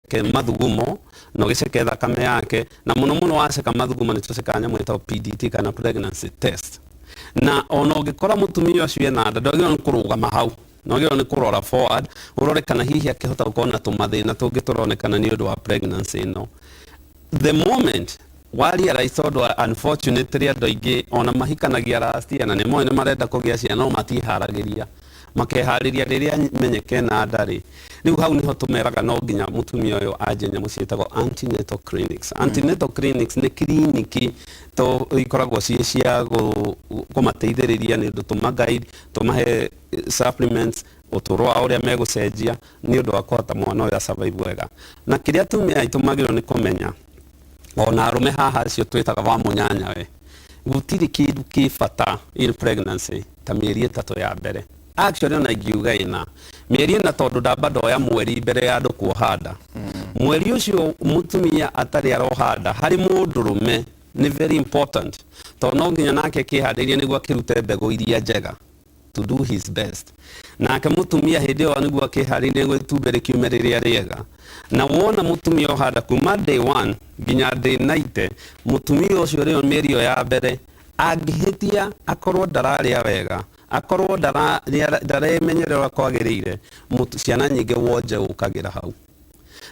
Ũgĩceke mathugumo na ũgĩceke thakame yake, na mũno mũno waceka mathugumo nĩ tũcekaga nyamũ ĩtagwo PDT kana pregnancy test. Na ona ũngĩkora mũtumia ũcio ena nda, ndwagĩrĩirwo nĩ kũrũgama hau, nĩ wagĩrĩirwo nĩ kũrora forward, ũrore kana hihi akĩhota gũkorwo na tũmathĩna tũngĩ tũronekana nĩ ũndũ wa pregnancy ĩno. The moment wa realize, tondũ unfortunately andũ aingĩ ona mahikanagia last year na nĩ moĩ nĩ marenda kũgĩa ciana, no matiharagĩria, makeharĩria rĩrĩa menyeke na nda rĩ. Rĩu hau nĩho tũmeraga no nginya mũtumia ũyũ anjie nyamũ ciĩtagwo antenatal clinics. Antenatal clinics nĩ kiriniki to ikoragwo ciĩ cia kũmateithĩrĩria nĩ ũndũ tũma guide, tũmahe supplements, ũtũũro wao ũrĩa megũcenjia nĩ ũndũ wa kũhota mwana ũyũ asurvive wega. Na kĩrĩa atumia aitũ magĩrĩirwo nĩ kũmenya, ona arũme haha acio twĩtaga wa mũnyanyawe, gũtirĩ kĩndũ kĩ bata in pregnancy ta mĩeri 3 ya mbere. Actually ona ingiuga 4, mĩeri 4, tondũ ndamba ndoya mweri mbere ya andũ kuoha nda. Mweri ũcio mũtumia atarĩ aroha nda harĩ mũndũrũme nĩ very important, tondũ no nginya nake akĩharĩrie nĩguo akĩrute mbegũ iria njega to do his best. Nake mũtumia hĩndĩ ĩyo nĩguo akĩharĩrie nĩguo itumbĩ rĩkiume rĩrĩa rĩega. Na wona mũtumia ohanda kuma day 1 nginya day 90, mũtumia ũcio rĩo mĩeri ĩyo ya mbere angĩhĩtia akorwo ndararĩa wega, akorwo ndaremenyerera ũrĩa kwagĩrĩire, ciana nyingĩ wonje ũkagĩra hau.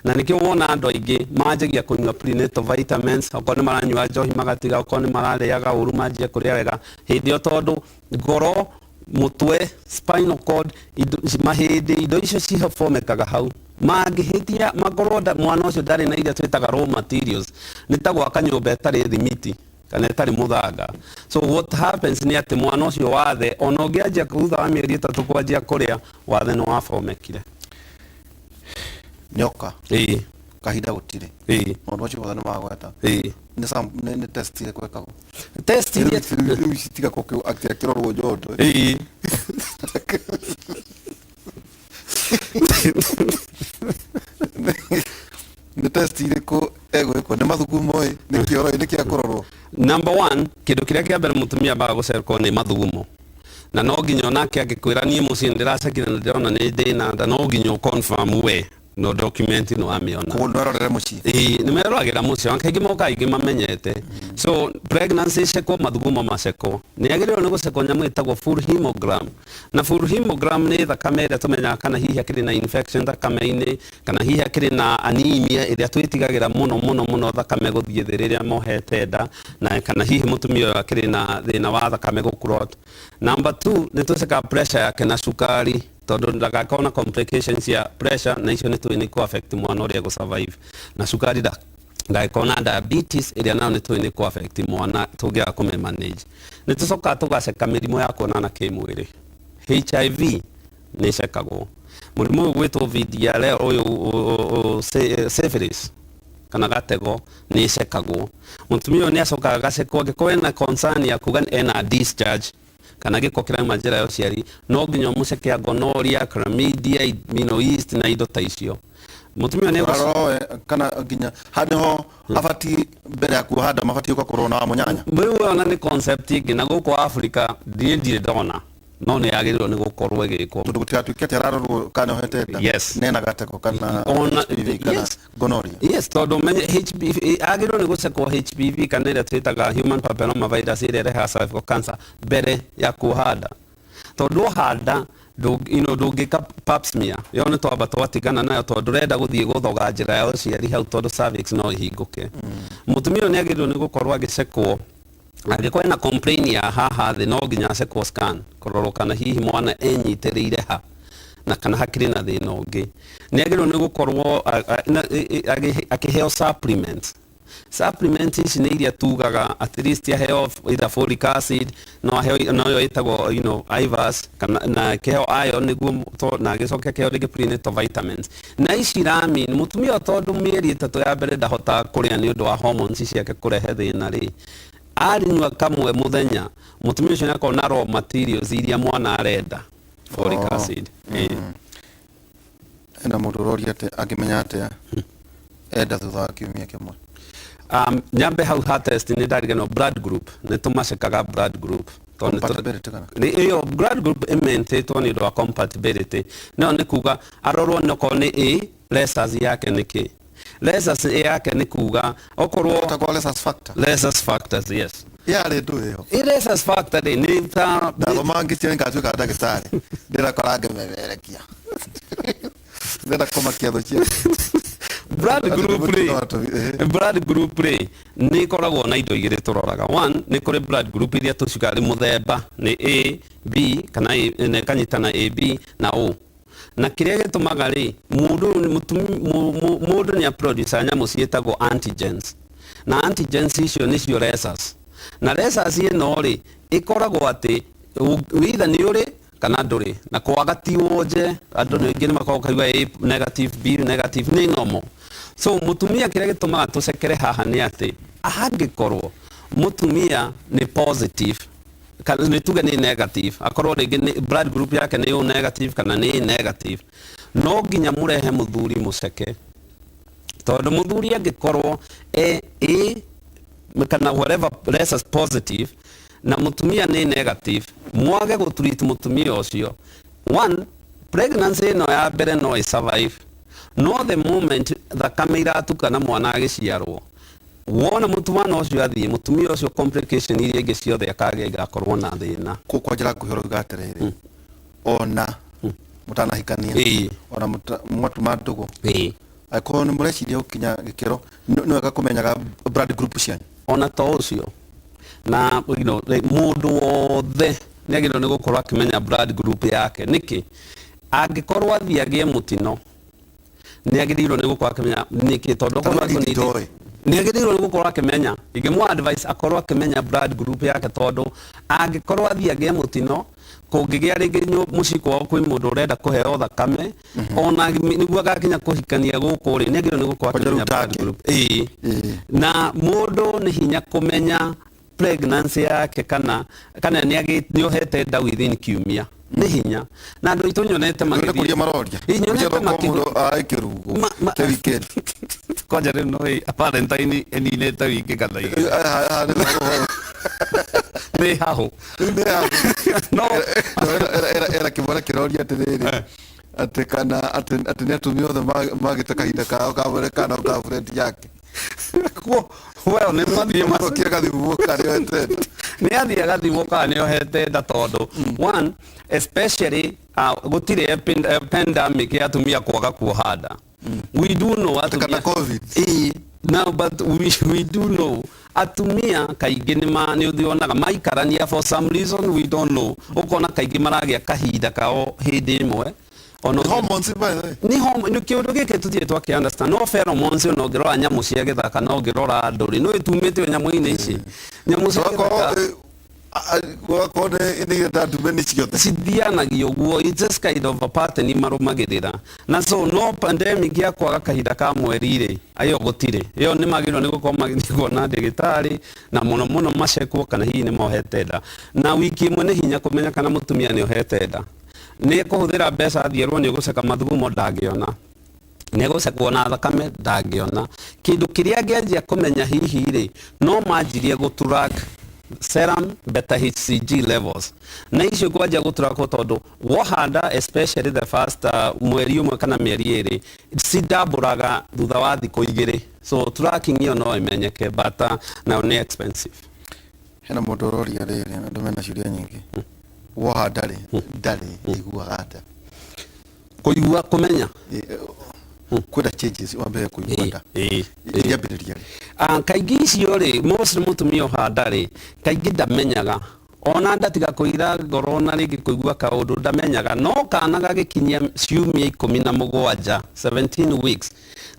Na nĩkĩo wona andũ aingĩ manjagia kũnyua prenatal vitamins, okorwo nĩ maranyua njohi magatiga, okorwo nĩ mararĩaga ũru manjie kũrĩa wega hĩndĩ ĩyo, tondũ ngoro, mũtwe, spinal cord, indo, mahĩndĩ, indo icio cihobomekaga hau. Mangĩhĩtia makorwo mwana ũcio ndarĩ na iria twĩtaga raw materials, nĩ ta gwaka nyũmba ĩtarĩ thimiti kana ĩtarĩ mũthanga. So what happens nĩ atĩ mwana ũcio wathe ona ũngĩanjia thutha wa mĩeri 3 kwanjia kũrĩa, wathe nĩ wabomekire. Nyoka. Ĩĩ. Kahinda gũtirĩ. Ĩĩ. Maũndũ macio mothe nĩ magweta. Ĩĩ. Nĩ test irĩkũ ĩkagwo? Test iria Rĩu ici tiga atĩ akĩrorwo njondo. Ĩĩ. Nĩ test irĩkũ egwĩkwo? Nĩ mathugumo ĩ, nĩ kĩoro ĩ, nĩ kĩa kũrorwo? Number one, kĩndũ kĩrĩa kĩa mbere mũtumia ambaga gũcekwo nĩ mathugumo. Na no nginya onake angĩkwĩra niĩ mũciĩ nĩndĩracekire na ndĩrona nĩ ndĩna nda, no nginya ũ confirm we no document no amĩona. Koguo ndwarorere mũciĩ? Ĩĩ, nĩ meroragĩra mũciĩ, ona kaingĩ mokaga aingĩ mamenyete. So pregnancy ĩcekwo, mathugumo macekwo. Nĩ agĩrĩirwo nĩ gũcekwo nyamũ ĩtagwo full hemogram. Na full hemogram nĩ thakame ĩrĩa tũmenyaga kana hihi akĩrĩ na infection thakame-inĩ, kana hihi akĩrĩ na anemia ĩrĩa twĩtigagĩra mũno mũno mũno thakame gũthiĩ thĩ rĩrĩa mohete nda, na kana hihi mũtumia ũyũ akĩrĩ na thĩna wa thakame gũ clot. Number 2, nĩ tũcekaga pressure yake na cukari, tondũ ndagakorwo na complications cia pressure, na icio nĩ tũĩ nĩ kũ affect mwana ũrĩa egũ survive. Na cukari ndagĩkorwo na diabetes ĩrĩa nayo nĩ tũĩ nĩ kũ affect mwana tũngĩaga kũmĩ manage. Nĩ tũcokaga tũgaceka mĩrimũ ya kuonana kĩmwĩrĩ. HIV nĩ ĩcekagwo. Mũrimũ ũyũ gwĩtwo VDRL ũyũ syphilis kana gatego nĩ ĩcekagwo. Mũtumia ũyũ nĩ acokaga agacekwo angĩkorwo ena concern ya kuga ena discharge kana gĩko kĩrauma njĩra ya ũciari, no nginya ũmũceke gonorrhea, chlamydia, yeast na indo ta icio. Mũtumia nĩ Ũrarora kana nginya handũ ho abati mbere ya kuoha nda mabatiĩ gũka kũrorwo na wa mũnyanya. Rĩu ona nĩ concept ĩngĩ na gũkũ Africa niĩ ndirĩ ndona, no nĩ yagĩrĩirwo nĩ gũkorwo ĩgĩkwo. Tondũ gũtigatuĩke atĩ ararorwo kana ohete nda nena gatego kana HPV kana gonorrhea. Yes, tondũ menye HPV agĩrĩirwo nĩ gũcekwo HPV kana ĩrĩa twĩtaga human papilloma virus ĩrĩa ĩrehaga cervical cancer mbere ya kuoha nda. Tondũ woha nda ndũngĩka pap smear, yo nĩ twamba twatigana nayo tondũ ndũrenda gũthiĩ gũthoga njĩra ya ũciari hau tondũ cervix no ĩhingũke. Mũtumia ũyũ nĩ agĩrĩirwo nĩ gũkorwo agĩcekwo angĩkorwo ena complain ya haha thĩ, no nginya acekwo scan kũrorwo kana hihi mwana enyitĩrĩire ha na kana hakĩrĩ na thĩna ũngĩ. Nĩ agĩrĩirwo nĩ gũkorwo akĩheo supplements. Supplements ici nĩ iria tugaga at least aheo either folic acid, no aheo noyo ĩtagwo Ivas, kana na kĩheo iron nĩguo na agĩcoke kĩheo rĩngĩ prenatal vitamins. Na ici ramin mũtumia tondũ mĩeri 3 ya mbere ndahotaga kũrĩa nĩ ũndũ wa hormones ciake kũrehe thĩna rĩ, arinyua kamwe mũthenya, mũtumia ũcio nĩakorwo na raw materials iria mwana arenda, folic acid. Hena mũndũ ũroria atĩ angĩmenya atĩa enda thutha wa kiumia kĩmwe? Nyambe hau ha test nĩ ndariganĩrwo blood group, nĩ tũmacekaga blood group. Compatibility kana? Nĩ ĩyo blood group ĩmentĩtwo nĩ ũndũ wa compatibility. No nĩ kuga arorwo nĩ okorwo nĩ A, rhesus yake nĩ kĩ. Rhesus yake nĩ kuga okorwo Ĩtagwo rhesus factor. Rhesus factors, yes. Yarĩ ndũ ĩyo? Ĩ rhesus factor rĩ, nĩ ta Ndathoma ngĩcia ngatuĩka ndagĩtarĩ, ndĩrakora ngĩmemerekia, ndĩrenda kũmakia thũ cia blood group rĩ. Rĩ. Blood group rĩ, nĩ ĩkoragwo na indo igĩrĩ tũroraga. One, nĩ kũrĩ blood group iria tũciugaga rĩ mũthemba nĩ A B kana A, na ĩkanyitana AB na O. Na kĩrĩa gĩtũmaga rĩ, mũndũ ũyũ nĩ mũndũ nĩ aproduce nyamũ ciĩtagwo antigens, na antigens icio nĩcio rhesus. Na rhesus ĩno rĩ, ĩkoragwo atĩ either nĩ ũrĩ kana ndũrĩ, na kwaga ti wonje. Andũ nĩ aingĩ nĩ makoragwo kaigua A negative, B negative nĩ normal. So mũtumia, kĩrĩa gĩtũmaga tũcekere haha nĩ atĩ angĩkorwo mũtumia nĩ positive kana nĩ tuge nĩ negative, akorwo rĩngĩ nĩ blood group yake nĩ O negative kana nĩ A negative, no nginya mũrehe mũthuri mũceke, tondũ mũthuri angĩkorwo e A kana whatever rhesus positive na mũtumia nĩ negative, mwage gũtreat mũtumia ũcio, one, pregnancy ĩno ya mbere no ĩ survive, no the moment thakame iratukana mwana agĩciarwo, wona mũtumana ũcio athiĩ, mũtumia ũcio complication iria ingĩ ciothe akagĩa igakorwo na thĩna. Kwa njĩra nguhĩ ũrauga atĩrĩrĩ, ona mũtanahikania, ona mwatuma ndũgũ, angĩkorwo nĩ mũreciria gũkinya gĩkĩro, nĩ wega kũmenyaga blood group cianyu. Ona to ũcio, na like, mũndũ wothe nĩ agĩrĩirwo nĩ gũkorwo akĩmenya blood group yake. Nĩkĩ? Angĩkorwo athiĩ agĩe mũtino, nĩ agĩrĩirwo nĩ gũkorwo akĩmenya nĩkĩ, tondũ Tondũ okorwo niĩ nditoĩ. Nĩ agĩrĩirwo nĩ gũkorwo akĩmenya. Ingĩmũ advice akorwo akĩmenya blood group yake, tondũ angĩkorwo athiĩ agĩe mũtino, kũngĩgĩa rĩngĩ mũciĩ kwao kwĩ mũndũ ũrenda kũheo thakame, ona nĩguo agakinya kũhikania gũkũ rĩ, nĩ agĩrĩirwo nĩ gũkorwo Kwanja rĩu akĩmenya blood take. group. Ĩĩ. Na mũndũ nĩ hinya kũmenya pregnancy yake kana nĩ ohete nda within kiumia, nĩ hinya. Na andũ aitũ nyonete Nĩ magĩthiĩ kũria maroria. Ĩ, nyonete Ũcio makĩgũ- mũndũ aikĩrugwo te weekend. Kwanja rĩu no Valentine ĩninĩte wiki kana igĩrĩ. Nĩ hahũ. No. Era kĩmwana kĩroria atĩrĩrĩ, atĩ kana atĩ nĩ atumia othe magĩte kahinda kao ka mbere kana ka friend yake. Well, nĩ mathiĩ Kĩrĩa gathimwo kana nĩ ohete nda. Nĩ athiĩ agathimwo kana nĩ ohete nda, tondũ one, especially gũtirĩ pandemic ya atumia kwaga kuoha nda. We do know atumia Kana COVID. Ĩĩ, now but we do know atumia kaingĩ nĩ ma nĩ ũthionaga maikarania, for some reason we don't know, ũkona kaingĩ maragĩa kahinda kao hĩndĩ ĩmwe. Ona Hormones, by the way. Nĩ nĩ kĩũndũ gĩkĩ tũtirĩ twakĩ understand, no pheromones, ona ũngĩrora nyamũ cia gĩthaka na ũngĩrora andũ rĩ, nĩ ĩtumĩte nyamũ-inĩ ici, nyamũ cia gĩthaka. Wakorwo nĩ irenda ndume nĩ ciothe. Cithianagia ũguo, it's just kind of a pattern marũmagĩrĩra. Na so no pandemic ya kwaga kahinda ka mweri rĩ, ĩyo gũtirĩ. Ĩyo nĩ magĩrĩirwo nĩ gũkorwo magĩthiĩ kuona ndagĩtarĩ, na mũno mũno macekwo kana hihi nĩ mohete nda. Na wiki ĩmwe nĩ hinya kũmenya kana mũtumia nĩ ohete nda. Nĩ ekũhũthĩra mbeca athiĩ erwo nĩ ũgũceka mathugumo, ndangĩona. Nĩ egũcekwo na thakame, ndangĩona. Kĩndũ kĩrĩa angĩanjia kũmenya hihi rĩ, no manjirie gũtrack serum beta HCG levels, na icio kwanjia gũtrackwo tondũ woha nda, especially the first mweri ũmwe kana mĩeri ĩrĩ, cindambũraga thutha wa thikũ 2. So tracking ĩyo no ĩmenyeke, but nayo nĩ expensive. Hena mũndũ ũroria rĩrĩ, andũ mena ciũria nyingĩ. Woha ndarĩ ndarĩ iguaga atĩa? Kũigua kũmenya. Kwĩna changes wa mbere kũigua nda ĩrĩambĩrĩria rĩ? Ah, kaingĩ icio rĩ, most mũtumia ũha nda rĩ, kaingĩ ndamenyaga ona ndatiga kũira ngoro na rĩngĩ kũigua kaũndũ ndamenyaga. No kana gagĩkinyia ciumia 17, 17 weeks,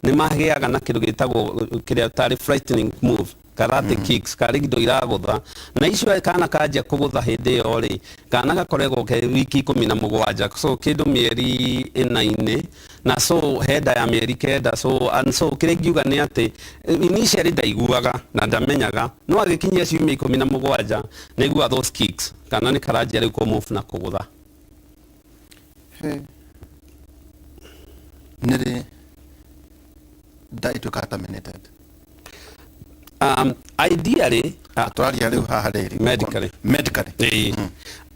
nĩ magĩaga na kĩndũ gĩtagwo kĩrĩa tarĩ frightening move, karate kicks, karĩ indo iragũtha. Na icio kana kanjia kũgũtha hĩndĩ ĩyo rĩ, kana gakoragwo ke wiki 17, so kĩndũ mĩeri ĩna-inĩ, na so henda ya mĩeri 9. So and so kĩrĩa ingiuga nĩ atĩ initially ndaiguaga na ndamenyaga, no agĩkinyia ciumia 17 nĩ aiguaga those kicks, kana nĩ karanjia rĩu kũ-move na kũgũtha. He. Nĩ rĩ nda ĩtuĩkaga terminated? Ideally Tũraria rĩu haha rĩrĩ. Medically. Medically. Ĩĩ.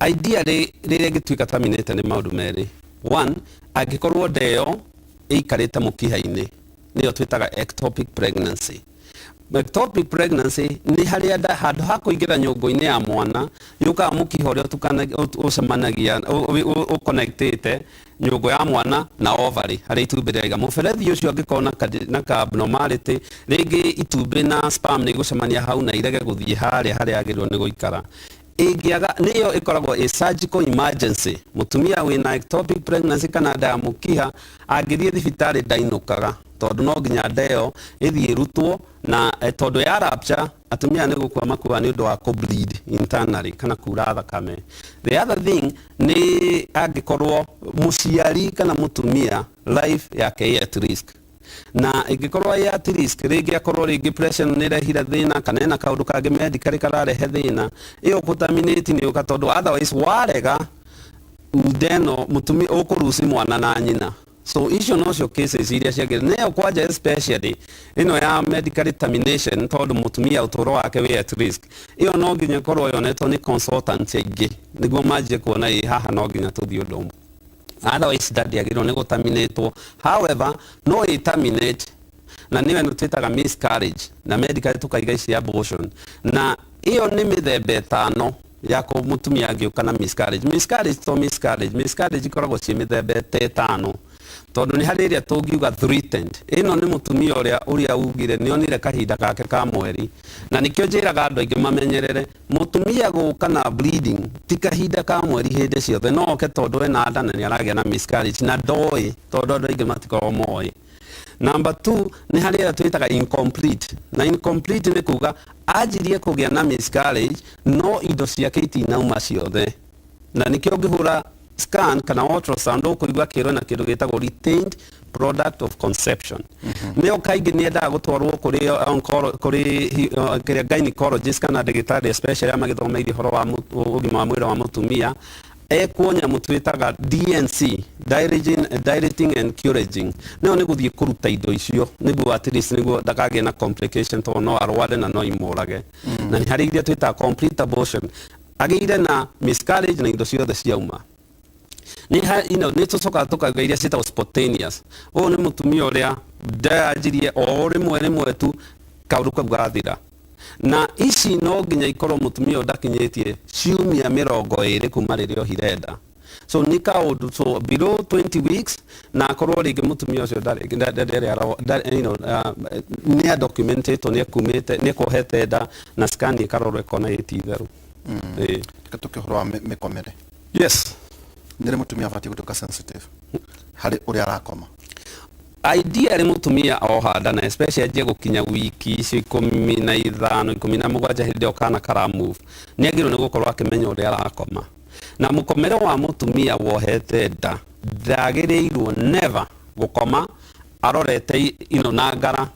Ideally rĩrĩa ĩngĩtuĩka terminated nĩ maũndũ merĩ. One, angĩkorwo nda ĩyo ĩikarĩte mũkiha-inĩ. Nĩyo twĩtaga ectopic pregnancy. Ectopic pregnancy nĩ harĩa nda handũ ha kũingĩra nyũngũ-inĩ ya mwana, yũkaga mũkiha ũrĩa ũcemanagia, ũconnectĩte nyũngũ ya mwana na ovary, harĩa itumbĩ rĩraiga. Mũberethi ũcio angĩkorwo na ka abnormality, rĩngĩ itumbĩ na sperm nĩ igũcemania hau na irege gũthiĩ harĩa harĩa yagĩrĩirwo nĩ gũikara. Ĩngĩaga, nĩyo ĩkoragwo ĩ surgical emergency. Mũtumia wĩna ectopic pregnancy kana nda ya mũkiha angĩthiĩ thibitarĩ ndainũkaga, tondũ no nginya nda ĩyo ĩthiĩ ĩrutwo, na tondũ ya rupture atumia nĩ gũkua makuaga nĩ ũndũ wa kũ bleed internally kana kura thakame. The other thing nĩ angĩkorwo mũciari kana mũtumia life yake ĩ at risk, na ĩngĩkorwo ĩ at risk, rĩngĩ akorwo rĩngĩ pressure nĩ ĩrehire thĩna kana ena kaũndũ kangĩ medically kararehe thĩna, ĩyo kũ-terminate nĩ ũka, tondũ otherwise warega ndeno mũtumia ũkũruci mwana na nyina. So icio nocio cases iria ciagĩrĩire nĩyo kwanja, especially ĩno ya medical termination, tondũ mũtumia ũtũũro wake wĩ at risk. Ĩyo no nginya ĩkorwo yonetwo nĩ consultant aingĩ nĩguo manjie kuona ĩ haha no nginya tũthiĩ ũndũ ũmwe, otherwise nda ndĩagĩrĩirwo nĩ gũterminatwo. However, no ĩ terminate na nĩyo ĩno twĩtaga miscarriage, na medically tukaiga ici abortion. Na ĩyo nĩ mĩthemba 5 ya kũ mũtumia angĩũka na miscarriage. Miscarriage to miscarriage, miscarriage ikoragwo ciĩ mĩthemba ta 5, tondũ nĩ harĩ ĩrĩa tũngiuga threatened. Ĩno nĩ mũtumia ũrĩa ugire nĩ onire kahinda gake ka mweri, na nĩkĩo njĩraga andũ aingĩ mamenyerere mũtumia gũka na bleeding ti kahinda ka mweri hĩndĩ ciothe. No oke tondũ ena nda na nĩ aragĩa na miscarriage na ndoĩ, tondũ andũ aingĩ matikoragwo moĩ. Number 2 nĩ harĩ ĩrĩa twĩtaga incomplete, na incomplete nĩ kuga anjirie kũgĩa na miscarriage no indo ciake itinauma ciothe, na nĩkĩo ũngĩhũra scan kana ultrasound ũkũigua kĩrwo na kĩndũ gĩtagwo retained product of conception. Nĩyo kaingĩ nĩ endaga gũtwarwo kũrĩ kĩrĩa gynecologist kana ndagĩtarĩ especially arĩa magĩthomeire ũhoro wa ũgima wa mwĩrĩ wa mũtumia, ekwo nyamũ twĩtaga D&C, dilating and curetting. Nĩyo nĩ gũthiĩ kũruta indo icio nĩguo at least nĩguo ndakagĩe na complication, tondũ no arware na no imũrage. Na nĩ harĩ iria twĩtaga complete abortion, agĩire na miscarriage na indo ciothe ciauma. Nĩ nĩ tũcokaga tũkauga iria ciĩtagwo spontaneous. Ũyũ nĩ mũtumia ũrĩa ndanjirie o rĩmwe rĩmwe tu kaũndũ kau gathira, na ici no nginya ikorwo mũtumia ũyũ ndakinyĩtie ciumia 20 kuma rĩrĩa ohire nda. So nĩ kaũndũ, so below 20 weeks, na akorwo rĩngĩ mũtumia ũcio ndarĩ nĩ adocumentetwo nĩ akumĩte, nĩ akuohete nda na scan ĩkarorwo ĩkona ĩ ti itherũ. Ĩĩ. Reke tũke ũhoro wa mĩkomere. Yes. Nĩ rĩ mũtumia abatiĩ gũtuĩka sensitive harĩ ũrĩa arakoma? Ideally mũtumia oha nda, na especially anjie gũkinya wiki icio 15, 17, hĩndĩ ĩyo kana kara move, nĩ agĩrĩirwo nĩ gũkorwo akĩmenya ũrĩa arakoma. Na mũkomere wa mũtumia wohete nda, ndagĩrĩirwo never gũkoma arorete ino na ngara.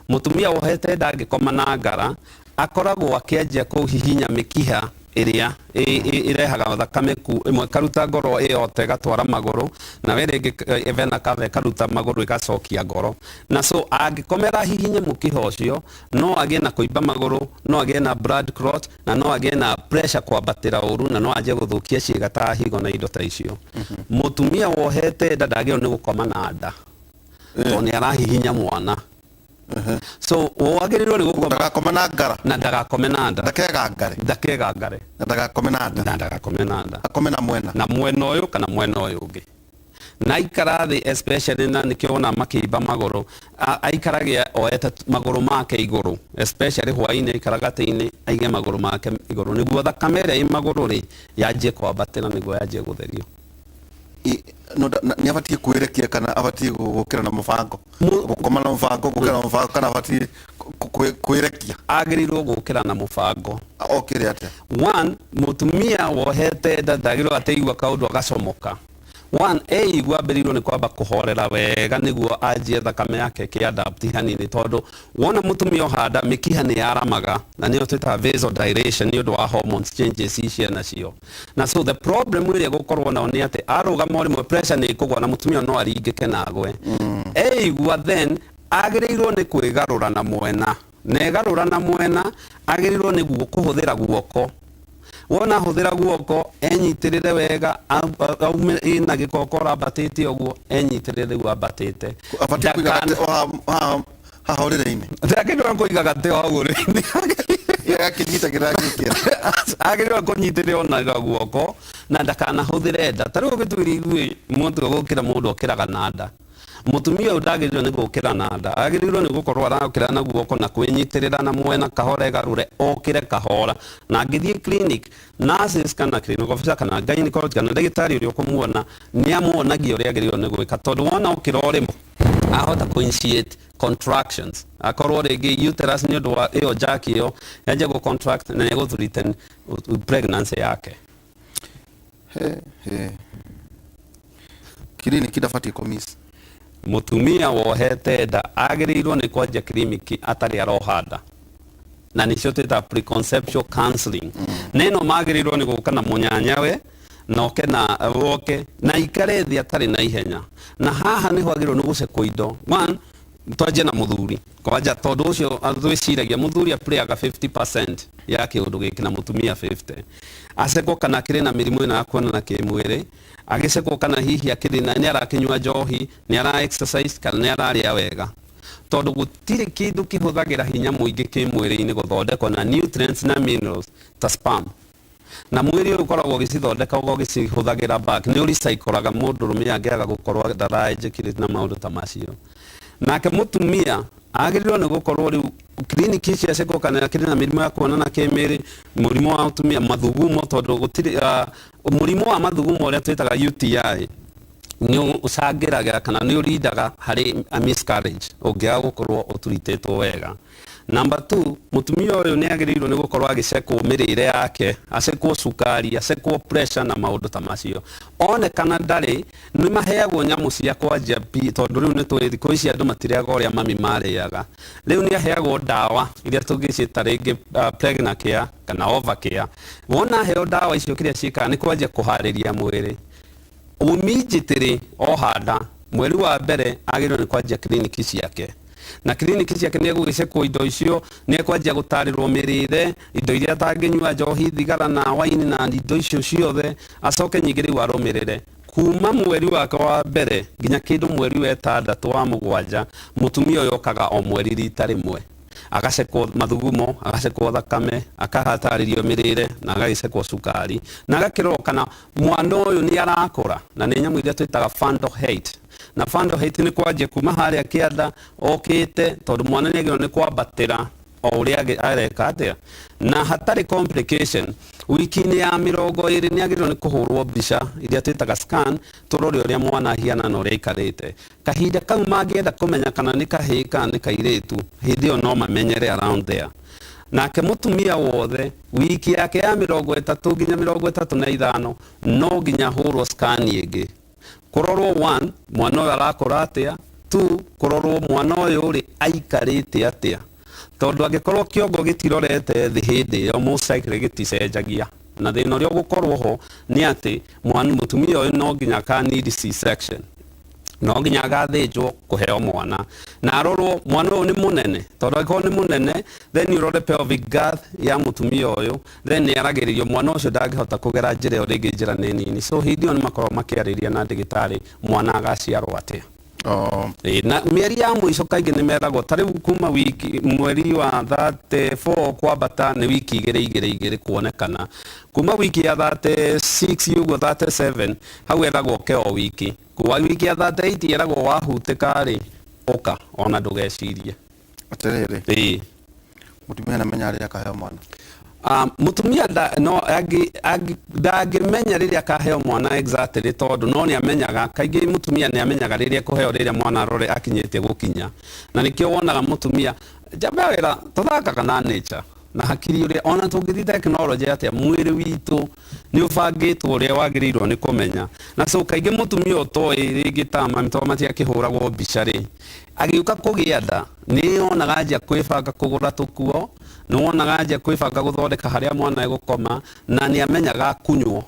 Mũtumia wohete nda angĩkoma na ngara, akoragwo akĩanjia kũhihinya mĩkiha ĩrĩa ĩrehaga thakame ku ĩmwe ĩkaruta ngoro ĩyote ĩgatwara magũrũ, na ĩrĩa ĩngĩ vena cava ĩkaruta magũrũ ĩgacokia ngoro. Na so angĩkomera hihinye mũkiha ũcio, no agĩe na kũimba magũrũ, no agĩe na blood clot, na no agĩe na pressure kwambatĩra ũru, na no anjie gũthũkia ciĩga ta higo na indo ta icio. Mũtumia wohete nda ndagĩrĩirwo nĩ gũkoma na nda, tondũ nĩ arahihinya mwana. So wagĩrĩirwo nĩ gũkoma Ndagakome na ngara. Na ndagakome na nda. Ndakegangare. Ndakegangare. Na ndagakome na nda. Na ndagakome na nda. Akome na mwena. Na mwena ũyũ kana mwena ũyũ ũngĩ, na aikara thĩ especially, na nĩkĩo wona makĩimba magũrũ, aikarage oete magũrũ make igũrũ, especially hwaĩ-inĩ, aikara gatĩ-inĩ aige magũrũ make igũrũ nĩguo thakame ĩrĩa ĩ magũrũ rĩ yanjie kwambatĩra nĩguo yanjie gũtherio. No nĩ abatiĩ kwĩrekia kana abatiĩ gũkĩra na mũbango, gũkoma na mũbango, gũkĩra na mũbango, kana abatiĩ kwĩrekia? Agĩrĩirwo gũkĩra na mũbango. Okĩre atĩa? One, mũtumia wohete nda ndagĩrĩirwo ateigua kaũndũ agacomoka. One, eigua ambĩrĩirwo nĩ kwamba kũhorera wega nĩguo anjie thakame yake ĩkĩadapt hanini, tondũ wona mũtumia ohanda mĩkiha nĩ yaramaga, na nĩyo twĩtaga vasodilation nĩ ũndũ wa hormones changes ici nacio. Na so the problem ĩrĩa gũkorwo nao nĩ atĩ arũgama o rĩmwe pressure nĩ ĩkũgwa na mũtumia no aringĩke na agwe. Eigua then agĩrĩirwo nĩ kwĩgarũra na mwena, na egarũra na mwena agĩrĩirwo nĩ kũhũthĩra guoko. Wona ahũthĩra guoko enyitĩrĩre wega, aume ĩna gĩkokora ambatĩte ũguo, enyitĩrĩre rĩu ambatĩte. Abatiĩ kũiga gatĩ o haha ũrĩrĩ-inĩ? Ndagĩrĩirwo kũiga gatĩ o hau ũrĩrĩ-inĩ. Agakĩnyitagĩrĩra agĩkĩra. Agĩrĩirwo kũnyitĩrĩra ona guoko na ndakanahũthĩre nda. Ta rĩu ũgĩtuĩria ithuĩ mũtwe gũkĩra mũndũ okĩraga na nda. Mũtumia ũyũ ndagĩrĩirwo nĩ gũkĩra na nda, agĩrĩirwo nĩ gũkorwo arakĩra na guoko na kwĩnyitĩrĩra na mwena kahora, ĩgarũre okĩre kahora. Na angĩthiĩ clinic, nurses kana clinic officer kana gynecologist kana ndagĩtarĩ ũrĩa ũkũmuona nĩ amuonagia ũrĩa agĩrĩirwo nĩ gwĩka, tondũ wona okĩra o rĩmwe ahota kũ initiate contractions, akorwo rĩngĩ uterus nĩ ũndũ wa ĩyo jerk ĩyo yanjia gũ contract na nĩ gũ threaten pregnancy yake. He he, kiriniki ndabatiĩ kũmiss. Mũtumia wohete nda agĩrĩirwo nĩ kwanjia kiriniki atarĩ aroha nda, na nĩcio twĩtaga preconceptual counseling. Na ĩno magĩrĩirwo nĩ gũka na mũnyanyawe na oke na woke na ikare thĩ atarĩ na ihenya. Na haha nĩho agĩrĩirwo nĩ gũcekwo indo. One, twanjie na mũthuri kwanja, tondũ ũcio twĩciragia mũthuri aplayaga 50% ya kĩũndũ gĩkĩ na mũtumia 50. Acekwo kana akĩrĩ na mĩrimũ ĩno ya kuonana kĩmwĩrĩ, agĩcekwo kana hihi akĩrĩ na nĩ arakĩnyua njohi, nĩ ara exercise kana nĩ ararĩa wega, tondũ gũtirĩ kĩndũ kĩhũthagĩra hinya mũingĩ kĩmwĩrĩ-inĩ gũthondekwo na nutrients na minerals ta sperm. Na mwĩrĩ ũyũ ũkoragwo ũgĩcithondeka ũgĩcihũthagĩra back, nĩ ũrecyclaga mũndũrũme angĩaga gũkorwo ndara ejaculate na maũndũ ta macio. Nake mũtumia agĩrĩirwo nĩ gũkorwo rĩu kiriniki ici acekwo kana akĩrĩ na mĩrimũ ya kuonana kĩmĩrĩ, mũrimũ wa mũtumia, mathugumo, tondũ gũtirĩ mũrimũ wa mathugumo ũrĩa twĩtaga UTI nĩ ũcangĩraga kana nĩ ũrindaga harĩ a miscarriage ũngĩaga gũkorwo ũtũritĩtwo wega. Number two, mũtumia ũyũ nĩ agĩrĩirwo nĩ gũkorwo agĩcekwo mĩrĩre yake, acekwo cukari, acekwo pressure na maũndũ ta macio. Onekana ndarĩ, nĩ maheagwo nyamũ cia kwanjia pi, tondũ rĩu nĩ tũĩ thikũ ici andũ matirĩaga ũrĩa mami marĩaga. Rĩu nĩ aheagwo ndawa iria tũngĩciĩta rĩngĩ Pregnacare kana Ovacare. Wona aheo ndawa icio, kĩrĩa ciĩkaga nĩ kwanjia kũharĩria mwĩrĩ. Immediately ohanda mweri wa mbere agĩrĩirwo nĩ kwanjia kiriniki ciake, na kiriniki ciake nĩ egũgĩcekwo indo icio, nĩ ekwanjia gũtarĩrwo mĩrĩre, indo iria atangĩnyua, njohi, thigara na waini na indo icio ciothe. Acoke nyingĩ rĩu arũmĩrĩre kuma mweri wake wa mbere nginya kĩndũ mweri wa ĩtandatũ wa mũgwanja. Mũtumia ũyũ okaga o mweri rita rĩmwe, agacekwo mathugumo, agacekwo thakame, akahatarĩrio mĩrĩre na agagĩcekwo cukari na agakĩrorwo kana mwana ũyũ nĩ arakũra, na nĩ nyamũ iria twĩtaga fundal height. Na fundal height nĩ kwanjia kuma harĩa kĩanda okĩte, tondũ mwana nĩ agĩrĩirwo nĩ kwambatĩra o ũrĩa areka atĩa. Na hatarĩ complication, wiki-inĩ ya 20 nĩ agĩrĩirwo nĩ kũhũrwo mbica iria twĩtaga scan, tũrore ũrĩa mwana ahiana na ũrĩa aikarĩte. Kahinda kau mangĩenda kũmenya kana nĩ kahĩĩ kana nĩ kairĩtu, hĩndĩ ĩyo no mamenyere around there. Nake mũtumia wothe wiki yake ya 30 nginya 35 no nginya hũrwo scan ĩngĩ, kũrorwo one, mwana ũyũ arakũra atĩa, two, kũrorwo mwana ũyũ rĩ aikarĩte atĩa, tondũ angĩkorwo kĩongo gĩtirorete thĩ hĩndĩ ĩyo, most likely gĩticenjagia. Na thĩna ũrĩa ũgũkorwo ho nĩ atĩ mwana mũtumia ũyũ no nginya aka need C-section, no nginya agathĩnjwo kũheo mwana na arorwo mwana ũyũ nĩ mũnene, tondũ angĩkorwo nĩ mũnene, then ũrore pelvic girth ya mũtumia ũyũ, then nĩ aragĩrĩrio mwana ũcio ndangĩhota kũgera njĩra ĩyo rĩngĩ, njĩra nĩ nini. So hĩndĩ ĩyo nĩ makoragwo makĩarĩria na ndagĩtarĩ mwana agaciarwo atĩa. Ĩĩ, na mĩeri ya mũico kaingĩ nĩ meragwo ta rĩu kuma wiki mweri wa 34 kwambata nĩ wiki igĩrĩ igĩrĩ igĩrĩ kuonekana. Kuma wiki ya 36 ũguo, 37, hau eragwo oke o wiki. Kwa wiki ya 38 eragwo wahutĩka rĩ, ũka ona ndũgecirie. Atĩrĩrĩ, mũtumia nĩamenya rĩrĩa akaheo mwana? Mũtumia no ndangĩmenya rĩrĩa akaheo mwana exactly, tondũ no nĩ amenyaga, kaingĩ mũtumia nĩ amenyaga rĩrĩa ekũheo rĩrĩa mwana arore akinyĩte gũkinya. Na nĩkĩo wonaga mũtumia njamba wĩra tũthakaga na nature na hakiri, ũrĩa ona tũngĩthiĩ technology atĩa, mwĩrĩ witũ nĩ ũbangĩtwo ũrĩa wagĩrĩirwo nĩ kũmenya. Na so kaingĩ mũtumia ũtoĩ rĩngĩ ta mami, tondũ matiakĩhũragwo mbica rĩ, agĩũka kũgĩa nda nĩ onaga anjia kwĩbanga kũgũra tũkuo, nĩ wonaga anjia kwĩbanga gũthondeka harĩa mwana egũkoma, na nĩ amenyaga akunywo.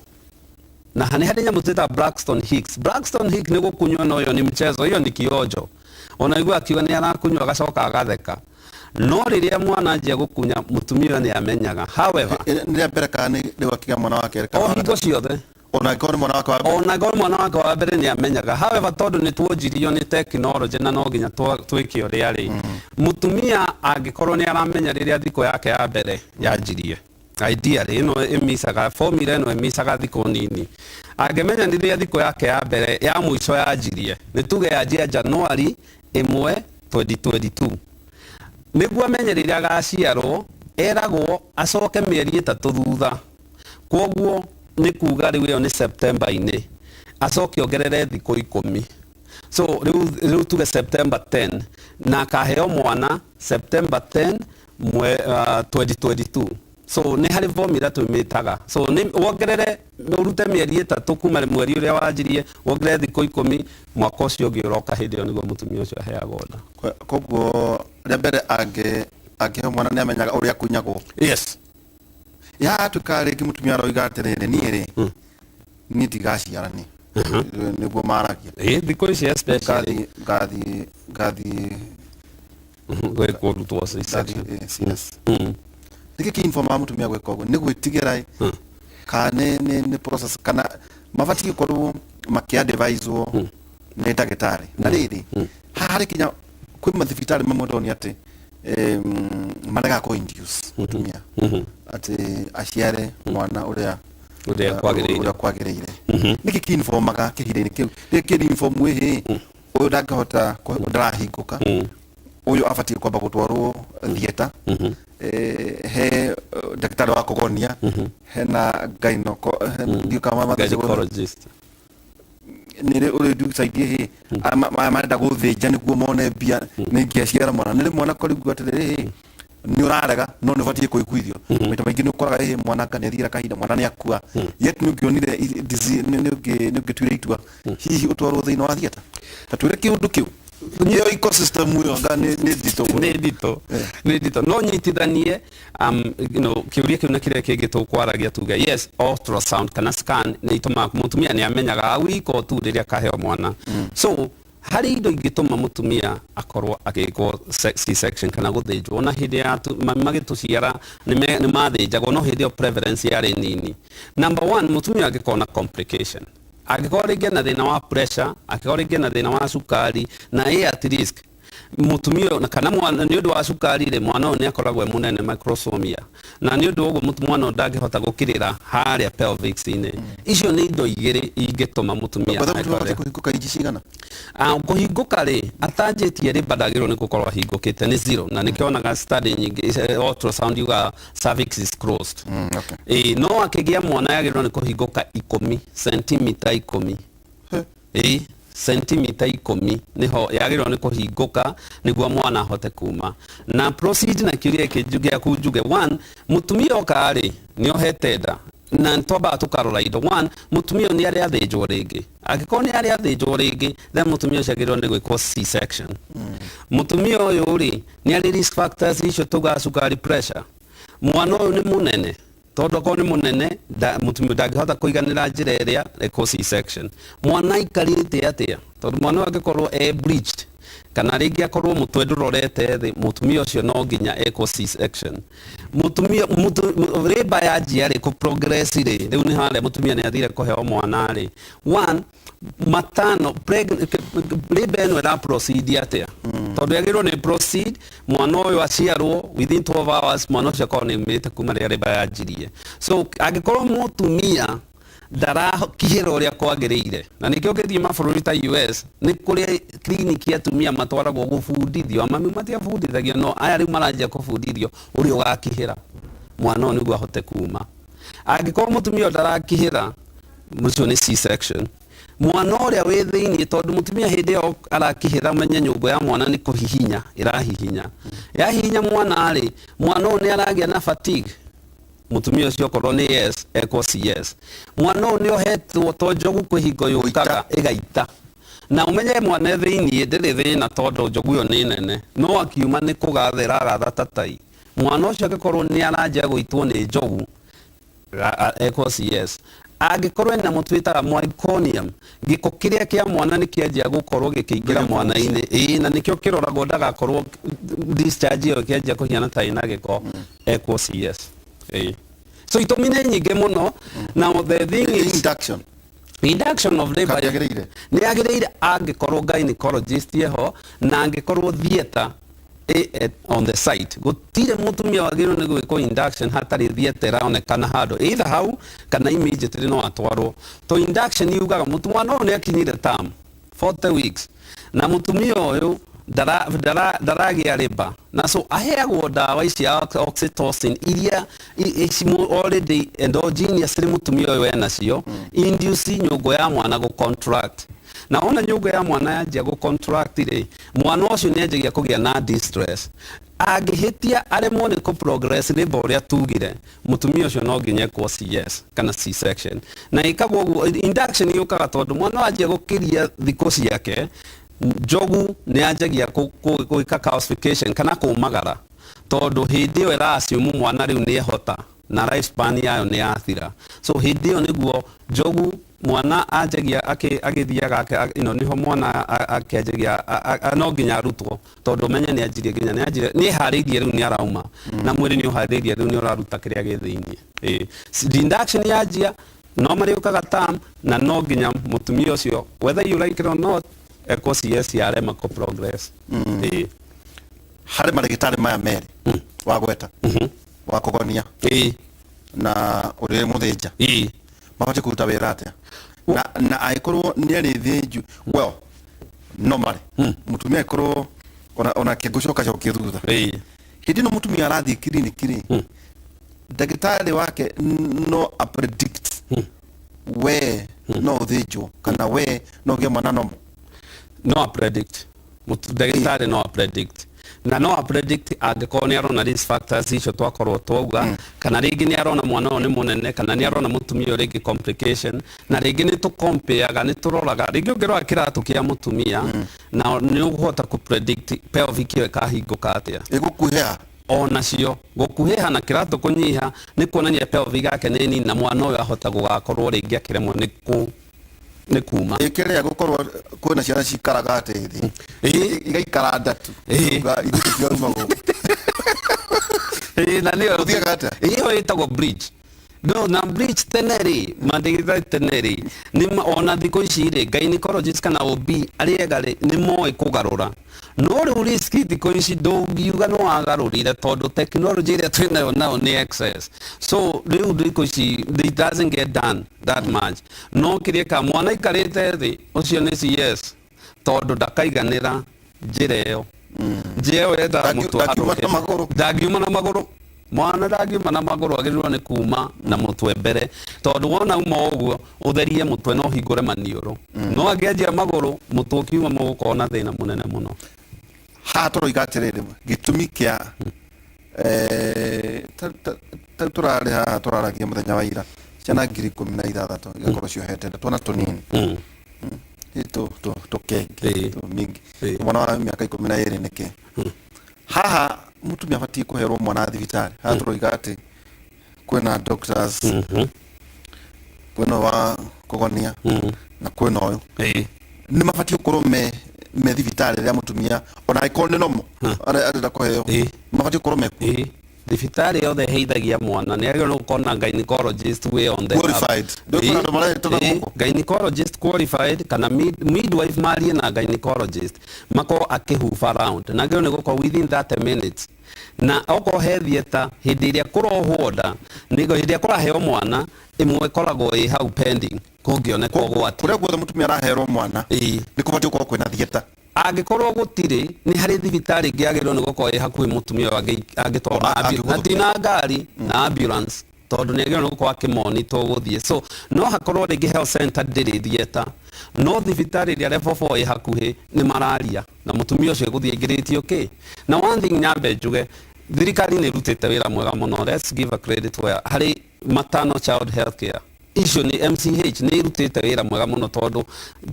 Na nĩ harĩ nyamũ twĩtaga Braxton Hicks. Braxton Hicks nĩ gũkunywo, na ũyũ ni mchezo, hiyo ni kionjo. Ona igua akiuga nĩ arakunywo, agacoka agatheka. No rĩrĩa mwana anjia gũkunya, mũtumia ũyũ nĩ amenyaga. However, Nĩ rĩa mbere kana nĩ rĩu akĩgĩa mwana wa kerĩ kana o wa hingo gatatũ? Ciothe. Ona angĩkorwo nĩ mwana wake wa mbere? Ona angĩkorwo nĩ mwana wake wa mbere, nĩ amenyaga. However, tondũ nĩ tuonjirio nĩ tekinoronjĩ na no nginya twĩke ũrĩa rĩ, mũtumia angĩkorwo nĩ aramenya rĩrĩa thikũ yake ya mbere yanjirie, ideally ĩno ĩmicaga formula, ĩno ĩmicaga thikũ nini, angĩmenya rĩrĩa thikũ yake ya mbere ya mũico yanjirie, nĩ tuge yanjia Januari 1 2022, nĩguo amenye rĩrĩa agaciarwo, eragwo acoke mĩeri 3 thutha. Kwoguo nĩ kuga rĩu ĩyo nĩ September-inĩ, acoke ongerere thikũ 10. So rĩu tuge September 10, na akaheo mwana September 10 2022. So nĩ harĩ formula twĩmĩtaga. So nĩ wongerere, ũrute mĩeri 3 kuma mweri ũrĩa wanjirie, wongerere thikũ 10, mwaka ũcio ũngĩ ũroka, hĩndĩ ĩyo nĩguo mũtumia ũcio aheagwo nda. Koguo rĩa mbere angĩheo mwana nĩ amenyaga ũrĩa akunyagwo? Yes. Yatuĩka rĩngĩ mũtumia aroiga atĩrĩrĩ, niĩ rĩ, niĩ ndigaciara, nĩ nĩguo maragia. Ĩ, thikũ ici especially. Ngathiĩ Gwĩkwo rutwo C-section. Ngathiĩ, CS. Nĩkĩ kĩ-inform mũtumia gwĩka ũguo? Nĩ gwĩtigĩra kana nĩ process, kana mabatiĩ gũkorwo makĩ-adviswo nĩ ndagĩtarĩ? Na rĩrĩ, haha harĩ kinya kwĩ mathibitarĩ mamwe ndoni atĩ maregaga kũ induce mũtumia atĩ aciare mwana ũrĩa Ũrĩa kwagĩrĩire. Ũrĩa kwagĩrĩire. Nĩkĩ kĩ-informaga kĩhinda-inĩ kĩu? Nĩkĩ kĩ-inform ĩhĩ ũyũ ndangĩhota ndarahingũka, ũyũ abatiĩ kwamba gũtwarwo theatre, he ndagĩtarĩ wa kũgonia, hena gynaco, ndiũ kama Gynecologist. Nĩ ũrĩ nducaidie hĩ maya marenda gũthĩnja nĩguo mone mbia, nĩ ingĩaciara mwana nĩ rĩmwe na kũrigua atĩrĩrĩ, hĩ nĩ ũrarega, no nĩ ũbatiĩ kũiguithio. Maita maingĩ nĩ ũkoraga hĩ mwana anga nĩ athiĩra kahinda, mwana nĩ akua, yet nĩ ũngĩonire nĩ ũngĩtuire itua hihi ũtwarwo thĩinĩ wa theatre. Ta twĩre kĩũndũ kĩu, ĩyo ecosystem ĩyo anga nĩ nditũ mũno. Nĩ nditũ, nĩ nditũ. No nyitithanie kĩũria kĩu na kĩrĩa kĩngĩ tũkwaragia. Tuge yes, ultrasound kana scan nĩ itũmaga mũtumia nĩ amenyaga a week or two rĩrĩa akaheo mwana. So harĩ indo ingĩtũma mũtumia akorwo agĩkwo C-section kana gũthĩnjwo. Ona hĩndĩ ya magĩtũciara nĩ mathĩnjagwo, no hĩndĩ ĩyo prevalence yarĩ nini. Number one, mũtumia angĩkorwo na complication, angĩkorwo rĩngĩ na thĩna wa pressure, angĩkorwo rĩngĩ na thĩna wa cukari na ĩ at risk mũtumia ũyũ, kana mwana, nĩ ũndũ wa cukari rĩ, mwana ũyũ nĩ akoragwo e mũnene, macrosomia, na nĩ ũndũ wa ũguo mwana ũyũ ndangĩhota gũkirĩra harĩa pelvics-inĩ. Icio nĩ indo igĩrĩ ingĩtũma mũtumia Batha mũtumia akore. abatiĩ kũhingũka inji cigana? Ah, kũhingũka rĩ, atanjĩtie rĩ, ndagĩrĩirwo nĩ gũkorwo ahingũkĩte nĩ zero, na nĩkĩo onaga study nyingĩ, ultrasound yugaga cervix is closed. Ĩĩ, no akĩgĩa mwana yagĩrĩirwo nĩ kũhingũka 10, sentimita 10. Ĩĩ, sentimita 10 nĩho yagĩrĩirwo nĩ kũhingũka nĩguo mwana ahote kuma. Na proceed na kĩũria gĩkĩ gĩaku, njuge one, mũtumia oka rĩ, nĩ ohete nda, na twambaga tũkarora indo. One, mũtumia ũyũ nĩ arĩ athĩnjwo rĩngĩ? Angĩkorwo nĩ arĩ athĩnjwo rĩngĩ, then mũtumia ũcio agĩrĩirwo nĩ gwĩkwo C-section. Mũtumia ũyũ rĩ, nĩ arĩ risk factors icio tugaga cukari, pressure? Mwana ũyũ nĩ mũnene? Tondũ akorwo nĩ mũnene, mũtumia ndangĩhota kũiganĩra njĩra ĩrĩa, ĩkwo C-section. Mwana aikarĩte atĩa? Tondũ mwana ũyũ angĩkorwo e breached, kana rĩngĩ akorwo mũtwe ndũrorete thĩ, mũtumia ũcio no nginya ekwo C-section. Mũtumia rĩmba yanjia rĩ kũ progress rĩ, rĩu nĩ harĩa mũtumia nĩ athire kũheo mwana rĩ, one matano rĩmba ĩno ĩra proceed atĩa? Tondũ yagĩrĩirwo nĩ proceed mwana ũyũ aciarwo within 12 hours, mwana ũcio akorwo nĩ aumĩte kuma rĩrĩa rĩmba yanjirie. So angĩkorwo mũtumia ndarakihĩra ũrĩa kwagĩrĩire, na nĩkĩo ũngĩthiĩ mabũrũri ta US, nĩ kũrĩ kliniki atumia matwaragwo gũbundithio. Amami matiabundithagio, no aya rĩu maranjia kũbundithio ũrĩa ũgakihĩra mwana ũyũ nĩguo ahote kuma. Angĩkorwo mũtumia ũyũ ndarakihĩra, ũcio nĩ C-section. Mwana ũrĩa wĩ thĩiniĩ, tondũ mũtumia hĩndĩ ĩyo arakihĩra, menye nyũngũ ya mwana nĩ kũhihinya ĩrahihinya, yahihinya mwana rĩ, mwana ũyũ nĩ aragĩa na fatigue? Mũtumia ũcio okorwo nĩ yes, ekwo CS. Mwana ũyũ nĩ ohetwo to njogu kwĩ hingo yũkaga ĩgaita, na ũmenye mwana e thĩiniĩ ndĩrĩ thĩna, tondũ njogu ĩyo nĩ nene, no akiuma nĩ kũgathĩra agatha tatai. Mwana ũcio angĩkorwo nĩ aranjia gũitwo nĩ njogu, ekwo CS. Angĩkorwo ena mũtwĩtaga meconium, gĩko kĩrĩa kĩa mwana nĩ kĩanjia gũkorwo gĩkĩingĩra mwana-inĩ, ĩĩ, na nĩkĩo kĩroragwo ndagakorwo discharge ĩyo ĩkĩanjia kũhiana ta ĩna gĩko, ekwo CS. Ĩĩ, so itũmi nĩ nyingĩ mũno. Now the thing is induction. Induction of labor. Kana yagĩrĩire? Nĩ yagĩrĩire angĩkorwo gynecologist eho na angĩkorwo theatre on the site. Gũtirĩ mũtumia wagĩrĩirwo nĩ gwĩkwo induction hatarĩ theatre ĩronekana handũ, either hau kana immediately no atwarwo to induction. Yugaga mwana ũyũ nĩ akinyire term 40 weeks na mũtumia ũyũ ndaragĩa labour, na so aheagwo ndawa ici ya oxytocin iria already endogenous rĩ mũtumia ũyũ enacio, induce nyũngũ ya mwana gũ contract. Na wona nyũngũ ya mwana yanjia gũ contract rĩ, mwana ũcio nĩ anjagia kũgĩa na distress. Angĩhĩtia aremwo nĩ kũ progress labour ũrĩa tugire, mũtumia ũcio no nginya ekwo CS kana C section, na ĩkagwo ũguo. Induction yũkaga tondũ mwana wanjia gũkĩria thikũ ciake, njogu nĩ yanjagia gwĩka calcification kana kũmagara, tondũ hĩndĩ ĩyo ĩra assume mwana rĩu nĩ ehota na lifespan yayo nĩ yathira. So hĩndĩ ĩyo nĩguo njogu mwana anjagia agĩthiaga nĩho mwana akĩanjagia no nginya arutwo, tondũ ũmenye nĩ anjirie nginya nĩ anjirie nĩ eharĩirie rĩu nĩ arauma na mwĩrĩ nĩ ũharĩirie rĩu nĩ ũraruta kĩrĩa gĩ thĩiniĩ. Ĩĩ. Induction yanjia no marĩũkaga term na no nginya mũtumia ũcio, whether you like it or not, ekwo CS yarema kũ progress. Ĩĩ. Harĩ marĩgĩtarĩ maya merĩ wagweta, wa kũgonia na ũrĩa mũthĩnja, mabatiĩ kũruta wĩra atĩa na angĩkorwo nĩ arĩthĩnju? Well, normally mũtumia angĩkorwo ona kĩngũcoka cokie thutha, hĩndĩ ĩno mũtumia arathiĩ kiriniki rĩ, ndagĩtarĩ wake no a predict we no ũthĩnjwo kana we no ũgĩe mwana nomo? No a predict. Ndagĩtarĩ no a predict, na no a predict angĩkorwo nĩ arona risk factors icio twakorwo twauga, kana rĩngĩ nĩ arona mwana ũyũ nĩ mũnene, kana nĩ arona mũtumia ũyũ rĩngĩ complication, na rĩngĩ nĩ tũkompeaga, nĩ tũroraga rĩngĩ ũngĩrora kĩratũ kĩa mũtumia na nĩ ũkũhota kũ predict pelvic ĩyo ĩkahingũka atĩa. Ĩgũkuhĩha. Onacio gũkuhĩha na kĩratũ kũnyiha nĩ kuonania pelvic yake nĩ nini na mwana ũyũ ahota gũgakorwo rĩngĩ akĩremwo nĩ kuma. Ĩkĩrĩa gũkorwo kwĩna ciana cikaraga atĩ thĩ igaikara ndatu. Ithuĩ tũtiaruma gũkũ. Ĩĩ, na nĩyo Gũthiaga atĩa? Ĩyo ĩtagwo breech. No na breech tene rĩ, mandagĩtarĩ tene rĩ, ona thikũ ici rĩ, gynecologist kana OB arĩa ega rĩ, nĩ moĩ kũgarũra, no rĩu risk thikũ ici ndũngiuga nĩ wagarũrire, tondũ technology ĩrĩa twĩnayo nayo nĩ excess. So rĩu thikũ ici it doesn't get done that much. No kĩrĩa ka mwana aikarĩte thĩ, ũcio nĩ CS, tondũ ndakaiganĩra njĩra ĩyo, njĩra ĩyo yendaga mũtwe Ndangiuma na harũke. magũrũ. Ndangiuma na magũrũ. Mwana ndangiuma na magũrũ, agĩrĩirwo nĩ kuma na mũtwe mbere, tondũ wona uma ũguo ũtherie mũtwe no ũhingũre maniũrũ, no angĩanjia magũrũ, mũtwe ũkiuma mũgũkorwo na thĩna mũnene mũno. Haha tũroiga atĩrĩrĩ, gĩtũmi kĩa ta tũrarĩ haha tũraragia mũthenya wa ira, ciana 16,000 igakorwo ciohete nda, twana tũnini. Tũkenge tũmingi. Mwana wa mĩaka 12 nĩkĩ haha mũtumia abatiĩ kũherwo mwana thibitarĩ? Haha tũroiga atĩ kwĩna doctors, kwĩna wa kũgonia na kwĩna ũyũ, nĩ mabatiĩ gũkorwo me thibitarĩ rĩrĩa mũtumia ona angĩkorwo nĩ nomo arenda kũheo, mabatiĩ gũkorwo mekuo? Ĩĩ, thibitarĩ yothe ĩheithagia mwana nĩ agĩrĩirwo nĩ gũkorwo na gynecologist wĩ on the Qualified. Ndũkuona andũ maretana gũkũ? Gynecologist qualified kana midwife marie na gynecologist makorwo akĩhuba round, na agĩrĩirwo nĩ gũkorwo within 30 minutes, na okorwo he theatre hĩndĩ ĩrĩa kũrohwo nda, nĩgo hĩndĩ ĩrĩa kũraheo mwana, ĩmwe ĩkoragwo ĩ hau pending kũngĩoneka ũgwati. Kũrĩa guothe mũtumia araherwo mwana nĩ kũbatiĩ gũkorwo kwĩna theatre. Angĩkorwo gũtirĩ, nĩ harĩ thibitarĩ ĩngĩ yagĩrĩirwo nĩ gũkorwo ĩ hakuhĩ mũtumia ũyũ angĩtwarwo na Angĩgũthũkia. Na ti na ngari, na ambulance, tondũ nĩ agĩrĩirwo nĩ gũkorwo akĩmonitwo gũthiĩ. So no hakorwo rĩngĩ health center ndĩrĩ theatre, no thibitarĩ ĩrĩa level 4 ĩ hakuhĩ nĩ mararia na mũtumia ũcio egũthiĩ aingĩrĩtio kĩ. Na one thing nyambe njuge, thirikari nĩ ĩrutĩte wĩra mwega mũno. Let's give a credit where harĩ maternal child health care icio nĩ MCH nĩ irutĩte wĩra mwega mũno, tondũ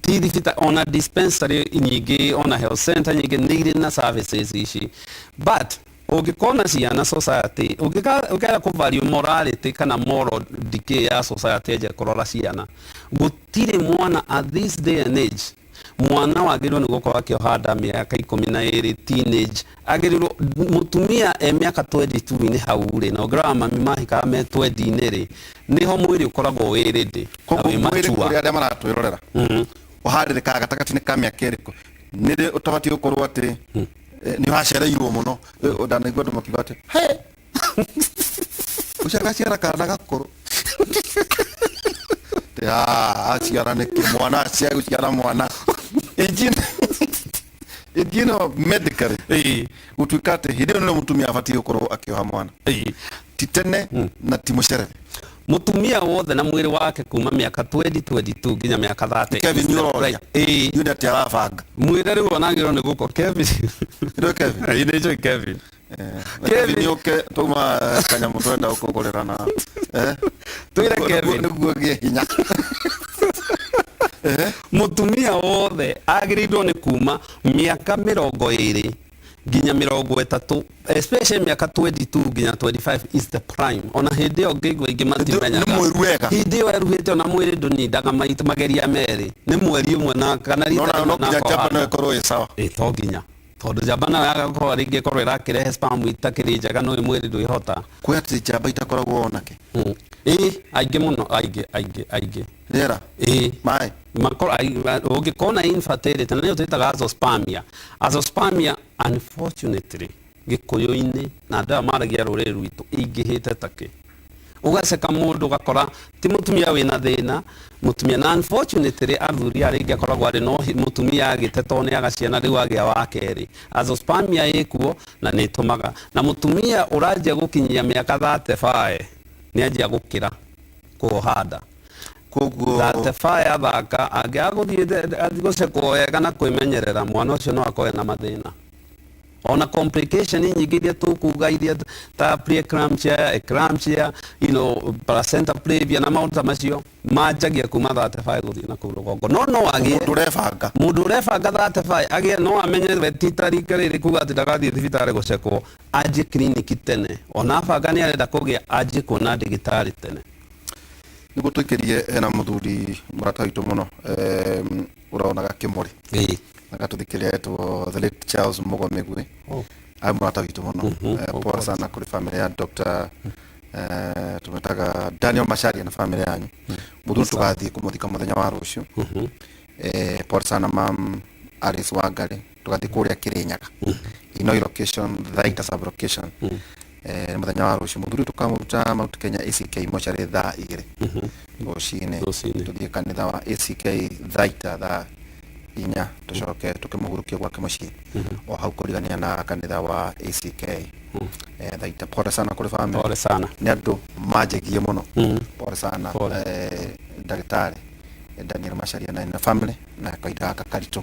ti thibitarĩ, ona dispensary nyingĩ, ona health center nyingĩ nĩ irĩ na services ici, but Ũngĩkona ciana society ũngĩenda kũ value morality kana moral decay ya society, enje kũrora ciana. Gũtirĩ mwana at this day and age, mwana wagĩrĩirwo nĩ gũkorwo akĩoha nda mĩaka 12, teenage. Agĩrĩirwo mũtumia e mĩaka 22-inĩ hau rĩ, na ũngĩrora mami mahikaga me 20-inĩ rĩ, nĩho mwĩrĩ ũkoragwo wĩ ready na Koguo wĩ mwĩrĩ mature. Kũrĩ arĩa maratwĩrorera, ũharĩrĩkaga gatagatĩ-inĩ ka mĩaka ĩrĩkũ? Nĩrĩ ũtabatiĩ gũkorwo atĩ nĩ ũracereirwo mũno? Ndanaigua andũ makiuga atĩ he ũcio agaciara kana gakũrũ. Atĩ, "Ah, aciara nĩkĩ mwana acia gũciara mwana ĩnjino medically?" Gũtuĩka atĩ hĩndĩ ĩyo nĩrĩo mũtumia abatiĩ gũkorwo akĩoha mwana, ti tene na ti mũcerere. Mutumia wothe na mwĩrĩ wake kuma mĩaka 2022 nginya mĩaka 30. Kevin, nĩ ũroria. Ĩĩ. Nĩ atĩ arabanga. Mwĩre rĩu onagĩrwo nĩ gũko Kevin. Nĩ Kevin. Ĩĩ, nĩ njũĩ Kevin. Kevin yũke twauma kanyamũ twenda gũkũgũrĩra na Twĩre Kevin. Nĩguo gĩe hinya. Mutumia wothe agĩrĩirwo nĩ kuma mĩaka 20 nginya 30, especially mĩaka 22 nginya 25 is the prime. Ona hĩndĩ ĩyo ngĩigua aingĩ matimenyaga. Nĩ mwĩru wega. Hĩndĩ ĩyo eruhĩte, ona mwĩrĩ ndũnindaga maita mageria merĩ, nĩ mweri ũmwe na kana rita Nona rĩmwe no na nginya njamba akohanda. no ĩkorwo ĩ sawa. Ĩ, to nginya, tondũ njamba nayo yagakorwo rĩngĩ ĩkorwo ĩrakĩrehe sperm itakĩrĩ njega, no mwĩrĩ ndwĩhota. Kwĩ atĩ njamba itakoragwo onake? Ĩ, aingĩ mũno, aingĩ aingĩ aingĩ. Rĩera. Ĩ. Maĩ. Ũngĩkona infertility na nĩyo twĩtaga azoospermia. Azoospermia, unfortunately, gĩkũyũ-inĩ na andũ aya maragia rũrĩrĩ rwitũ ĩingĩhĩte takĩ ũgaceka mũndũ ũgakora ti mũtumia wĩna thĩna, mũtumia na unfortunately athuri arĩa aingĩ akoragwo arĩ no mũtumia agĩte tondũ nĩ aga ciana, rĩu agĩa wa kerĩ. Azoospermia ĩkuo na nĩ ĩtũmaga na mũtumia ũranjia gũkinyia mĩaka 35 nĩ anjia gũkĩra kuoha nda. Koguo 35 athaka angĩaga gũthiĩ athiĩ gũcekwo wega na kwĩmenyerera, mwana ũcio no akorwo na mathĩna ona complication nyingĩ iria tũkuga, iria ta preeclampsia, eclampsia, placenta previa na maũndũ ta macio manjagia kuma 35 gũthiĩ na kũu rũgongo, no agĩe. Mũndũ ũrebanga. Mũndũ ũrebanga 35 agĩe, no amenye we ti ta rika rĩrĩ kuga atĩ ndagathiĩ thibitarĩ gũcekwo, anjie kiriniki tene. Ona abanga nĩ arenda kũgĩa, anjie kuona ndagĩtarĩ tene. Nĩguo tũikĩrie, hena mũthuri mũrata witũ mũno ũronaga kĩmũrĩ agatũthikĩrĩria, etwo the late Charles Mugo Mĩgwi. Oh. Arĩ mũrata witũ mũno. Pole sana kũrĩ family ya Dr. Tũmetaga Daniel Macharia na family yanyu. Mũthuri tũgathiĩ kũmũthika mũthenya wa rũciũ. Pole sana mam Alice Wangari. Tũgathiĩ kũrĩa Kĩrĩnyaga, Inoi location, Thaita sub location, mũthenya wa rũciũ. Mũthuri tũkamũruta Mount Kenya ACK mocarĩ thaa 2 rũcinĩ. Rũcinĩ. Tũthiĩ kanitha wa ACK Thaita thaa 4, tũcoke tũkĩmũhurukie gwake mũciĩ o hau kũrigania na kanitha wa ACK Thaita. Pole sana kũrĩ family. Pole sana. Nĩ andũ manjagie mũno. Pole sana. Pole. Ndagĩtarĩ Daniel Macharia na family na kahinda gaka karitũ.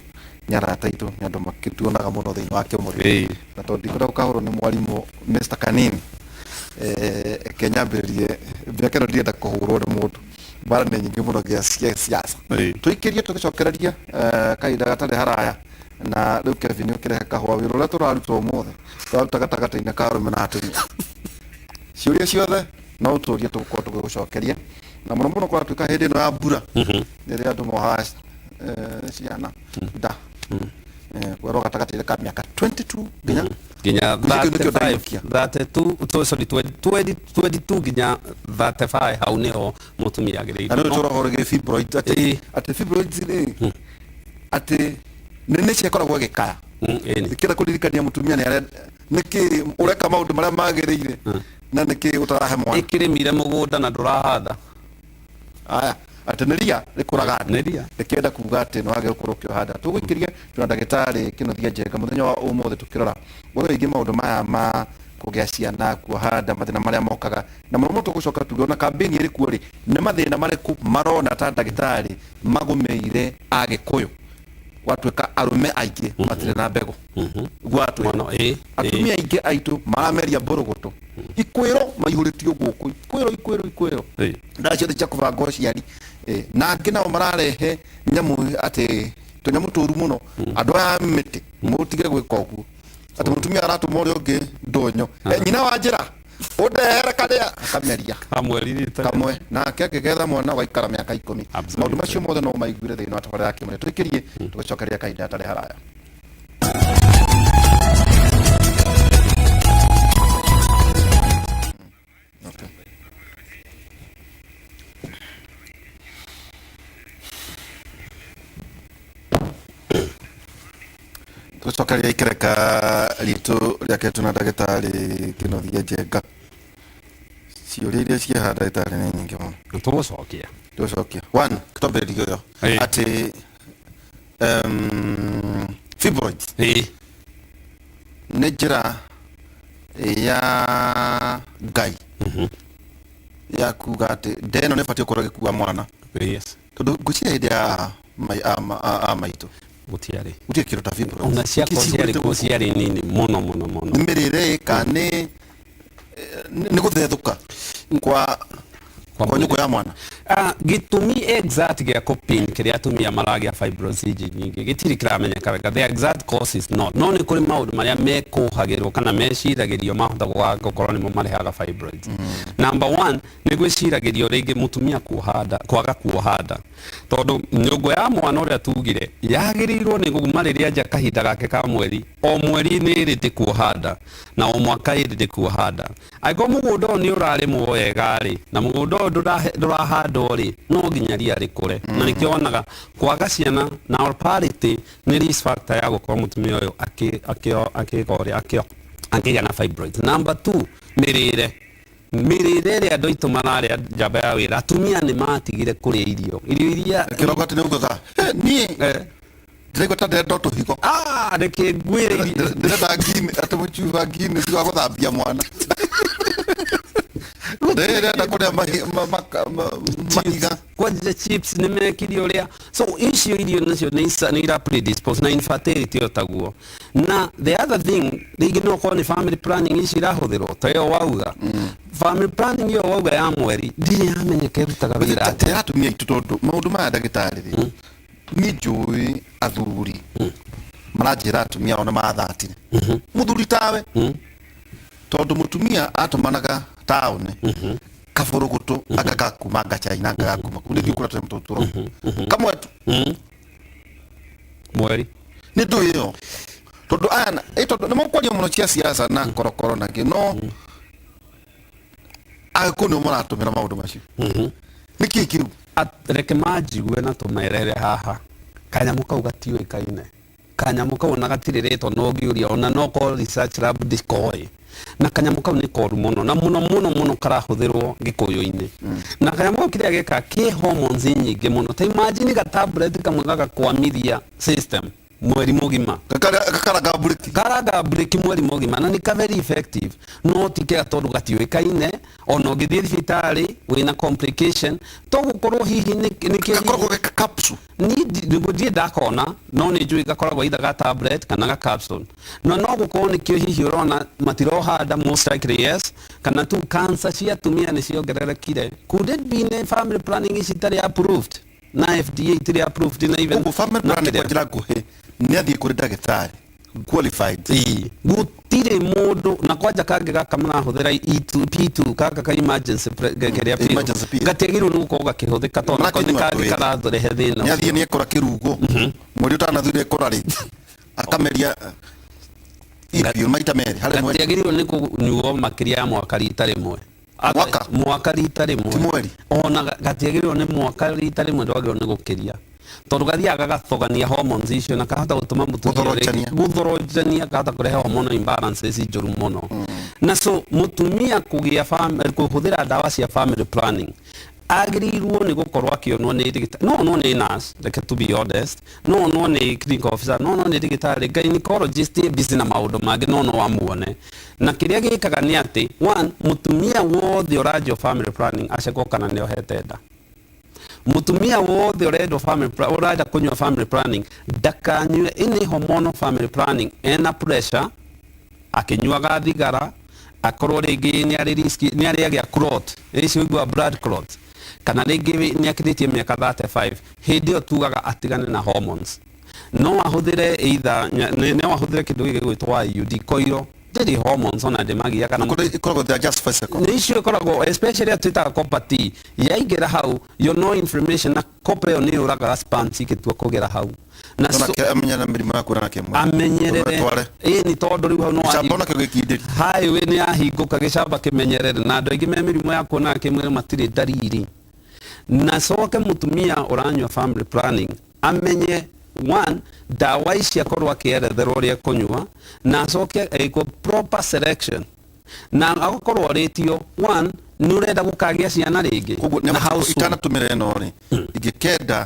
Nĩ arata aitũ, nĩ andũ makĩtuonaga mũno thĩinĩ wa kĩmũrĩ. Na tondũ ndikwenda gũkahũrwo nĩ mwarimũ Mr. Kanini, reke nyambĩrĩrie mĩaka ĩno, ndirenda kũhũrwo nĩ mũndũ. Mbara nĩ nyingĩ mũno gĩa cia siasa. Tũikĩrie tũgĩcokereria kahinda gatarĩ haraya. Na rĩu Kevin ũkĩrehe kahũa. Wĩra ũrĩa tũraruta ũmũthĩ, tũraruta gatagatĩ-inĩ ka arũme na atumia. Ciũria ciothe no ũtũrie, tũgũkorwo tũgĩgũcokeria, na mũno mũno kũratuĩka hĩndĩ ĩno ya mbura rĩrĩa andũ mohaga ciana nda. Kwerwo gatagatĩ-inĩ ka mĩaka 22 nginya nginya Kĩu nĩkĩo 35. Ndainũkia. 32 to, sorry, 20, 22 nginya 35, hau niho mũtumia Na agĩrĩirwo. nĩ tũrohoro gĩ fibroids atĩ atĩ fibroids rĩ, atĩ nĩ ciakoragwo ĩgĩkaya. Ĩni. Ikĩenda kũririkania mũtumia nĩ arenda nĩkĩ ũreka maũndũ marĩa magĩrĩire na nĩkĩ ũtarahe mwana. Ĩkĩrĩmire mũgũnda na ndũrahanda. Aya, atĩ nĩ ria rĩkũraga nda. Nĩ ria. Rĩkĩenda kuga atĩ nĩ wagĩrĩirwo gũkorwo ũkĩoha nda. Tũgũikĩria twĩna ndagĩtarĩ Kĩnuthia Njenga mũthenya wa ũmũthĩ, tũkĩrora ũhoro wĩgiĩ maũndũ maya ma kũgĩa ciana, kuoha nda, mathĩna marĩa mokaga, na mũno mũno tũgũcoka tuge ona kambĩni ĩrĩ kuo rĩ, nĩ mathĩna marĩkũ marona ta ndagĩtarĩ magũmĩire Agĩkũyũ gwatuĩka arũme aingĩ matirĩ na mbegũ gwatuĩka Mũno, ĩ. Atumia aingĩ aitũ marameria mbũrũgũtũ, ikwĩro maihũrĩtio gũkũ, ikwĩro, ikwĩro, ikwĩro. Ndawa ciothe cia kũbanga ũciari. Na angĩ nao mararehe nyamũ atĩ tũnyamũ tũru mũno. Andũ aya a mĩtĩ, mũtige gwĩka ũguo, atĩ mũtumia aratũma ũrĩa ũngĩ Ndũnyũ. Nyina wa njĩra ũndehere karĩa akameria Kamwe ririta. Kamwe nake akĩgetha mwana waikara mĩaka 10. Absolutely. Maũndũ macio mothe no maiguire thĩinĩ wa tabarĩra ya Kĩmũrĩa. Tũikĩrie tũgĩcokeria kahinda hatarĩ haraya. Okay. Tũcokeria ikereka ritũ rĩakĩtwo na ndagĩtarĩ Kĩnuthia Njenga. Ciũria iria ciaha ndagĩtarĩ nĩ nyingĩ mũno. Tũgũcokia. Tũcokia one twambĩrĩrie ũyũ atĩ fibroids nĩ njĩra ya Ngai ya kuga atĩ nda ĩno nĩ ĩbatiĩ gũkorwo ĩgĩkua mwana, tondũ ngwĩciria hĩndĩ ya a maitũ Gũtiarĩ. Gũtirĩ kĩndũ ta fibroids. Ona ciakwa Nĩkĩ ciarĩ cihũrĩte kuo gũkũ? Ciarĩ nini mũno mũno mũno. Nĩ mĩrĩre kana nĩ gũthethũka kwa nyũkwa ya mwana? Gĩtũmi exact gĩa kũpin kĩrĩa atumia maragĩa fibroids nyingĩ gĩtirĩ kĩramenyeka wega. The exact cause is not, no nĩ kũrĩ maũndũ marĩa mekũhagĩrwo kana meciragĩrio mahota gũkorwo nĩmo marehaga fibroids. Number one, nĩ gwĩciragĩrio rĩngĩ mũtumia kuoha nda, kwaga kuoha nda, tondũ nyũngũ ya mwana ũrĩa tugire yagĩrĩirwo nĩ kuma rĩrĩa nja kahinda gake ka mweri, o mweri nĩ ĩrĩ kuoha nda na o mwaka ĩrĩ kuoha nda. Angĩkorwo mũgũnda ũyũ nĩ ũrarĩmwo wega rĩ, na mũgũnda ũyũ ndũrahandwo rĩ, no nginya ria rĩkũre. Na nĩkĩo wonaga kwaga ciana na parity nĩ risk factor ya gũkorwo mũtumia ũyũ akĩka ũrĩa akĩgĩa na fibroids. Number two, mĩrĩre. Mĩrĩre ĩrĩa andũ aitũ mararĩa njamba ya wĩra, atumia nĩ matigire kũrĩa irio iria Kĩroko atĩ nĩ ugaga, "Niĩ ndĩraigua ta ndĩrenda tũhigo." Ah, reke ngwĩre Ndĩrenda ngini, atĩ mũcuba ngini ti wa gũthambia mwana, ndĩrenda kũrĩa mahiga. Kwanja chips nĩ mekire ũrĩa. So icio irio nacio nĩ ira predispose na infertility o taguo. Na the other thing rĩngĩ no korwo nĩ family planning ici irahũthĩrwo, ta ĩyo wauga family planning ĩyo wauga ya mweri, ndirĩ yamenyeka ĩrutaga wĩra atĩa. Tera atumia aitũ, tondũ maũndũ maya, ndagĩtarĩ rĩ, niĩ njũĩ athuri maranjĩra atumia ao nĩ mathatire mũthuri tawe, tondũ mũtumia atũmanaga taũni kabũrũgũtũ, anga gakuma anga China, anga gakuma kuu nĩthiĩ kũrĩa tũrĩ tũtũro kamwe tu Mweri. Nĩ ndũĩ ĩyo, tondũ aya tondũ nĩ makwaria mũno cia siasa na korokoro na kĩ, no agĩkũyũ nĩo maratũmĩra maũndũ macio. Nĩ kĩĩ kĩu? Reke manjigue na tũmerere haha, kanyamũ kau gatiũĩkaine. Kanyamũ kau ona gatirĩ rĩtwa, no ũngĩũria ona no korwo research lab ndĩkoĩ. Na kanyamũ kau nĩ koru mũno, na mũno mũno mũno karahũthĩrwo gĩkũyũ-inĩ. Na kanyamũ kau kĩrĩa geka kĩ hormones nyingĩ mũno. Ta imagine ga tablet kamwe gagakwamithia system mweri mũgima. Gakaranga mburĩki. Karanga breki mweri mũgima, na nĩ ka very effective, no ti kega tondũ gatiũĩkaine. Ona ũngĩthiĩ thibitarĩ wĩna complication, to gũkorwo hihi nĩ kĩ Gakoragwo ge capsule? Niĩ ndirĩ ndakona, no nĩ njũĩ gakoragwo either ga tablet kana ga capsule. No gũkorwo nĩkĩo hihi ũrona matirohanda, most likely yes. Kana tu cancer cia atumia nĩ ciongererekire. Could it be nĩ family planning ici itarĩ approved na FDA, itirĩ approved na even Koguo family na planning kĩrĩa. kwa njĩra nguhĩ nĩ athiĩ kũrĩ ndagĩtarĩ qualified. Ĩĩ, gũtirĩ mũndũ. Na kwanja kangĩ gaka marahũthĩra E2 P2, gaka ka emergency kĩrĩa pill, Emergency pill. gatiagĩrĩirwo nĩ gũkorwo gakĩhũthĩka tondũ nako nĩ Marakĩnyua kangĩ twĩrĩ. karatũrehe thĩna. Nĩ athiĩ nĩ ekora kĩrugo mweri ũtanathire ekora rĩngĩ akameria ipiũ maita merĩ harĩ mweri. Gatiagĩrĩirwo nĩ kũnyuo makĩria ya mwaka rita rĩmwe. Mwaka? Mwaka rita rĩmwe. Ti mweri? Ona gatiagĩrĩirwo nĩ mwaka rita rĩmwe, ndwagĩrĩirwo nĩ gũkĩria, tondũ gathiaga gagathogania hormones icio na kahota gũtũma mũtumia Gũthorocania. Gũthorocania, kahota kũrehe hormonal imbalances njũru mũno. Na so mũtumia kũgĩa kũhũthĩra ndawa cia family planning agĩrĩirwo nĩ gũkorwo akĩonwo nĩ ndagĩtarĩ, no onwo nĩ nurse, reke to be honest, no onwo nĩ clinical officer, no onwo nĩ ndagĩtarĩ gynecologist e busy na maũndũ mangĩ, no no amuone. Na kĩrĩa gĩkaga nĩ atĩ one, mũtumia wothe ũranjio family planning acekwo kana nĩ ohete nda. Mutumia wothe ũrendwo ũrenda kũnyua family planning ndakanyue any hormonal family planning ena pressure, akĩnyuaga thigara, akorwo rĩngĩ nĩ arĩ risk nĩ arĩ agĩa clot, icio igua blood clot, kana rĩngĩ nĩ akĩrĩtie mĩaka 35. Hĩndĩ ĩyo tugaga atigane na hormones. No ahũthĩre either no ahũthĩre kĩndũ gĩkĩ gĩgwĩtwo IUD coil, Ndĩrĩ hormones ona ndĩmagia kana Kũrĩ ikoragwo they are just physical. Nä icio ikoragwo especially twĩtaga copper T, yaingĩra hau yo no inflammation, na copper ĩyo nĩ yũragaga sperms ikĩtua kũgera hau na Ona amenya na mĩrimũ ya kuonana kĩmwĩrĩ. Amenyerere. Tware. Ĩ nĩ tondũ rĩu hau no Gĩcamba onakĩo gĩkindĩri. Highway nĩ yahingũka, gĩcamba kĩmenyerere, na andũ aingĩ me mĩrimũ ya kuonana kĩmwĩrĩ matirĩ ndariri. Na coke mũtumia ũranyua family planning amenye, one, ndawa ici akorwo akĩeretherwo ũrĩa ekũnyua, na acoke ĩkwo proper selection, na agakorwo arĩtio, one, nĩ ũrenda gũkagĩa ciana rĩngĩ? Koguo Na how soon? itanatũmĩra ĩno rĩ, ingĩkenda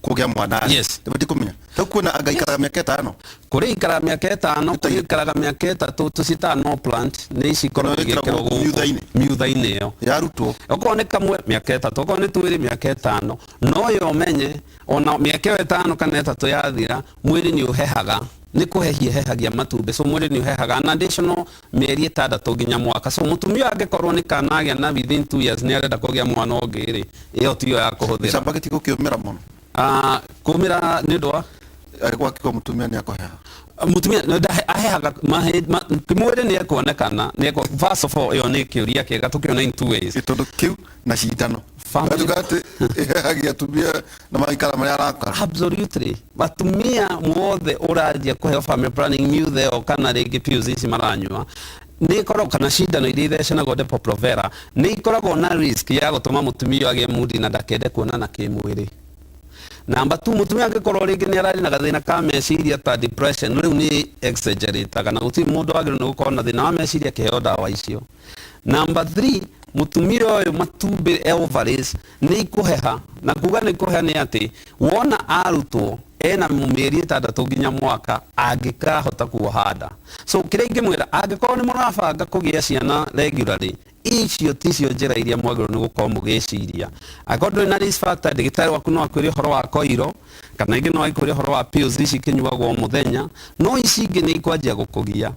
kũgĩa mwana rĩ, ndĩbatiĩ kũmenya rĩu kwĩna anga ikaraga mĩaka 5. Kũrĩ ikaraga mĩaka 5, kũrĩ ikaraga mĩaka 3, tũciĩtaga no plant, nĩ ici ikoragwo Ĩno ĩkĩragwo igĩkĩrwo gũkũ miutha-inĩ? Miutha-inĩ ĩyo. Yarutwo. Okorwo nĩ kamwe, mĩaka 3, okorwo nĩ twĩrĩ, mĩaka 5. No yo ũmenye ona mĩaka ĩyo 5 kana 3 yathira, mwĩrĩ nĩ ũhehaga, nĩ kũhehia hehagia matumbĩ, so mwĩrĩ nĩ ũhehaga an additional mĩeri 6 nginya mwaka. So mũtumia angĩkorwo nĩ kana agĩa na within 2 years nĩ arenda kũgĩa mwana ũngĩ rĩ, ĩyo tiyo ya kũhũthĩra. Gĩcamba gĩtigũkĩũmĩra mũno? Ah, kũmĩra nĩ ũndũ wa Agĩkorwo akĩgwa mũtumia nĩ akũheha. Mutumia ahehaga mwĩrĩ nĩ ekuonekana nĩ first of all, ĩyo nĩ kĩũria kĩega tũkĩona in two ways. Tondũ kĩu na cindano. Family- Gatuga atĩ ĩhehagia atumia na maikara marĩa arakara. Absolutely, atumia muothe ũranjia kũheo family planning, miuthe ĩyo kana rĩngĩ pills ici maranyua nĩ ikoragwo, kana cindano iria ithecanagwo, Depo-Provera, nĩ ikoragwo na risk ya gũtũma mũtumia ũyũ agĩe mood na ndakende kuonana kĩmwĩrĩ. Namba tu, mũtumia angĩkorwo rĩngĩ nĩ ararĩ na gathĩna ka meciria ta depression, rĩu nĩ exaggerataga, na gũtirĩ mũndũ wagĩrĩirwo nĩ gũkorwo na thĩna wa meciria akĩheo ndawa icio. Namba 3, mũtumia ũyũ matumbĩ, ovaries nĩ ikũheha, na kuga nĩ ikũheha nĩ atĩ wona arutwo ena mĩeri 6 nginya mwaka angĩkahota kuoha nda. So kĩrĩa ingĩmwĩra, angĩkorwo nĩ mũrabanga kũgĩa ciana regularly, icio ticio njĩra iria mwagĩrĩirwo nĩ gũkorwo mũgĩciria. Angĩkorwo ndũrĩ na risk factor, ndagĩtarĩ waku no akwĩre ũhoro wa koiro, kana ingĩ no akwĩre ũhoro wa pills ici ikĩnyuagwo o mũthenya, no ici ingĩ nĩ ikwanjia gũkũgia.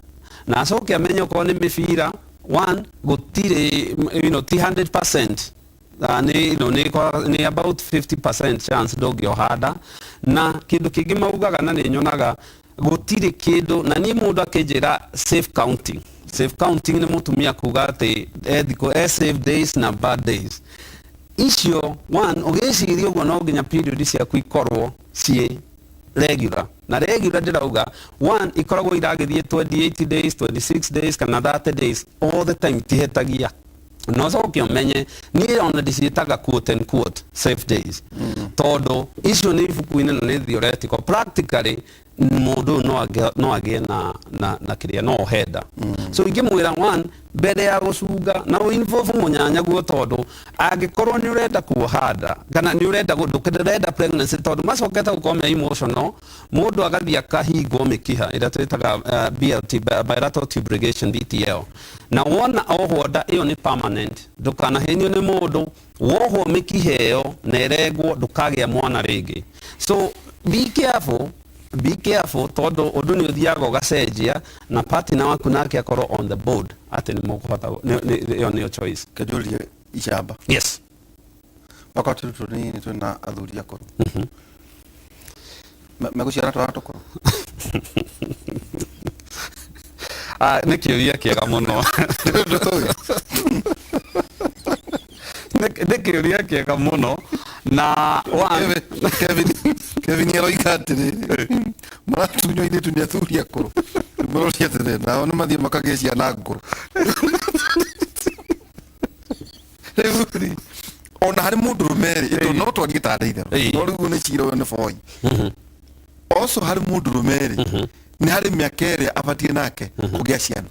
Na acoke amenye okorwo nĩ mĩbira, one, gũtirĩ, ti 100%, nĩ, nĩ about 50% chance ndũngĩoha nda. Na kĩndũ kĩngĩ maugaga, na nĩ nyonaga gũtirĩ kĩndũ, na niĩ mũndũ akĩnjĩra safe counting, safe counting nĩ mũtumia kuga atĩ e thikũ e safe days na bad days icio. One, ũgĩciria ũguo no nginya period ciaku ikorwo ciĩ regular, na regular ndĩrauga, one, ikoragwo iragĩthiĩ 28 days, 26 days kana 30 days all the time, tihĩtagia. No coke ũmenye niĩ ona ndiciĩtaga quote and quote safe days, tondũ icio nĩ ibuku-inĩ na nĩ theoretical. Practically mũndũ ũyũ no agĩe na kĩrĩa no ohe nda. So ingĩmwĩra, one, mbere ya gũcunga na ũinvolve mũnyanyaguo, tondũ angĩkorwo nĩ ũrenda kuoha nda kana nĩ ũrenda ndũrenda pregnancy, tondũ macokete gũkorwo me emotional, mũndũ agathiĩ akahingwo mĩkiha ĩrĩa twĩtaga BLT, bilateral tube ligation, BTL, na wona ohwo nda ĩyo nĩ permanent. Ndũkanahenio nĩ mũndũ, wohwo mĩkiha ĩyo na ĩrengwo, ndũkagĩa mwana rĩngĩ. So be careful, be careful, tondũ ũndũ nĩ ũthiaga ũgacenjia, na partner waku nake akorwo on the board atĩ nĩ mũkũhota ĩyo nĩyo choice. Kĩnjũrie icamba. Yes. Okorwo tũrĩ tũnini, twĩna athuri akũrũ megũciara twana tũkũrũ? Ah, nĩ kĩũria kĩega mũno. Nĩ kĩũria kĩega mũno na one, Kevin aroiga atĩrĩrĩ, maratunywo airĩtu nĩ athuri akũrũ. Maroria atĩrĩrĩ, nao nĩ mathiĩ makagĩe ciana ngũrũ rĩu rĩ, ona harĩ mũndũrũme rĩ, ĩtũ no twarie tarĩ itherũ, no rĩu nĩ cira ũyũ nĩ boy. Also harĩ mũndũrũme rĩ, nĩ harĩ mĩaka ĩrĩa abatiĩ nake kũgĩa ciana?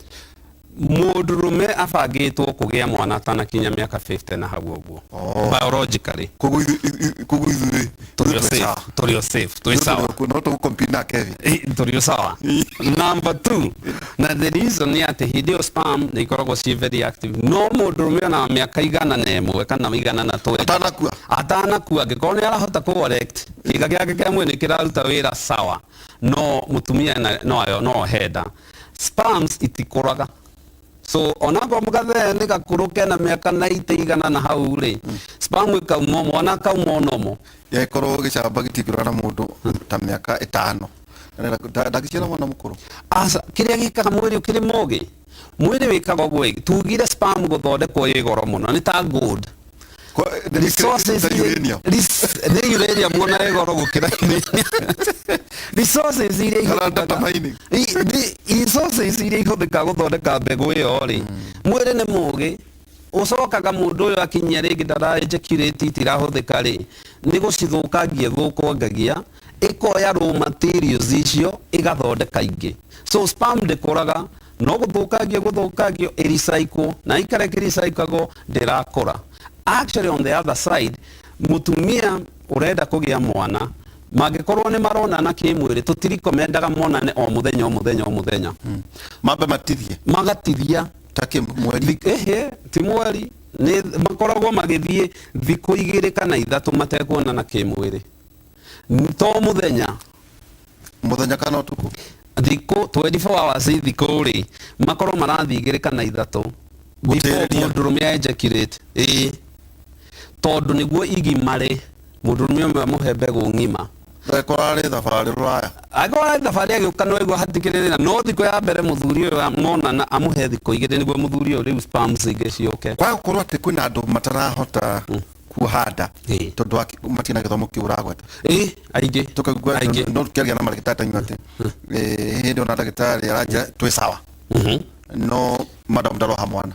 Mũndũrũme abangĩtwo kũgĩa mwana atanakinya mĩaka 50 na hau ũguo. Oh. Biologically. Koguo ithuĩ tũrĩ o safe, tũrĩ o safe, twĩ sawa. No tũgũcompete na Kevin. Tũrĩ o sawa. Number two, na the reason nĩ atĩ hĩndĩ ĩyo sperm nĩ ikoragwo ciĩ very active. No mũndũrũme ona mĩaka 101 kana 120 atanakua, atanakua, angĩkorwo nĩ arahota kũ erect, kĩga gĩake kĩa mwĩrĩ kĩraruta wĩra sawa, no mũtumia no ayo no ohe nda. Sperms itikũraga, so onakorwo mũgathee nĩ gakũrũ kena mĩaka 90, 100 na hau rĩ, sperm ĩkauma, mwana akauma onomo. Yagĩkorwo gĩcamba gĩtingĩrora na mũndũ ta mĩaka 5 Ndangĩciara mwana mũkũrũ. Aca, kĩrĩa gĩkaga mwĩrĩ ũkĩrĩ mũgĩ, mwĩrĩ wĩkaga ũguo ĩ, tugire sperm gũthondekwo ĩ goro mũno, nĩ ta gold. Resources Ta uranium. Nĩ uranium ona ĩ goro gũkĩra uranium. Resources iria Kana ihũthĩkaga- data mining. Resources iria ihũthĩkaga gũthondeka mbegũ ĩyo rĩ, mwĩrĩ nĩ mũgĩ, ũcokaga mũndũ ũyũ akinyia rĩngĩ ndara ejaculate, itirahũthĩka rĩ, nĩ gũcithũkangia ĩthũkangagia, ĩkoya raw materials icio ĩgathondeka ingĩ. So sperm ndĩkũraga, no gũthũkangio gũthũkangio, ĩrecycle na ikara ĩkĩrecyclagwo, ndĩrakũra. Actually, on the other side, mũtumia ũrenda kũgĩa mwana, mangĩkorwo nĩ maronana kĩmwĩrĩ, tũtirikomendaga monane o mũthenya o mũthenya o mũthenya. Mambe matithie. Magatithia. Ta kĩ, mweri? Ehe, ti mweri, nĩ makoragwo magĩthiĩ thikũ 2 kana 3 matekuonana kĩmwĩrĩ, to mũthenya. Mũthenya kana ũtukũ? Thikũ 24 hours, thikũ rĩ, makorwo marathiĩ 2 kana 3 before Gũtĩrĩria. mũndũrũme ejaculate, ĩĩ, tondũ nĩguo igimare, mũndũrũme ũmwe amũhe mbegũ ng'ima. Ndagĩkorwo arĩ thabarĩ rũraya. Angĩkorwo arĩ thabarĩ, agĩũka no aigua hatikĩrĩ thĩna, no thikũ ya mbere mũthuri ũyũ monana, amũhe thikũ 2 nĩguo mũthuri ũyũ rĩu sperms ingĩ ciũke. Kwaga gũkorwo atĩ kwĩna andũ matarahota kuoha nda tondũ wa matirĩ na gĩthomo kĩu ũragweta. Ĩĩ, aingĩ. Tũkaigua Aingĩ. no tũkĩaria na marĩgĩtarĩ ta inyuĩ atĩ hĩndĩ ona ndagĩtarĩ aranjĩra twĩ sawa, no madam ndaroha mwana.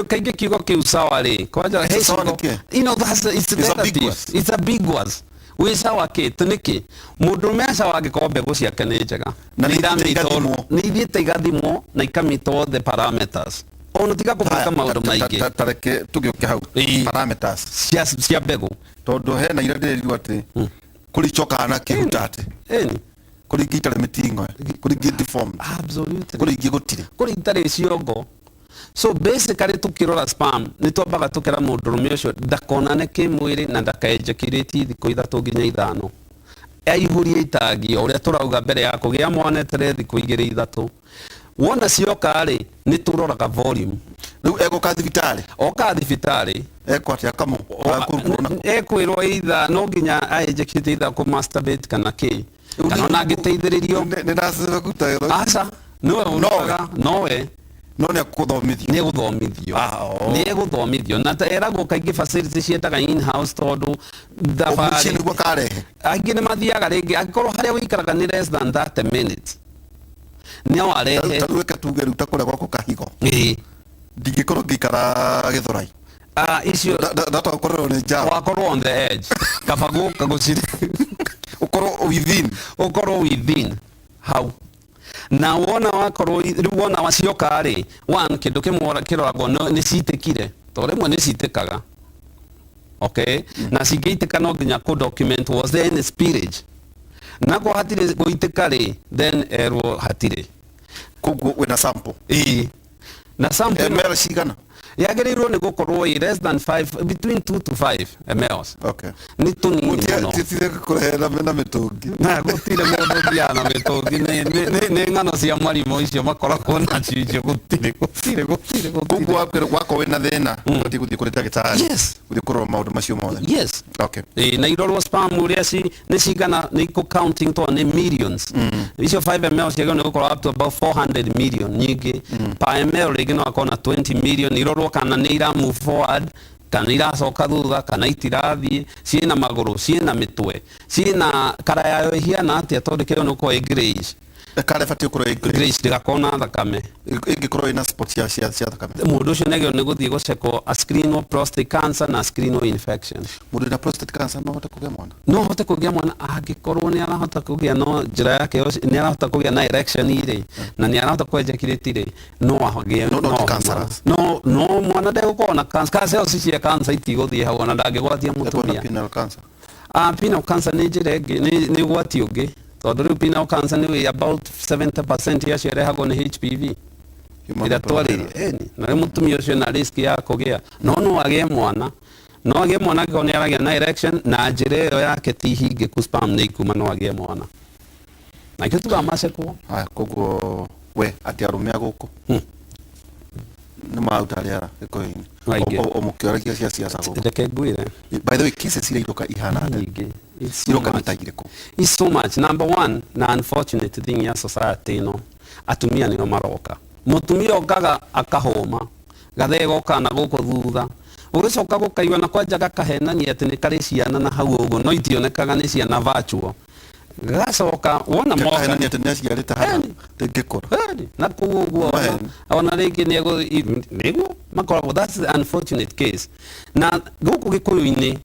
Kaingĩ kiugo kĩu sawa rĩ, kwanja he Sawa ciugo nĩ kĩ? That's, it's It's relative. ambiguous. It's ambiguous. Wĩ sawa kĩ nĩkĩ? Mũndũrũme acawa angĩkorwo mbegũ ciake nĩ njega. Na nĩ Nĩ ithiĩte irameet igathimwo. Nĩ ithiĩte igathimwo na ikameet all the parameters, ona tiga kũbanga maũndũ maingĩ. Ta reke tũgĩũke hau. Parameters Cia mbegũ. Tondũ hena iria ndĩrerirwo atĩ kũrĩ icokaga na kĩhuta atĩ Ĩni. Kũrĩ ingĩ itarĩ mĩtingo, kũrĩ ingĩ deformed. Absolutely. Kũrĩ ingĩ gũtirĩ. Kũrĩ itarĩ ciongo. So basically, tukĩrora sperm, nĩ twambaga tũkera mũndũrũme ũcio ndakonane kĩmwĩrĩ na ndakaejaculate thikũ 3 nginya 5, aihũrie itangi o ũrĩa tũrauga mbere ya kũgĩa mwana, eterere thikũ 2 3. Wona cioka rĩ, nĩ tũroraga volume. Rĩu egũka thibitarĩ? Oka thibitarĩ. Ekwo atĩa kamũ? Ekwĩrwo either no nginya aejaculate, either kũ masturbate kana kĩ, kana ona angĩteithĩrĩrio. Nĩ ndacekuta. Aca, nĩwe ũrutaga, nowe. No nĩ akũthomithio? Nĩ egũthomithio. Ah, oh. Nĩ egũthomithio, na eragwo kaingĩ facility ciendaga in house tondũ Mũciĩ thabarĩ nĩguo karehe. Angĩ nĩ mathiaga rĩngĩ, angĩkorwo harĩa ũikaraga nĩ less than 30 minutes, no arehe. Ta rĩu reke tuge rĩu ta kũrĩa gwaku Kahigo, ndingĩkorwo ngĩikara Gĩthũrai. Ah, icio Ndatoka gũkorerwo nĩ jam. Wakorwo on the edge, kaba gũka gũciri. Ũkorwo within. Ũkorwo within hau, na wona wakorwo rĩu wona wacioka rĩ, one kĩndũ kĩmwe kĩroragwo nĩ citĩkire, tondũ rĩmwe nĩ citĩkaga, okay, na cingĩitĩka no nginya kũ document was there any spillage, na kwa hatirĩ gũitĩka rĩ, then erwo hatirĩ. Koguo wĩna sample? Ĩĩ, na sample ĩno ml cigana? Yagĩrĩirwo nĩ gũkorwo ĩ less than 5, between 2 to 5 mls. Nĩ tũnini mũno. Titire kũrehe na mĩtũngi. Na gũtirĩ mũndũ ũthiaga na mĩtũngi, nĩ ng'ano cia marimũ icio makoragwo nacio icio, gũtirĩ, gũtirĩ, gũtirĩ, gũtirĩ. Koguo wakorwo wĩna thĩna, ũbatiĩ gũthiĩ kũrĩ ndagĩtarĩ, gũthiĩ kũrora maũndũ macio mothe. Yes. Ĩĩ, na irorwo sperm ũrĩa nĩ cigana, nĩ ikũ counting to nĩ millions icio. 5 ml ciagĩrĩirwo nĩ gũkorwo up to about 400 million nyingĩ per ml, rĩngĩ no akorwo na 20 million. Irorwo kana nĩ ira move forward kana iracoka thutha kana itirathiĩ, ciĩna magũrũ, ciĩna mĩtwe, ciĩna kara yayo ĩhiana atĩa, tondũ kĩo nĩ gũkorwo ĩ greyish. Kara ĩbatiĩ gũkorwo ĩ grey? Greyish, ndĩgakorwo na thakame. Ĩngĩkorwo ĩna spot cia thakame? Mũndũ ũcio nĩagĩrĩirwo nĩ gũthiĩ gũcekwo, a screenwo prostate cancer na screenwo infection. Mũndũ wĩna prostate cancer no ahote kũgĩa mwana? No ahote kũgĩa mwana angĩkorwo nĩ arahota kũgĩa, no njĩra yake nĩ arahota kũgĩa na erection rĩ, na nĩ arahota kũ ejaculate rĩ, no agĩe. No, not cancerous. No mwana ndegũkorwo na cancer, cancer cells cia cancer itigũthiĩ hau, ona ndangĩgwatia Ekuona mũtumia. Penile cancer? Ah, penile cancer nĩ njĩra ĩngĩ, nĩ ũgwati ũngĩ, tondũ rĩu penile cancer nĩ about 70% yacio ĩrehagwo nĩ HPV. Human Ĩrĩa twarĩrie, ĩni, na rĩu mũtumia ũcio na risk ya kũgĩa, no agĩe mwana, no agĩe mwana angĩkorwo nĩ aragĩa na erection na njĩra ĩyo yake ti hingĩku, sperm nĩ ikuma, no agĩe mwana, na ikĩo tugaga macekwo. Haya, koguo we atĩ arũme a gũkũ nĩ maruta rĩara gĩkũyũ-inĩ? Aingĩ. O mũkĩoragia cia ciaca gũkũ. Reke ngwĩre. By the way, cases iria iroka ihana atĩa? Nyingĩ. It's so Iroka much. nĩ ta irĩkũ? It's so much. Number one, na unfortunate thing ya society ĩno, atumia nĩo maroka. Mũtumia okaga akahũma, gathee goka na gũkũ thutha. Ũgĩcoka gũkaigua na kwanja gakahenania atĩ nĩ karĩ ciana na hau ũguo, no itionekaga nĩ ciana virtual. Gacoka wona moka Gakahenania atĩ nĩ aciarĩte haha Eni. rĩngĩkũra. Kweli, na kũu ũguo Maheni. ona rĩngĩ nĩguo makoragwo, that's the unfortunate case. Na gũkũ gĩkũyũ-inĩ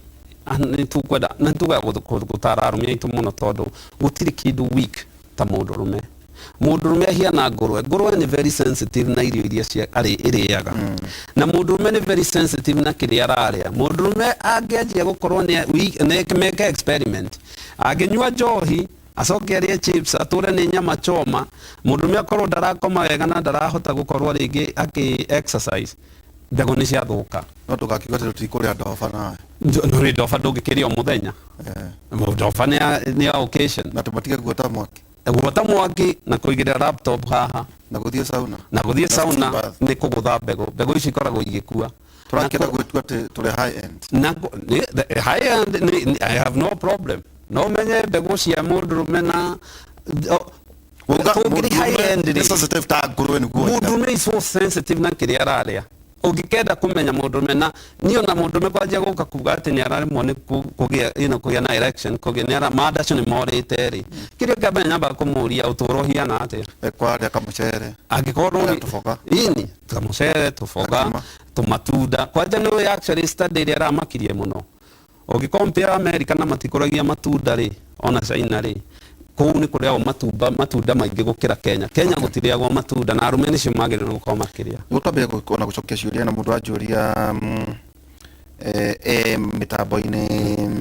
nĩ tũkwenda na nĩ tũkwenda gũtara arũme aitũ mũno tondũ gũtirĩ kĩndũ weak ta mũndũrũme. Mũndũrũme ahiana ngũrwe. Ngũrwe nĩ very sensitive na irio iria ĩrĩaga. Na mũndũrũme nĩ very sensitive na kĩrĩa ararĩa. Mũndũrũme angĩanjia gũkorwo nĩ meke experiment, angĩnyua njohi acoke arĩe chips, atũre nĩ nyama choma, mũndũrũme akorwo ndarakoma wega na ndarahota gũkorwo rĩngĩ akĩ exercise, mbegũ nĩ ciathũka. No ndũgakiuga atĩ tũtikũrĩa ndoba nawe. Nĩ ndoba ndũngĩkĩrĩa o mũthenya. Ndoba nĩ ya occasion. Na tũmatige guota mwaki. Guota mwaki na kũigĩrĩra laptop haha. Na gũthiĩ sauna. Na gũthiĩ Na sauna steam bath. nĩ kũgũtha mbegũ. Mbegũ ici ikoragwo igĩkua. Tũrakĩenda gwĩtua atĩ tũrĩ high end. Na the high end, I have no problem. No menye mbegũ cia mũndũrũme na, Uga tũngĩrĩ high end nĩ rĩ, sensitive ta ngũrwe nĩguo oiga. Mũndũrũme is so sensitive na kĩrĩa ararĩa. Ũngĩkenda kũmenya mũndũrũme na niĩ ona mũndũrũme kwanjia gũka kuga atĩ nĩ araremwo nĩ kũgĩa, you know, kũgĩa na erection, kũgĩa nĩ ara, manda acio nĩ morĩte rĩ. Kĩrĩa kĩa mbere nyambaga kũmũria ũtũũro ũhiana atĩa. Ekwarĩa kamũcere. Angĩkorwo Kwarĩa nĩ tũboga. Ĩni, kamũcere, tũboga, Gakima. tũmatunda. Kwanja nĩ ũĩ actually study ĩrĩa ĩramakirie mũno. Ũngĩ compare America na matikũragia matunda rĩ, ona China rĩ, kũu nĩ kũrĩagwo matunda maingĩ gũkĩra Kenya. Kenya gũtirĩagwo matunda na arũme nĩcio magĩrĩirwo gũkorwo makĩrĩa. Nĩguo twambĩrĩrie ona gũcokia ciũria na mũndũ anjũria, mĩtambo-inĩ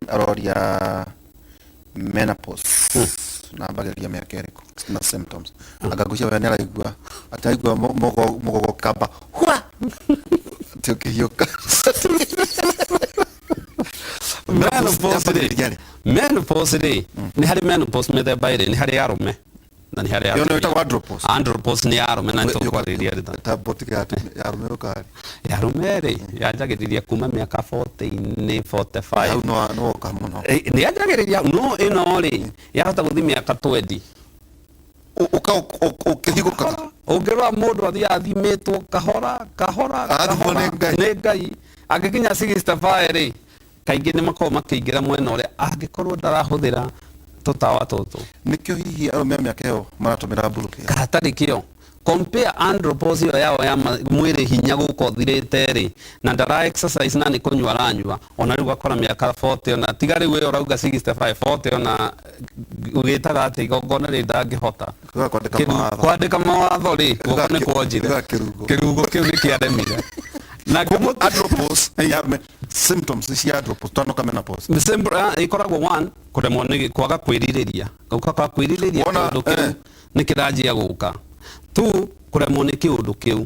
aroria menopause na ambagĩrĩria mĩaka ĩrĩkũ na symptoms. Anga ngwĩciria we nĩaraigua atĩ aigua mũgogo ũkĩamba hua atĩ ũkĩhiũka. Menopause rĩ, Yambagĩrĩria rĩ? Menopause rĩ, nĩ harĩ menopause mĩthemba ĩrĩ, nĩ harĩ arũme na nĩ harĩ Ĩyo nĩyo atumia. ĩtagwo andropause. Andropause nĩ ya arũme na nĩ tũkwarĩrĩria rĩ. Ta botike ya atumia, ya arũme ũkarĩ. Ya arũme rĩ, yanjagĩrĩria kuma mĩaka 40-inĩ, 45. Hau no woka mũno. Nĩ yanjagĩrĩria, no ĩno rĩ, yahota gũthiĩ mĩaka 20. Ũkĩhingũkaga. Ũngĩrora mũndũ athiaga athimĩtwo kahora, kahora, Arathimwo kahora. nĩ Ngai. Nĩ Ngai. Angĩkinya 65 rĩ, kaingĩ nĩ makoragwo makĩingĩra mwena ũrĩa angĩkorwo ndarahũthĩra tũtawa tũtũ. Nĩkĩo hihi arũme a mĩaka ĩyo maratũmĩra blue pill? Hatarĩ kĩo. Compare andropause ĩyo yao ya mwĩrĩ hinya gũka ũthirĩte rĩ, na ndara exercise na nĩ kũnyua aranyua, ona rĩu gakora mĩaka 40, ona tiga rĩu ĩyo ũrauga 65, 40, ona ũgĩtaga atĩ igongona rĩ ndangĩhota. Kuga kwandĩka mawatho. Kwandĩka mawatho rĩ, guoko nĩ kwonjire. Kuga kĩrungo. Kĩrungo kĩu nĩ kĩaremire. Na Koguo andropause, ya arũme, symptoms cia andropause, twanoka menopause. Simple, ĩkoragwo one, kũremwo nĩ kwaga kwĩrirĩria. Gũka kwa kwĩrirĩria Wona, kĩũndũ kĩu nĩ kĩranjia gũka. 2, kũremwo nĩ kĩũndũ kĩu.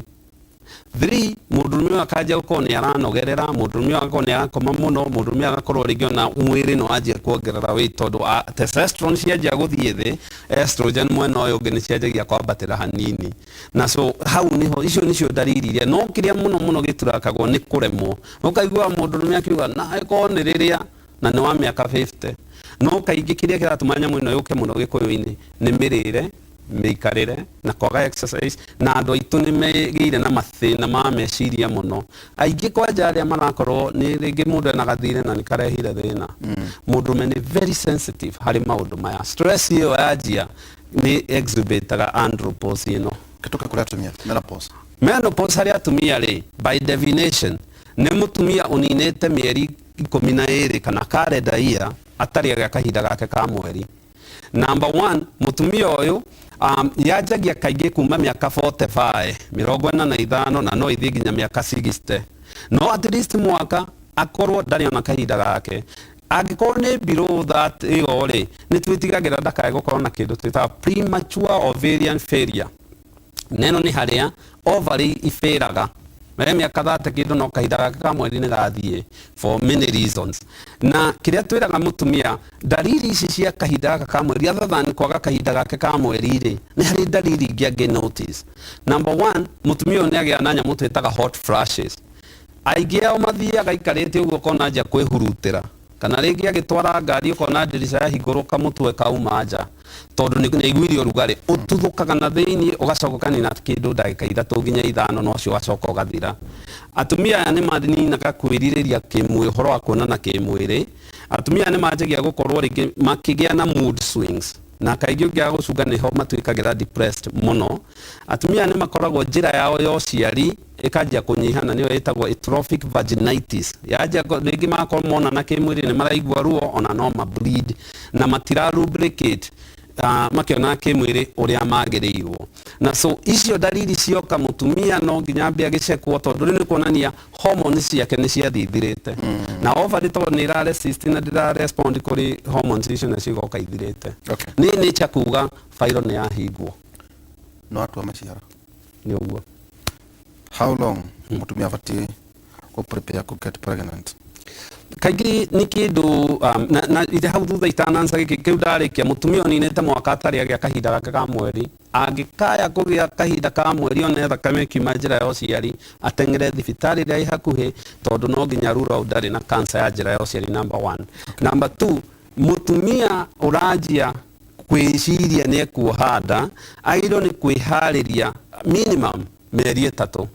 3, mũndũrũme ũyũ akanjia gũkorwo nĩ aranogerera, mũndũrũme ũyũ agakorwo nĩ arakoma mũno, mũndũrũme ũyũ agakorwo rĩngĩ ona mwĩrĩ no wanjia kuongerera weight tondũ, testosterone cianjia gũthiĩ thĩ, estrogen mwena ũyũ ũngĩ nĩ cianjagia kwambatĩra hanini. Na so hau niho icio nicio ndariri iria no kĩrĩa mũno mũno gĩturakagwo nĩ kũremwo. Ũkaigua mũndũrũme akiuga na ĩkorwo nĩ rĩrĩa na nĩ wa mĩaka 50. No kaingĩ kĩrĩa kĩratũma nyamũ ĩno yũke mũno gĩkũyũ-inĩ nĩ mĩrĩre, mĩikarĩre na kwaga exercise, na andũ aitũ nĩ megĩire na mathĩna ma meciria mũno. Aingĩ kwanja arĩa marakorwo nĩ rĩngĩ mũndũ ena gathirĩ na nĩ karehire thĩna. Mũndũrũme nĩ very sensitive harĩ maũndũ maya. Stress ĩyo yanjia nĩ exhibitaga andropause ĩno. Kĩtũke kũrĩ atumia, menopause. Menopause harĩ atumia rĩ, by definition, nĩ mũtumia ũninĩte mĩeri ikũmi na ĩrĩ kana calendar year atarĩ agĩa kahinda gake ka mweri. Number 1, mũtumia ũyũ, yanjagia kaingĩ kuma mĩaka 45, mĩrongo ĩna na ithano, na no ĩthiĩ nginya mĩaka 60. No at least mwaka akorwo ndarĩ ona kahinda gake. Angĩkorwo nĩ below that ĩyo rĩ, nĩ twĩtigagĩra ndakae gũkorwo na kĩndũ twĩtaga premature ovarian failure. Neno nĩ harĩa ovary ibĩraga. Mere mĩaka thate kĩndũ no kahinda gake ka mweri nĩ gathiĩ for many reasons. Na kĩrĩa twĩraga mũtumia, ndariri ici cia kahinda gaka ka mweri, other than kwaga kahinda gake ka mweri rĩ, nĩ harĩ ndariri ingĩ angĩ notice. Number 1, mũtumia ũyũ nĩ agĩa na nyamũ twĩtaga hot flashes. Aingĩ ao mathiaga aikarĩte ũguo ũkona anja kwĩhurutĩra. Kana rĩngĩ agĩtwara ngari ũkona ndirica yahingũrũka mũtwe kauma nja tondũ nĩ aiguire ũrugarĩ. Ũtuthũkaga na thĩinĩ ũgacoka ũkanina kĩndũ ndagĩka 3 nginya 5, na ũcio ũgacoka ũgathira. Atumia aya nĩ maninaga kwĩrirĩria kĩmwĩrĩ, ũhoro wa kuonana kĩmwĩrĩ. Atumia aya nĩ manjagia gũkorwo rĩngĩ makĩgĩa na mood swings, na kaingĩ ũngĩaga gũcunga nĩho matuĩkagĩra depressed mũno. Atumia aya nĩ makoragwo njĩra yao ya ũciari ĩkanjia kũnyiha, na nĩyo ĩtagwo atrophic vaginitis. Yanjia rĩngĩ magakorwo monana kĩmwĩrĩ nĩ maraigua ruo, ona no ma bleed na matira lubricate makĩona kĩmwĩrĩ ũrĩa magĩrĩirwo. Na so icio ndariri cioka, mũtumia no nginya ambe agĩcekwo, tondũ rĩu nĩ kuonania hormones ciake nĩ ciathithirĩte, na ovary tondũ nĩ ira resist na ndĩra respond kũrĩ hormones icio, nacio igoka ithirĩte. Nĩ nature kuga fairo nĩ yahingwo. No atua maciaro. Nĩ ũguo. How long mutumia abatie ku prepare ku get pregnant? Kaingĩ nĩ kĩndũ na ithe hau thutha itanansa gĩkĩ kĩu ndarĩkia, mũtumia ũninĩte mwaka atarĩ agĩa kahinda gake ka mweri, angĩkaya kũgĩa kahinda ka mweri one thakame ĩkiuma njĩra ya ũciari, ateng'ere thibitarĩ ĩrĩa ĩ hakuhĩ, tondũ no nginya rule out ndarĩ na cancer ya njĩra ya ũciari, number one. Number two, mũtumia ũranjia kwĩciria nĩ ekuoha nda agĩrĩirwo nĩ kwĩharĩria minimum mĩeri 3.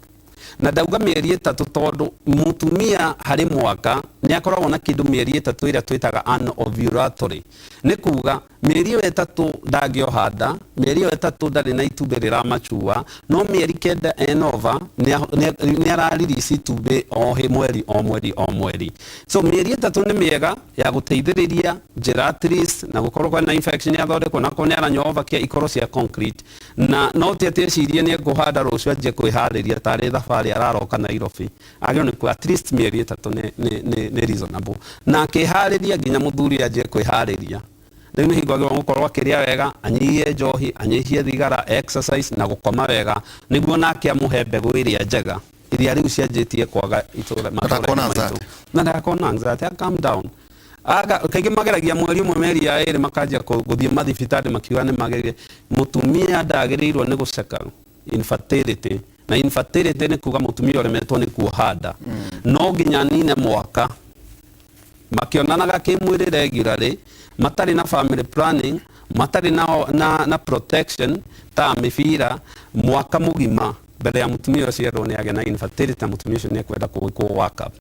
Na ndauga mĩeri 3 tondũ mũtumia harĩ mwaka nĩ akoragwo na kĩndũ mĩeri 3 ĩrĩa twĩtaga anovulatory. Nĩ kuga mĩeri ĩyo 3 ndangĩoha nda, mĩeri ĩyo 3 ndarĩ na itumbĩ rĩramachua, no mĩeri 9 enova nĩ ararelease itumbĩ o mweri o mweri o mweri. So mĩeri 3 nĩ mĩega ya gũteithĩrĩria njĩra at least, na gũkorwo kwĩna infection yathondekwo, na korwo nĩ aranyua Ovacare ikorwo cia concrete, na no ti atĩ ecirie nĩ ekũhanda rũciũ anjie kwĩharĩria tarĩ thabarĩ araroka Nairobi. Agĩrĩirwo nĩ at least mĩeri 3 nĩ reasonable, na akĩharĩria nginya mũthuri anjie kwĩharĩria. Rĩu nĩ hingo agĩrĩirwo gũkorwo akĩrĩa wega, anyihie njohi, anyihie thigara, exercise na gũkoma wega, nĩguo nake amũhe mbegũ ĩrĩa njega iria rĩu cianjĩtie kwaga itũra matũra maitũ. Na ndakona anxiety, calm down. Aga kaingĩ mageragia mweri ũmwe, mĩeri ya 2, makanjia gũthiĩ mathibitarĩ makiuga nĩ magĩrĩire. Mũtumia ndagĩrĩirwo nĩ gũceka infertility, na infertility nĩ kuga mũtumia ũremetwo nĩ kuoha nda. No nginya nine mwaka makĩonanaga kĩmwĩrĩ regularly, matarĩ na family planning, matarĩ na protection ta mĩbira, mwaka mũgima mbere ya mũtumia ũcio erwo nĩ agĩa na infertility, na mũtumia ũcio nĩ ekwenda gwĩkwo workup.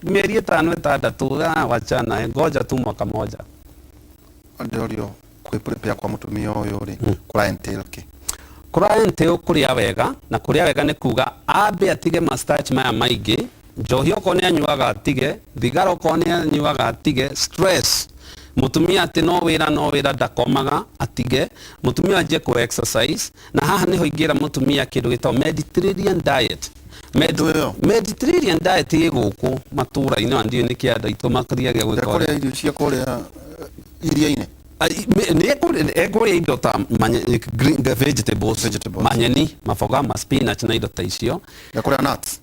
Mĩeri 5 6, wachana, ngoja tu mwaka moja. Ndĩrorio kwĩ prepare kwa mũtumia ũyũ rĩ, kũra entail kĩ? Kũra entail kũrĩa wega, na kũrĩa wega nĩ kuga ambe atige ma starch maya maingĩ, njohi okorwo nĩ anyuaga atige, thigara okorwo nĩ anyuaga atige, stress, mũtumia atĩ no wĩra no wĩra ndakomaga atige, mũtumia anjie kũ exercise. Na haha nĩho ingĩra mũtumia kĩndũ gĩtagwo Mediterranean diet. Mediterranean diet ĩ gũkũ matũra-inĩ, na ndiũĩ nĩkĩ andũ aitũ mathiaga gwĩka ũrĩa. Irio cia kũrĩa iria-inĩ. Nĩ ekũrĩa indo ta green vegetables, manyeni, maboga, ma spinach na indo ta icio. Ekũrĩa nuts.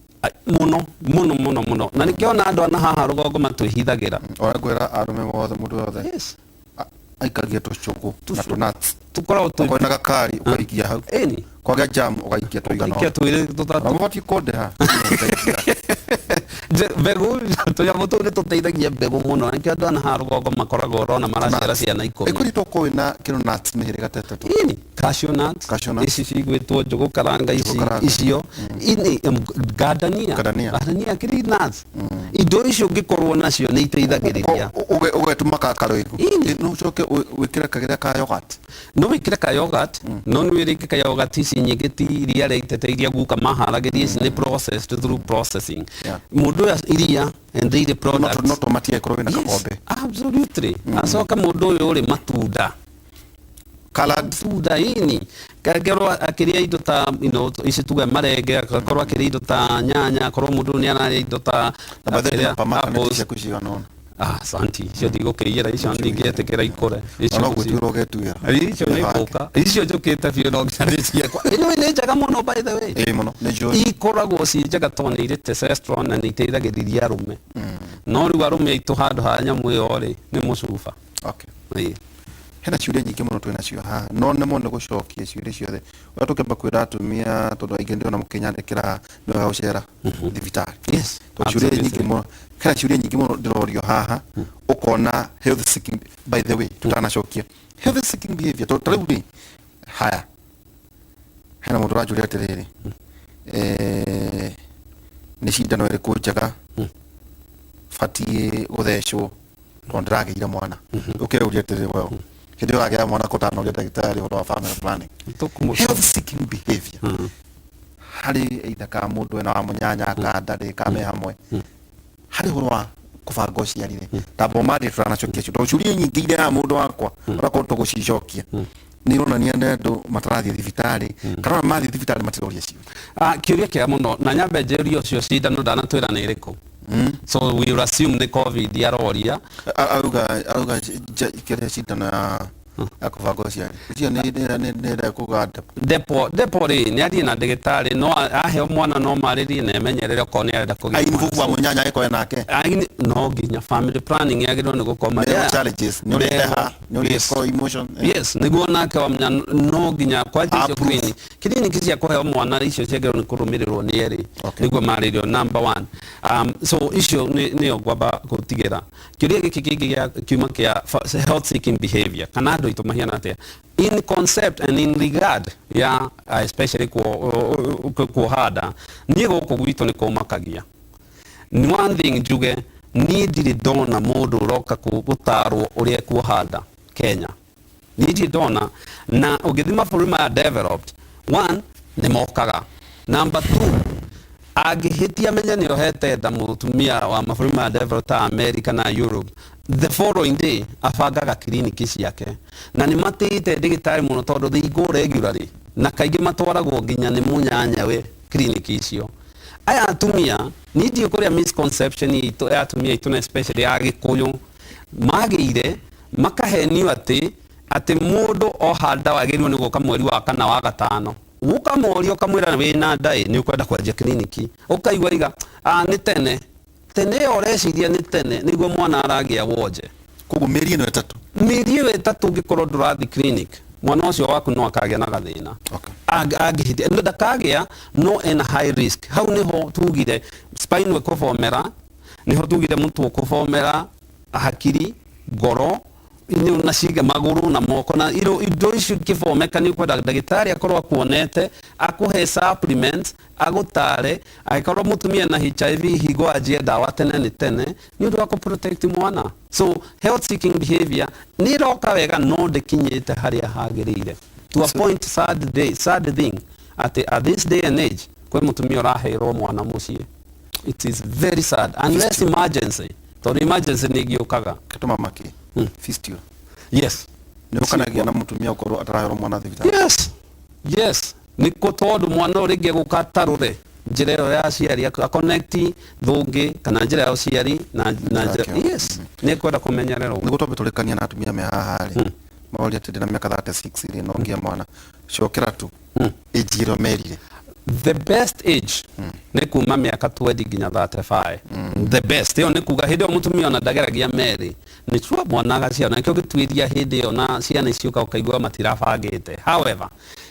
Mũno mũno mũno mũno, na nĩkĩo ona andũ ana haha rũgongo matwĩhithagĩra. Ona ngwĩra arũme othe, mũndũ wothe aikagia tũcũgũ na tũ nuts. Tũkoragwo twĩ okorwo na gakari ũkaikia hau. Ĩni. Kwagĩa jam ũgaikia tũigana. Ũgaikia twĩrĩ tũtatũ. Mũbatiĩ kũndĩha. Mbegũ, tũnyamũ tũu nĩ tũteithagia mbegũ mũno, nĩkĩo andũ ana haha rũgongo makoragwo ũrona maraciara ciana 10. Ĩkũrĩtwo kũĩ na kĩndũ nuts mĩhĩrĩga ta 3. Ĩni, cashew nuts, Cashew nuts. Ici cigwĩtwo njũgũ karanga ici, icio ini gardenia, gardenia kiri nuts. Indo icio ũngĩkorwo nacio nĩ iteithagĩrĩria. Ũgetuma karũĩgu. No ũcoke wĩkĩre kagĩrĩa ka yogurt. No wĩkĩre ka yogurt, no nĩ rĩngĩ ka yogurt ici nyingĩ ti iria rĩa iria guka maharagĩria, ici nĩ processed through processing. Mũndũ ũyũ iria and dairy products. No tũmatie ĩkorwo wĩna gakombe. Absolutely. Acoka mũndũ ũyũ ũrĩ matunda. Colored. Matunda ini kagerwo akĩrĩa indo ta ici tuge marenge, agakorwo akĩrĩa indo ta nyanya, akorwo mũndũ nĩ ararĩa indo ta apples. Ciaku cigana ũna. Asanti, icio ndigũkĩiyĩra, icio ndingĩetĩkĩra ikũre. Icio gwĩtuĩra ũgetuĩra. Icio nĩ ngũka, icio njũkĩte biũ no nginya ndĩciekwa. Anyway, nĩ njega mũno by the way. Ĩĩ mũno, nĩ njũĩ. Ikoragwo ciĩ njega tondũ nĩ irĩ testosterone na nĩ iteithagĩrĩria arũme. No rĩu arũme aitũ handũ ha nyamũ ĩyo rĩ, nĩ mũcuba. Okay. Hena ciũria nyingĩ mũno twĩnacio haha, no nemwo nĩ gũcokia ciũria ciothe. Ũrĩa tũkĩamba kwĩra atumia, tondũ aingĩ ndĩrona mũkĩnyandĩkĩra nĩ wega gũcera thibitarĩ. Yes. Tondũ ciũria nyingĩ mũno. Hena ciũria nyingĩ mũno ndĩrorio haha, ũkona health seeking. By the way, tutanacokia health seeking behavior, tondũ ta rĩu rĩ, haya, hena mũndũ ũranjũria atĩrĩrĩ, nĩ cindano ĩrĩkũ njega batiĩ gũthecwo tondũ ndĩragĩire mwana? Ũkeyũria atĩrĩrĩ, well, hĩndĩ ĩyo ũragĩa mwana kũtanoria ndagĩtarĩ ũhoro wa family planning. Health seeking behavior harĩ either ka mũndũ ena wa mũnyanya ka ndarĩ ka me hamwe harĩ ũhoro wa kũbanga ũciari rĩ, tamba ũmandĩ tũtanacokia cio, tondũ ciũria nyingĩ iria ya mũndũ wakwa ũrakorwo tũgũcicokia nĩ ironania nĩ andũ matarathiĩ thibitarĩ, kana ona mathiĩ thibitarĩ matiroria ciũria. Ah, kĩũria kĩega mũno, na nyambe njĩrie ũcio cindano ndanatwĩra nĩ ĩrĩkũ, so we will assume nĩ COVID aroria. Arauga kĩrĩa cindano ya kũbanga ũciari ũcio nĩ ĩrĩa kũganda. Depo rĩ, nĩ athiĩ na ndagĩtarĩ, no aheo mwana no marĩrie na emenyerere okorwo nĩ arenda kũgĩa Ainvolve wa mũnyanya agĩkorwo nake. No nginya family planning yagĩrĩirwo nĩ gũkorwo Nĩ challenges nĩ ũrĩ nĩ ũrĩ emotion. Yes, nĩguo nake wa mũnya no nginya kwanja icio Approve. Clinic cia kũheo mwana icio ciagĩrĩirwo nĩ kũrũmĩrĩrwo nĩ erĩ nĩguo marĩrio number one. So icio nĩyo ngwamba gũtigĩra. Kĩũria gĩkĩ kĩngĩ gĩa kiuma kĩa health seeking behavior, kana andũ aitũ mahiana atĩa in concept and in regard ya especially kuoha nda. Niĩ gũkũ gwitũ nĩ kũmakagia. Ni one thing njuge, niĩ ndirĩ ndona mũndũ ũroka gũtarwo ũrĩa ekuoha nda Kenya. Niĩ ndirĩ ndona. Na ũngĩthiĩ mabũrũri maya developed, one, nĩ mokaga. Number two, angĩhĩtia menye nĩ ohete nda mũtumia wa mabũrũri maya developed ta America na Europe, the following day abangaga kiriniki ciake, na nĩ matĩĩte ndagĩtarĩ mũno tondũ they go regularly, na kaingĩ matwaragwo nginya nĩ mũnyanyawe kiriniki icio. Aya atumia, niĩ ndiũĩ kũrĩa misconception itũ ya atumia aitũ, na especially ya Gĩkũyũ, magĩire makahenio atĩ mũndũ oha nda wagĩrĩirwo nĩ gũka mweri wa kana wa gatano. Ũkamũria ũkamwĩra wĩna nda ĩ, nĩ ũkwenda kwanjia kiriniki, ũkaigua iga, "Ah, nĩ tene tene." Ĩyo ũreciria nĩ tene nĩguo mwana aragĩa wonje. Koguo mĩeri ĩno 3. Mĩeri ĩyo 3, ũngĩkorwo ndũrathiĩ clinic, mwana ũcio waku no akagĩa na gathĩna. Angĩhĩtia no ndakagĩa, no ena high risk. Hau nĩho tugire spine ĩkũbomera, nĩho tugire mũtwe ũkũbomera, hakiri, ngoro na ciga, magũrũ na moko na indo icio ikĩbomeka. Nĩ ũkwenda ndagĩtarĩ akorwo akuonete, akũhe supplements, agũtare. Angĩkorwo mũtumia na HIV, higo anjie ndawa tene nĩ tene nĩ ũndũ wa kũ protect mwana. So health seeking behavior nĩ ĩroka wega, no ndĩkinyĩte harĩa hagĩrĩire, to a point. Sad day, sad thing atĩ at this day and age kwĩ mũtumia ũraheirwo mwana mũciĩ. It is very sad, unless emergency, tondũ emergency nĩ ĩgĩũkaga. Gĩtũma maki fistula. Yes. Nĩ ũkanagia na mũtumia ũkorwo ataraherwo mwana thibitarĩ. Yes, nĩ kũ tondũ mwana ũyũ rĩngĩ egũka atarũre njĩra ĩyo ya aciari, aconnect thũngĩ kana njĩra ya ũciari na njĩra Yake. Yes, nĩ ekwenda kũmenyererwo. Nĩguo twambe tũrĩkania na atumia me haha rĩ, maoria atĩ ndĩna mĩaka 36 rĩ, no ngĩe mwana? Cokera tu age ĩrĩa merire. The best age nĩ kuma mĩaka 20 nginya 35, the best. Ĩyo nĩ kuga hĩndĩ ĩyo mũtumia ona ndageragia merĩ nĩ cua mwana agaciara, na nĩkĩo gĩtuĩria hĩndĩ ĩyo na ciana icio ũkaigua matirabangĩte. However,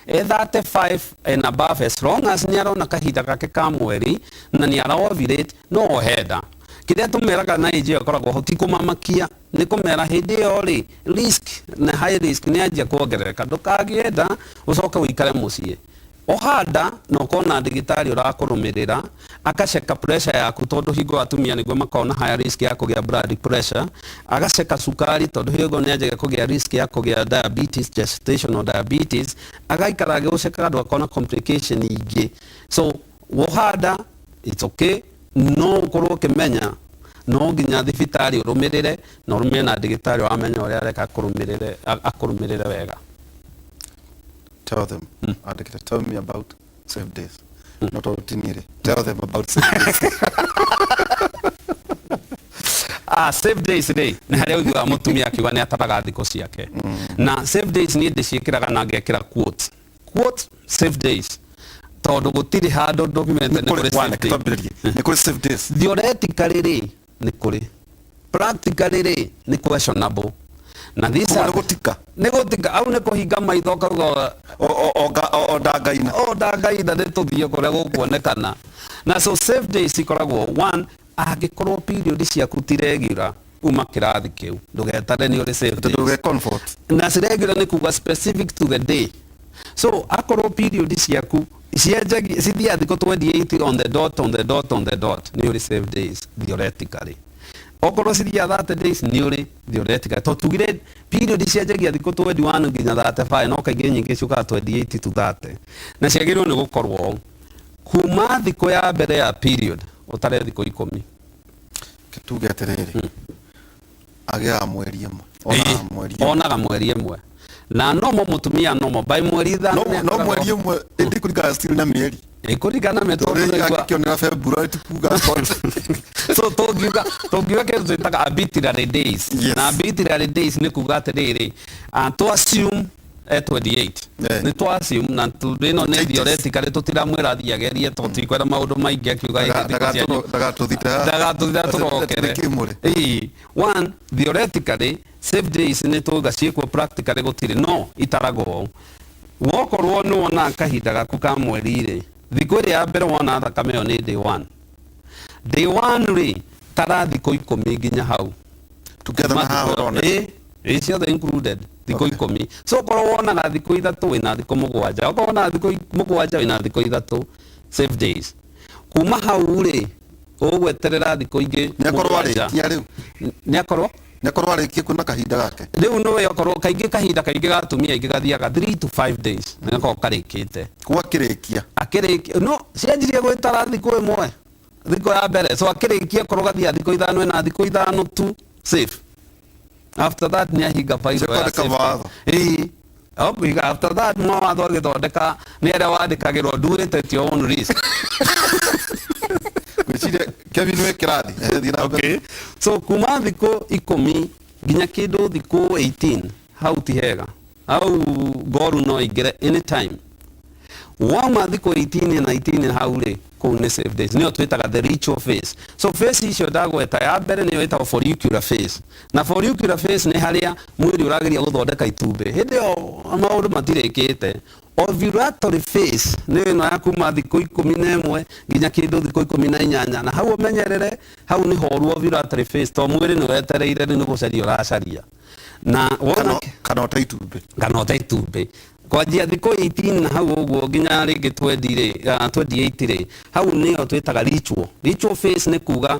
e 35 and above, as long as nĩ arona kahinda gake ka mweri na nĩ ara ovulate, no ohe nda. Kĩrĩa tũmeraga na age ĩyo ĩkoragwo ho ti kũmamakia, nĩ kũmera hĩndĩ ĩyo rĩ, risk na high risk nĩ anjia kuongerereka. Ndũkagĩe nda ũcoke ũikare mũciĩ. Ohanda na ũkona ndagĩtarĩ ũrakũrũmĩrĩra, agaceka pressure yaku, tondũ hingo atumia nĩguo makoragwo na higher risk ya kũgĩa blood pressure, agaceka cukari, tondũ hingo nĩ anjagia kũgĩa risk ya kũgĩa diabetes, gestational diabetes, agaikara agĩgũcekaga ndũgakorwo na complication ingĩ. So wohanda, it's okay, no ũkorwo ũkĩmenya no nginya thibitarĩ ũrũmĩrĩre na ũrũmĩrĩre na ndagĩtarĩ ũramenya ũrĩa areka akũrũmĩrĩre, akũrũmĩrĩre wega. Tell them, andĩkĩte, "Tell me about safe days," no tondũ ti niĩ rĩ, tell them about safe days. Ah, safe days rĩ, nĩ harĩa ũiguaga mũtumia akiuga nĩ ataraga thikũ ciake. Na safe days niĩ ndĩciĩkĩraga na ngekĩra quote quote safe days, tondũ gũtirĩ handũ document nĩ kũrĩ safe day. Twambĩrĩrie, nĩ kũrĩ safe days? Theoretically rĩ, nĩ kũrĩ. Practically rĩ, nĩ questionable. Na these Koguo are nĩ gũtika. Nĩ gũtika au, nĩ kũhinga maitho kauga. O ndangaina. O ndangaina, nĩ tũthiĩ kũrĩa gũkuonekana. Na so safe days ikoragwo one, Angĩkorwo period ciaku ti regular, uma kĩrathi kĩu, ndũgetare nĩ ũrĩ safe days. Tondũ comfort. Na ci regular nĩ kuga specific to the day. So akorwo period ciaku cianjagia cithiaga thikũ 28 on the dot, on the dot, on the dot, nĩ ũrĩ safe days theoretically. Okorwo cithiaga 30 days, nĩ ũrĩ theoretically. To tugire period cianjagia thikũ 21 nginya 35, no kaingĩ nyingĩ ciũkaga 28 to 30, na ciagĩrĩirwo nĩ gũkorwo ũũ: kuma thikũ ya mbere ya period ũtare thikũ 10. Tuge atĩrĩrĩ, agĩaga mweri ĩmwe, onaga mweri ĩmwe. Onaga mweri ĩmwe na nomo mũtumia nomo by mweri 5. No no mweri ĩmwe ĩndĩ kũringana still na mĩeri. Ĩkũringana Tondũ mĩtondũ. Akĩonera February ti kuga. So tũngiuga kĩndũ twĩtaga arbitrary days. Na arbitrary days nĩ kuga atĩrĩrĩ, to assume 28. Nĩ twa assume na ĩno nĩ Changes. Theoretically tũtiramwĩra athiĩ agerie, tũtikwĩra maũndũ maingĩ akiuga ĩ, thikũ cianyu Ndagatũthita. Ndagatũthita tũrokere. Kĩmũrĩ. Ĩĩ, one, theoretically safe days nĩ tuga ciĩkuo, practically gũtirĩ, no itaragwo ũũ: wokorwo nĩ wonaga kahinda gaku ka mweri rĩ, thikũ ĩrĩa ya mbere wona thakame ĩyo nĩ day one. Day one rĩ, tara thikũ 10 nginya hau. Together na haha ũrona. Ĩ ĩ, ciothe included, thikũ 10. So korwo wonaga thikũ 3, wĩna thikũ 7. Okorwo wonaga thikũ 7, wĩna thikũ 3 safe days. Kuma hau rĩ, ũgweterera thikũ ingĩ Nĩ akorwo 7. arĩkia rĩu. Nĩ akorwo Nĩ akorwo arĩkie kuona kahinda gake. Rĩu nĩwe okorwo kaingĩ kahinda kaingĩ ga atumia aingĩ gathiaga 3 to 5 days, nĩ gakorwo karĩkĩte. Kuga akĩrĩkia. Akĩrĩkia no cianjirie gwĩtara thikũ 1, thikũ ya mbere. So akĩrĩkia korwo gathiaga thikũ 5, ena thikũ 5 tu safe. After that nĩ ahinga failo ya Kwandĩka safety. mawatho. Ĩĩ. Okũiga after that mawatho agĩthondeka nĩ arĩa wandĩkagĩrwo, do it at your own risk. Ngwĩciria Kevin wĩ kĩrathi. Thiĩ na mbere. Okay. So kuma thikũ 10 nginya kĩndũ thikũ 18, hau ti hega, hau ngoru no ingĩre anytime. Wauma thikũ 18 na 19 hau rĩ, kũu nĩ safe days, nĩyo twĩtaga the ritual phase. So phase icio ndagweta, ya mbere nĩyo ĩtagwo follicular phase, na follicular phase nĩ harĩa mwĩrĩ ũrageria gũthondeka itumbĩ, hĩndĩ ĩyo maũndũ matirĩkĩte. Ovulatory phase nĩ ĩno ya kuma thikũ 11 nginya kĩndũ thikũ 18, na hau ũmenyerere, hau nĩ horu ovulatory phase, to mwĩrĩ nĩ wetereire, rĩu nĩ gũcaria ũracaria na wona Kana ũte itumbĩ. Kana ũte itumbĩ. Kwanjia thikũ 18 na hau ũguo nginya rĩngĩ 20 rĩ, 28 rĩ, hau nĩyo twĩtaga ritual. Ritual phase nĩ kuga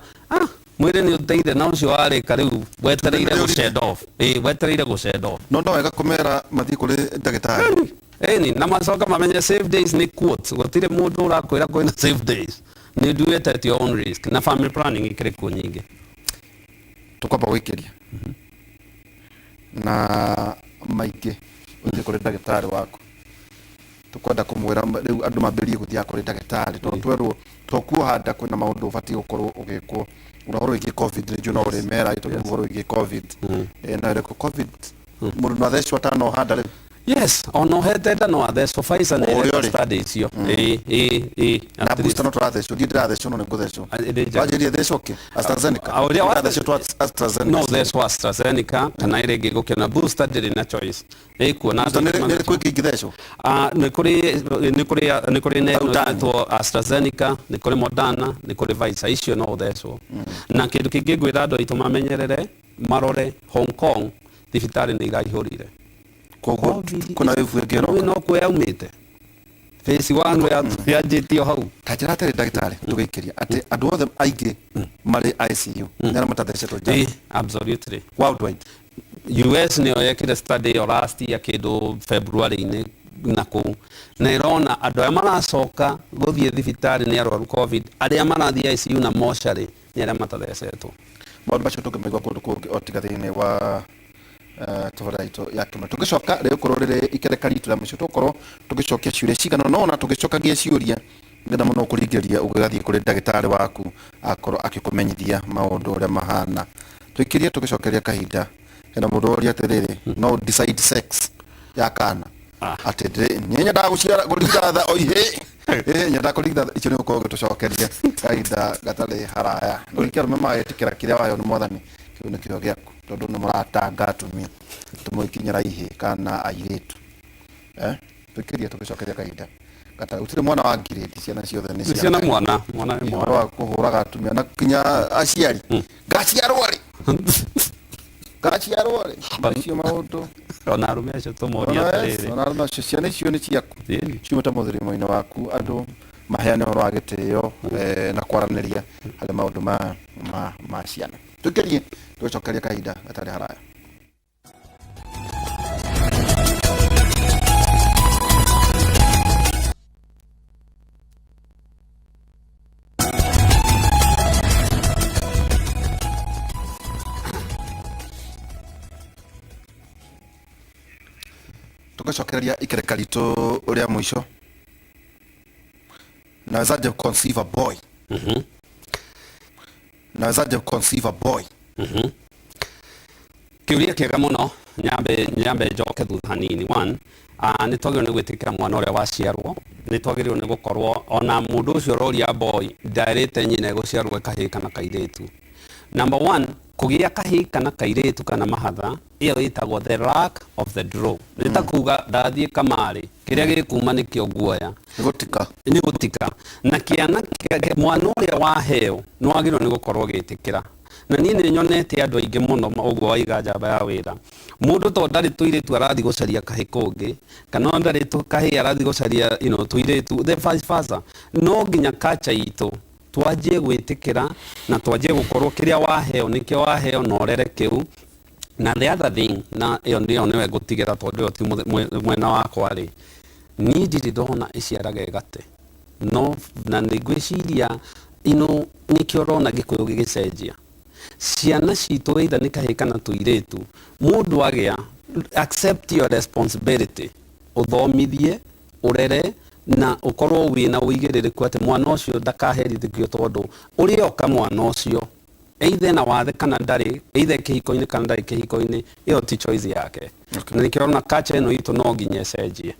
mwĩrĩ nĩ ũteire na ũcio warĩka, rĩu wetereire Nĩ gũ shed off. Ĩĩ, wetereire gũ shed off. No no wega kũmera mathiĩ kũrĩ ndagĩtarĩ. Ĩni, na macoka mamenye safe days nĩ quotes, gũtirĩ mũndũ ũrakwĩra kwĩna safe days, nĩ do it at your own risk. Na family planning ĩkĩrĩ kuo nyingĩ. Tũkwamba gũikĩria na maingĩ ũthiĩ kũrĩ ndagĩtarĩ waku. Tũkwenda kũmwĩra rĩu andũ mambĩrĩrie gũthiaga kũrĩ ndagĩtarĩ, tondũ twerwo to kuoha nda kwĩna maũndũ ũbatiĩ gũkorwo ũgĩkwo. Ona ũhoro wĩgiĩ COVID rĩngĩ no ũrĩmera, tondũ ũhoro wĩgiĩ COVID. Na ĩrĩkũ COVID mũndũ no athecwo atanoha nda rĩu? Yes, ona ũhete nda no athecwo. Pfizer nĩ O ũrĩa ĩreka ũrĩ. study icio. Ĩĩ. Na booster no tũrathecwo? Ndiĩ ndĩrathecwo, no nĩ ngũthecwo. Ah, ĩrĩ njega. Wanjĩrire thecwo kĩ? AstraZeneca? Ah, ũrĩa Ndĩrathecwo AstraZeneca. No ũthecwo AstraZeneca kana ĩrĩa ĩngĩ gũkĩona. Booster ndĩrĩ na choice, ĩkuo na Booster nĩ ĩrĩkũ ĩngĩ ingĩthecwo? Ah, nĩ kũrĩ neno Moderna. ĩtwo AstraZeneca, nĩ kũrĩ Moderna, nĩ kũrĩ Pfizer, icio no ũthecwo. Na kĩndũ kĩngĩ ngwĩra andũ aitũ mamenyerere, marore Hong Kong, thibitarĩ nĩ iraihũrire. Koguo Covid kwĩna wave ĩngĩ ĩroka. No kuo yaumĩte phase 1 yanjĩtio hau. Ta njĩra atĩrĩ ndagĩtarĩ, tũgĩikĩria atĩ andũ othe aingĩ marĩ ICU nĩ arĩa matathecetwo njanjo? Ĩĩ, absolutely. Worldwide? US nĩyo yekire study ĩyo last year kĩndũ February-inĩ na kũu, na ĩrona andũ arĩa maracoka gũthiĩ thibitarĩ nĩ arwaru COVID, arĩa marathiĩ ICU na mocarĩ nĩ arĩa matathecetwo. Maũndũ macio tũngĩmaigua kũndũ kũngĩ o tiga thĩinĩ wa tabarĩra itũ ya kĩmwe. Tũngĩcoka rĩgũkorwo rĩrĩ ikereka ritũ rĩa mũico, tũgũkorwo tũgĩcokia ciũria cigana no ona tũgĩcokagia ciũria ngenda mũno kũringĩrĩria ũgĩgathiĩ kũrĩ ndagĩtarĩ waku akorwo akĩkũmenyithia maũndũ ũrĩa mahana. Tũikĩrie tũgĩcokeria kahinda, hena mũndũ woria atĩrĩrĩ, no decide sex ya kana atĩ niĩ nyendaga gũciara kũringa tha o ihĩ, ĩ nyendaga kũringa tha icio. Nĩ ũkorwo ũgĩtũcokeria kahinda gatarĩ haraya. No ningĩ arũme magetĩkĩra kĩrĩa waheo nĩ mwathani, kĩu nĩkĩo gĩaku, tondũ nĩ mũratanga atumia tũmũikinyĩra ihĩ kana airĩtu. Tũikĩrie tũgĩcokeria kahinda. Gata gũtirĩ mwana wa ngirĩndi, ciana ciothe nĩ nĩ ciana, mwana mwana nĩ ũhoro mwana. Wa kũhũraga atumia na kinya aciari, ngaciarwo rĩ, ngaciarwo rĩ, macio maũndũ. Ona arũme acio tũmoria atĩrĩrĩ. Ona arũme acio, ciana icio nĩ ciaku, Ĩni. ciumĩte mũthirimo-inĩ waku. Andũ maheane ũhoro wa gĩtĩo na kwaranĩria harĩ maũndũ ma ciana. Tũkerie tũgĩcokeria kahinda gatarĩ haraya. Tugacokereria ikereka ritũ rĩa mũico. Nawezaje conceive a boy? Nawezaje conceive a boy? Kiuria kiega muno. Nyambe njoke thutha hanini. One, nĩ twagĩrĩirwo nĩ gwĩtĩkĩra mwana ũrĩa waciarwo. Nĩ twagĩrĩirwo nĩ gũkorwo ona mũndũ ũcio ũroria boy ndarĩte nyina egũciarwo kahĩĩ kana kairĩtu. Number one, kũgĩa kahĩĩ kana kairĩtu kana mahatha, ĩyo ĩtagwo the luck of the draw. Nĩ ta kuga ndathiĩ kamarĩ, kĩrĩa gĩkuma nĩkĩo nguoya. Nĩ gũtika. Nĩ gũtika na kĩana mwana ũrĩa waheo nĩ wagĩrĩirwo nĩ gũkorwo ũgĩtĩkĩra. Na niĩ nĩ nyonete andũ aingĩ mũno ũguo waiga njamba ya wĩra mũndũ to ndarĩ tũirĩtu arathiĩ gũcaria kahĩ kũngĩ, kana ndarĩ kahĩ arathiĩ gũcaria tũirĩtu, the vice versa. No nginya kacha itũ twanjie gwĩtĩkĩra na twanjie gũkorwo kĩrĩa waheo nĩkĩo waheo na ũrere kĩu. Na the other thing, na ĩyo nĩyo nĩwe ngũtigĩra tondũ ĩyo ti mwena wakwa rĩ, niĩ ndirĩ ndona ĩciaraga ĩgate no na nĩ ngwĩciria ino nĩkĩo ũrona gĩkũyũ gĩgĩcenjia. Ciana citũ, either nĩ kahĩĩ kana tũirĩtu, mũndũ agĩa, accept your responsibility, ũthomithie, ũrere na ũkorwo wĩna ũigĩrĩrĩku atĩ mwana ũcio ndakaherithio, tondũ ũrĩa oka mwana ũcio either na wathe kana ndarĩ, either kĩhiko-inĩ kana ndarĩ kĩhiko-inĩ, ĩyo ti choice yake. Na nĩkĩo ũrona culture ĩno itũ no nginya ĩcenjie.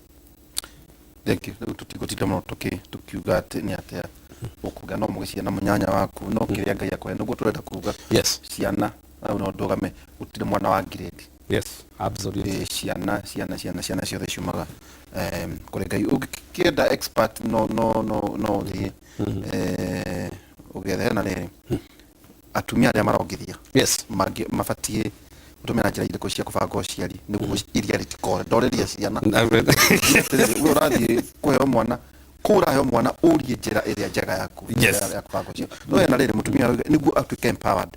Thank you. Rĩu tũtigũtinda mũno tũkiuga atĩ nĩ atĩa ũkũgĩa no mũgĩciana mũnyanya waku, no kĩrĩa Ngai akũhe nĩguo tũrenda kuga. Ciana hau no ndũgame, gũtirĩ mwana wa ngirĩndi. Yes, absolutely. Ciana ciana ciana ciana ciothe ciumaga kũrĩ Ngai. Ũngĩkĩenda expert, no ũthiĩ ũgethe. Hena rĩrĩ, atumia arĩa marongithia mabatiĩ gũtũmĩra njĩra irĩkũ cia kũbanga ũciari nĩguo iria rĩtikore? Ndorĩria ciana. Atĩrĩrĩ, we ũrathiĩ kũheo mwana kũu, ũraheo mwana, ũrie njĩra ĩrĩa njega yaku ya kũbanga ũciari. No hena rĩrĩ, mũtumia arauga nĩguo atuĩke empowered,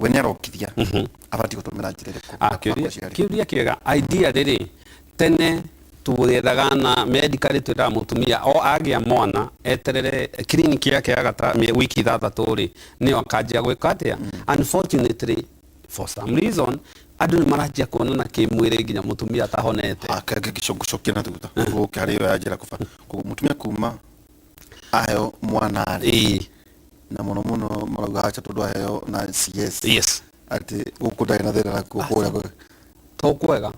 we nĩ arongithia, abatiĩ gũtũmĩra njĩra ĩrĩkũ ya kũbanga kĩũria ũciari? Kĩũria kĩega. Idea rĩrĩ, tene twethaga na medically twĩraga mũtumia o agĩa mwana eterere clinic yake ya gata wiki 6 rĩ, nĩyo akanjia gwĩka atĩa. Unfortunately, for some reason, andũ nĩ maranjia kuonana kĩmwĩrĩ nginya mũtumia atahonete. Ngĩcokia na thutha gũke harĩ ĩyo ya njĩra kũba koguo mũtumia kuma aheo mwana rĩ, na mũno mũno marauga acha tondũ aheo na CS atĩ gũkũ ndarĩ na thĩna nakuo kũrĩa To kwega,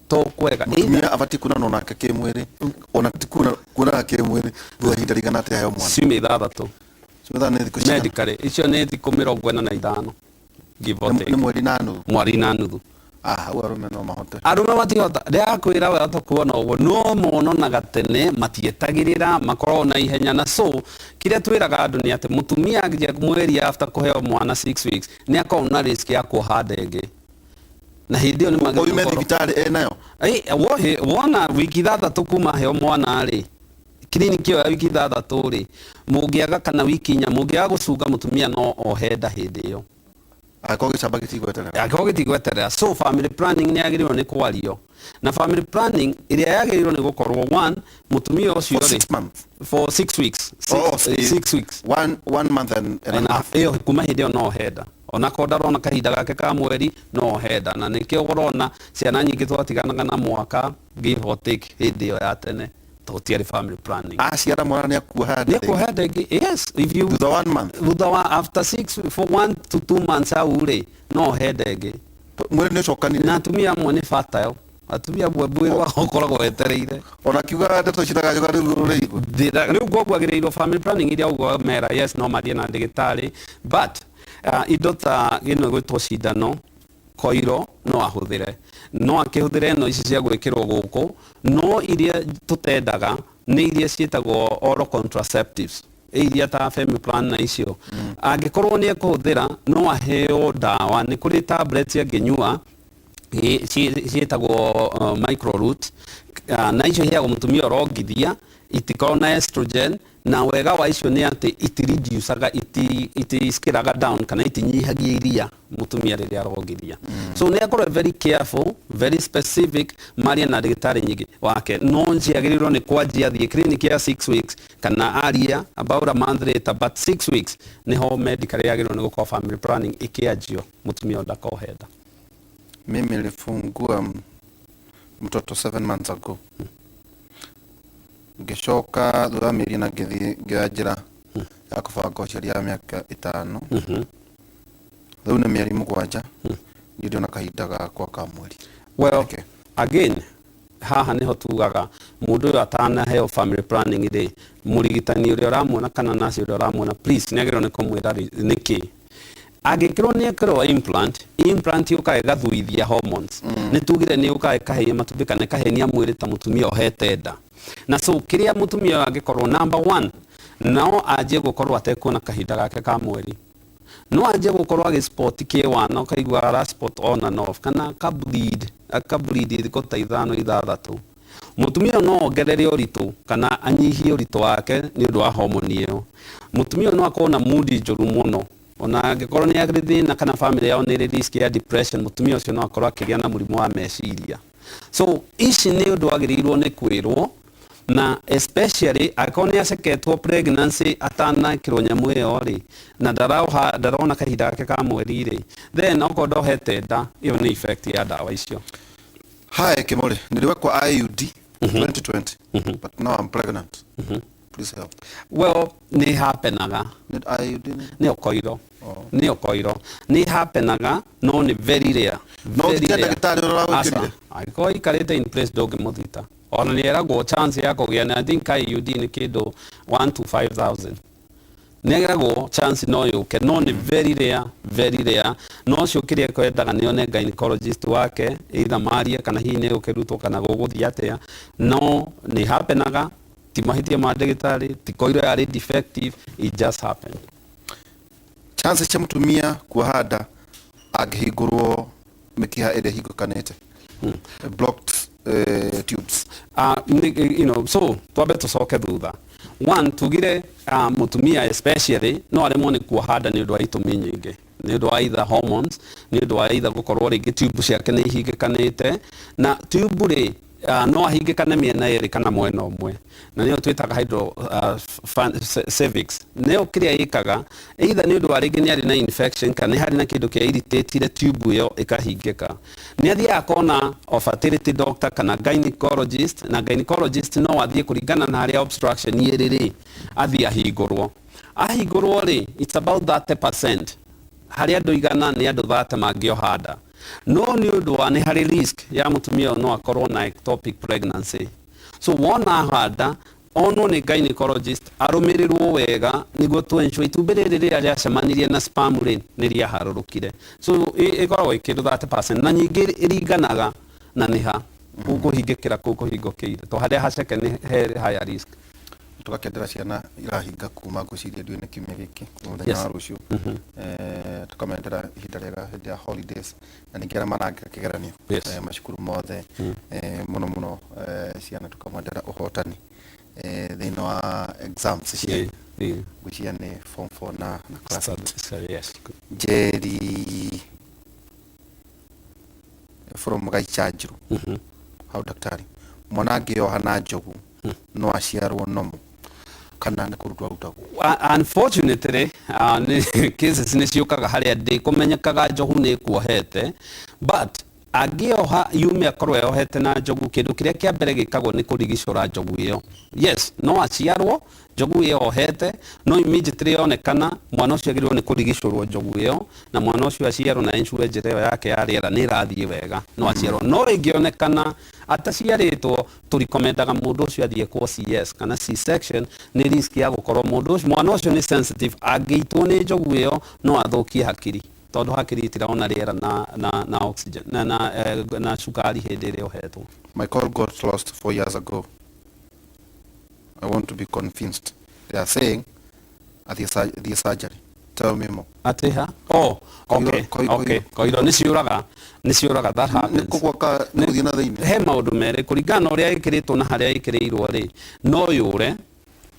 to kwega. Mũtumia abatiĩ kuonana onake kĩmwĩrĩ, ona ti kuonana kĩmwĩrĩ, thutha ihinda rĩigana atĩa aheo mwana? Ciumia 6. Ciumia 6 nĩ thikũ cigana? Medically icio nĩ thikũ 45, give or take. Nĩ mweri na nuthu. Mweri na nuthu. Ah, hau arũme no mahote. Arũme matihota ndĩrakwĩra we kuona ũguo no monanaga tene, matietagĩrĩra, makoragwo na ihenya. Na so kĩrĩa twĩraga andũ nĩ atĩ mũtumia anjia mweri after kũheo mwana 6 weeks, nĩ akoragwo na risk ya kuoha nda ĩngĩ, na hĩndĩ ĩyo nĩ magĩrĩirwo Oime thibitarĩ enayo. Wona wiki 6 kuma heo mwana rĩ, kiriniki ĩyo ya wiki 6 rĩ, mũngĩaga kana wiki 4 mũngĩaga gũcunga, mũtumia no ohe nda hĩndĩ ĩyo. Angĩkorwo gĩcamba gĩtigweterera. Angĩkorwo gĩtigweterera. So family planning nĩ yagĩrĩirwo nĩ kwario, na family planning ĩrĩa yagĩrĩirwo nĩ gũkorwo, one, mũtumia ũcio For rĩ 6 months. For 6 weeks. Six, Oh, 6 weeks. One month and a half. Ĩyo kuma hĩndĩ ĩyo no henda, onakorwo ndarona kahinda gake ka mweri, no henda. Na nĩkĩo ũrona ciana nyingĩ twatiganaga na mwaka, give or take, hĩndĩ ĩyo ya tene tũtiarĩ family planning. Aciara mwana nĩ akuoha nda Nĩ rĩngĩ. kuoha nda ĩngĩ, yes, if you Thutha one month. Thutha wa after six, for 1 to 2 months hau rĩ, no henda ĩngĩ. Mwĩrĩ nĩ ũcokanire. Na atumia amwe nĩ fertile, atumia amwe mwĩrĩ wao ũkoragwo wetereire. Ona akiuga ndeto citagacoka rĩu rũrĩigua. Rĩu koguo agĩrĩirwo family planning iria ũguo mera, yes, no mathiĩ na ndagĩtarĩ, but indo ta ĩno ĩgwĩtwo cindano koiro no ahũthĩre, no akĩhũthĩre ĩno ici cia gwĩkĩrwo gũkũ, no iria tũtendaga. Nĩ iria ciĩtagwo oral contraceptives, iria ta Femiplan na icio. Angĩkorwo nĩ ekũhũthĩra, no aheo ndawa. Nĩ kũrĩ tablets angĩnyua ciĩtagwo microroot, na icio iheagwo mũtumia ũrongithia, itikoragwo na estrogen. Na wega wa icio nĩ atĩ itireducaga, itiskĩraga down kana itinyihagia iria mũtumia rĩrĩa arongithia. So nĩ akorwo very careful, very specific, marie na ndagĩtarĩ nyingĩ wake. No ciagĩrĩirwo nĩ kwanjia athiĩ clinic ya 6 weeks kana aria about a month later, but 6 weeks niho medically yagĩrĩirwo nĩ gũkorwo family planning ĩkĩanjio mũtumia ũyũ ndakohe nda. Mimi nilifungua mtoto 7 months ago, ngĩcoka thutha wa mĩeri ĩna ngĩthiĩ ngĩoya njĩra ya kũbanga ũciari ya mĩaka 5. Rĩu nĩ mĩeri 7 ndirĩ ndĩona kahinda gakwa ka mweri. Well, Okay. again, haha niho tugaga mũndũ ũyũ atanaheo family planning rĩ, mũrigitani ũrĩa ũramuona kana nurse ũrĩa ũramuona, please, nĩ agĩrĩirwo nĩ kũmwĩra nĩkĩ angĩkĩrwo nĩ ekĩrwo implant. Implant yũkaga ĩgathuithia hormones. Nĩ tugire nĩ yũkaga ĩkahenia matumbĩ kana ĩkahenia mwĩrĩ ta mũtumia ohete nda. Na so kĩrĩa mũtumia ũyũ angĩkorwo, number one, no anjie gũkorwo atekuona kahinda gake ka mweri, no anjie gũkorwo agĩspot kĩwana, ũkaigua ara spot on and off kana akableed, akableed thikũ ta 5, 6. Mũtumia ũyũ no ongerere ũritũ kana anyihie ũritũ wake nĩ ũndũ wa homoni ĩyo. Mũtumia ũyũ no akorwo na mood njũru mũno, ona angĩkorwo nĩ arĩ thĩna kana family yao nĩ ĩrĩ risk ya depression, mũtumia ũcio no akorwo akĩgĩa na mũrimũ wa meciria. So ici nĩ ũndũ wagĩrĩirwo nĩ kwĩrwo, na especially angĩkorwo nĩ aceketwo pregnancy atanekĩrwo nyamũ ĩyo rĩ, na ndaroha, ndarona kahinda gake ka mweri rĩ, then okorwo ndohete nda, ĩyo nĩ effect ya ndawa icio. Hi Kimori, niliwekwa IUD 2020, but now I'm pregnant. Please help. Well, nĩ happenaga. Nĩ IUD nĩ? Nĩ okoiro. Nĩ okoiro, nĩ happenaga, no nĩ very rare. No Very ũthite rare. ndagĩtarĩ ũrĩa ũragwĩkĩrire? Aca, angĩkorwo ikarĩte in place ndũngĩmũthita. Ona nĩ eragwo chance ya kũgĩa na, I think IUD nĩ kĩndũ 1 to 5000, nĩ eragwo chance no yũke, no nĩ very rare, very rare. No ũcio kĩrĩa kwendaga nĩ one gynecologist wake, either marie kana hihi nĩ gũkĩrutwo kana gũgũthiĩ atĩa. No nĩ happenaga, ti mahĩtia ma ndagĩtarĩ, ti koiro yarĩ defective, it just happened. Chances cia mũtumia kuoha nda angĩhingũrwo mĩkiha ĩrĩa ĩhingũkanĩte, blocked tubes? So twambe tũcoke thutha. One, tugire mũtumia especially no aremwo nĩ kuoha nda nĩ ũndũ wa itũmi nyingĩ, nĩ ũndũ wa either hormones, nĩ ũndũ wa either gũkorwo rĩngĩ tube ciake nĩ ihingĩkanĩte. Na tube rĩ, no ahingĩkane mĩena ĩrĩ kana mwena ũmwe, na nĩyo twĩtaga hydro cervix. Nĩyo kĩrĩa ĩkaga, either nĩ ũndũ wa rĩngĩ nĩ arĩ na infection kana nĩ harĩ na kĩndũ kĩa irritatire tube ĩyo ĩkahingĩka, nĩ athiaga akona o fertility doctor kana gynecologist. Na gynecologist no athiĩ kũringana na harĩa obstruction ĩrĩ rĩ, athiĩ ahingũrwo. Ahingũrwo rĩ, it's about 30% harĩ andũ 100, nĩ andũ 30 mangĩoha nda. No nĩ ũndũ wa nĩ harĩ risk ya mũtumia ũyũ no akorwo na ectopic pregnancy. So wona handa, onwo nĩ gynecologist, arũmĩrĩrwo wega nĩguo tu ensure itumbĩ rĩrĩ rĩrĩa rĩacemanirie na sperm rĩ, nĩ rĩaharũrũkire. So ĩkoragwo ĩ kĩndũ 30%, na nyingĩ ĩringanaga na nĩ ha kũhingĩkĩra kũu kũhingũkĩire, to harĩa haceke nĩ he higher risk. Tũgakendera ciana irahinga kuma, ngwĩciria ndiũĩ nĩ kiumia gĩkĩ, mũthenya wa rũciũ. Tũkamendera ihinda rĩega hĩndĩ ya holidays, na ningĩ arĩa marangĩka kĩgeranio macukuru mothe, mũno mũno ciana tũkamwendera ũhotani thĩinĩ wa exams cianyu. Ngwĩciria nĩ form 4 na class 8. Yes. Njeri from Gaichanjiru, hau daktari, mwana angĩoha na njogu no aciarwo nomo kana nĩ kũrutwo arutagwo? Unfortunately, cases nĩ ciũkaga harĩa ndĩ kũmenyekaga njogu nĩ ĩkuohete, but angĩoha yume akorwo yohete na njogu, kĩndũ kĩrĩa kĩa mbere gĩkagwo nĩ kũrigicũra njogu ĩyo. Yes, no aciarwo njogu ĩyo ohete, no immediately yonekana mwana ũcio agĩrĩirwo nĩ kũrigicũrwo njogu ĩyo, na mwana ũcio aciarwo na ensure njĩra ĩyo yake ya rĩera nĩ ĩrathiĩ wega, no aciarwo. No ĩngĩonekana ataciarĩtwo, tũrikomendaga mũndũ ũcio athiĩ kwa CS kana C-section. Nĩ risk ya gũkorwo mũndũ ũcio, mwana ũcio nĩ sensitive, angĩitwo nĩ njogu ĩyo no athũkie hakiri, tondũ hakiri itirona rĩera na oxygen na cukari hĩndĩ ĩrĩa ũhetwo. My call got lost 4 years ago. I want to be convinced. They are saying athiĩ surgery. Tell me more. Atĩ ha? Oh, okay. Okay, koiro nĩ ciũraga, nĩ ciũraga, that nĩ happens. Kũgwaka nĩ gũthiĩ na thĩinĩ. He maũndũ merĩ kũringana na ũrĩa ĩkĩrĩtwo na harĩa ĩkĩrĩirwo rĩ, no yũre.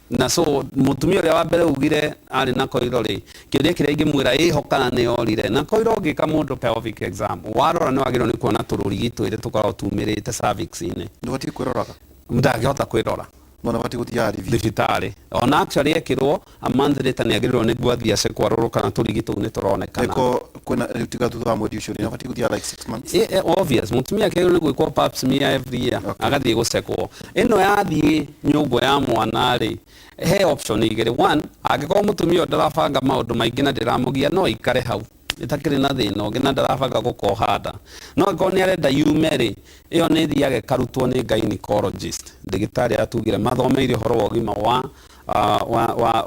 Na so mũtumia ũrĩa wa mbere ugire arĩ na koiro rĩ, kĩũria kĩrĩa ingĩmwĩra ĩho kana nĩ yorire na koiro, ũngĩka mũndũ pelvic exam, warora nĩ wagĩrĩirwo nĩ kuona tũrũrigi twĩrĩ tũkoragwo tumĩrĩte cervix-inĩ. Ndũbatiĩ kwĩroraga? Ndangĩhota kwĩrora. No nabatiĩ gũthiaga review. Thibitarĩ ona actually ekĩrwo a month later nĩ agĩrĩirwo nĩguo athiĩ acekwo arorwo kana tũrigi tũu nĩ tũronekana. Ĩko kwĩna rĩu tiga thutha wa mweri ũcio rĩ, nabatiĩ gũthiaga like 6 months. Obvious, mutumia akĩagĩrĩirwo nĩ gwĩkwo pap smear every year. Agathiĩ gũcekwo. Ĩno yathiĩ nyũngũ ya mwana rĩ, he option igĩrĩ. One, angĩkorwo mũtumia ũyũ ndarabanga maũndũ maingĩ na ndĩramũgia, no ikare hau ĩtakĩrĩ na thĩna ũngĩ na ndarabanga gũkoha nda. No angĩkorwo nĩ arenda yume rĩ, ĩyo nĩ ĩthiaga ĩkarutwo nĩ gynecologist, ndagĩtarĩ atugire mathomeire ũhoro wa ũgima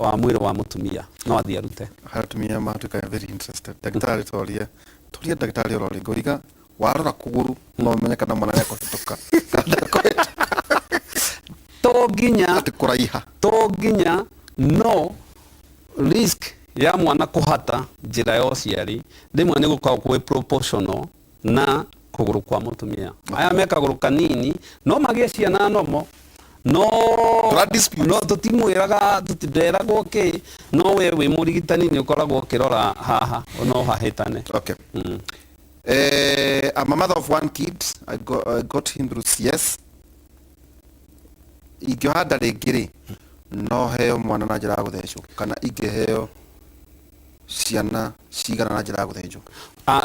wa mwĩrĩ wa mũtumia, no athiĩ arute. Harĩ atumia matuĩka very interested. Ndagĩtarĩ, torie torie ndagĩtarĩ oro rĩngĩ, ũriga warora kũgũrũ no ũmenye kana mwana nĩekũhĩtũka kana ndekũhĩtũka? To nginya. Atĩ kũraiha? To nginya, no risk ya mwana kũhata njĩra ya ũciari rĩmwe nĩ gũkoragwo kwĩ proportional na kũgũrũ kwa mũtumia. Aya me kagũrũ kanini no magĩe ciana nomo, no Tũra dispute. No tũtimwĩraga, tũtinderagwo kĩ, no we wĩ mũrigitani nĩ ũkoragwo ũkĩrora haha no hahĩtane. Okay. I'm a mother of one kid. I got him through CS. Ingĩoha nda rĩngĩ rĩ, no heo mwana na njĩra ya gũthecwo kana ingĩheo ciana cigana na njĩra ya gũthĩnjwo?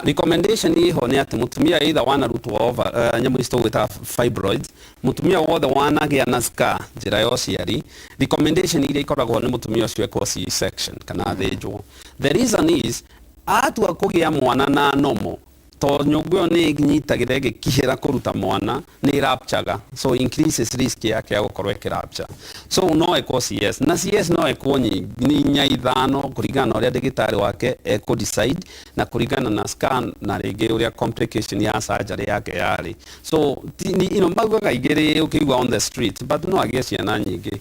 Recommendation iho nĩ atĩ mũtumia either wanarutwo over nyamũ ici tũgwĩta fibroids, mũtumia wothe wanagĩa na scar njĩra ya ũciari, recommendation iria ikoragwo nĩ mũtumia ũcio ekwo C-section kana athĩnjwo. The reason is atua kũgĩa mwana na normal, to nyũngũ ĩyo nĩ ĩnyitagĩra ĩgĩkihĩra kũruta mwana, nĩ rapture, so increases risk yake ya gũkorwo ĩkĩrapture. So no ĩkwo CS, na CS no ĩkwo nyingĩ, nĩ inya, ithano, kũringana na ũrĩa ndagĩtarĩ wake ekũ decide na kũringana na scan na rĩngĩ ũrĩa complication ya surgery yake yarĩ. So ino maugaga igĩrĩ ũkĩigua on the street, but no agĩe ciana nyingĩ.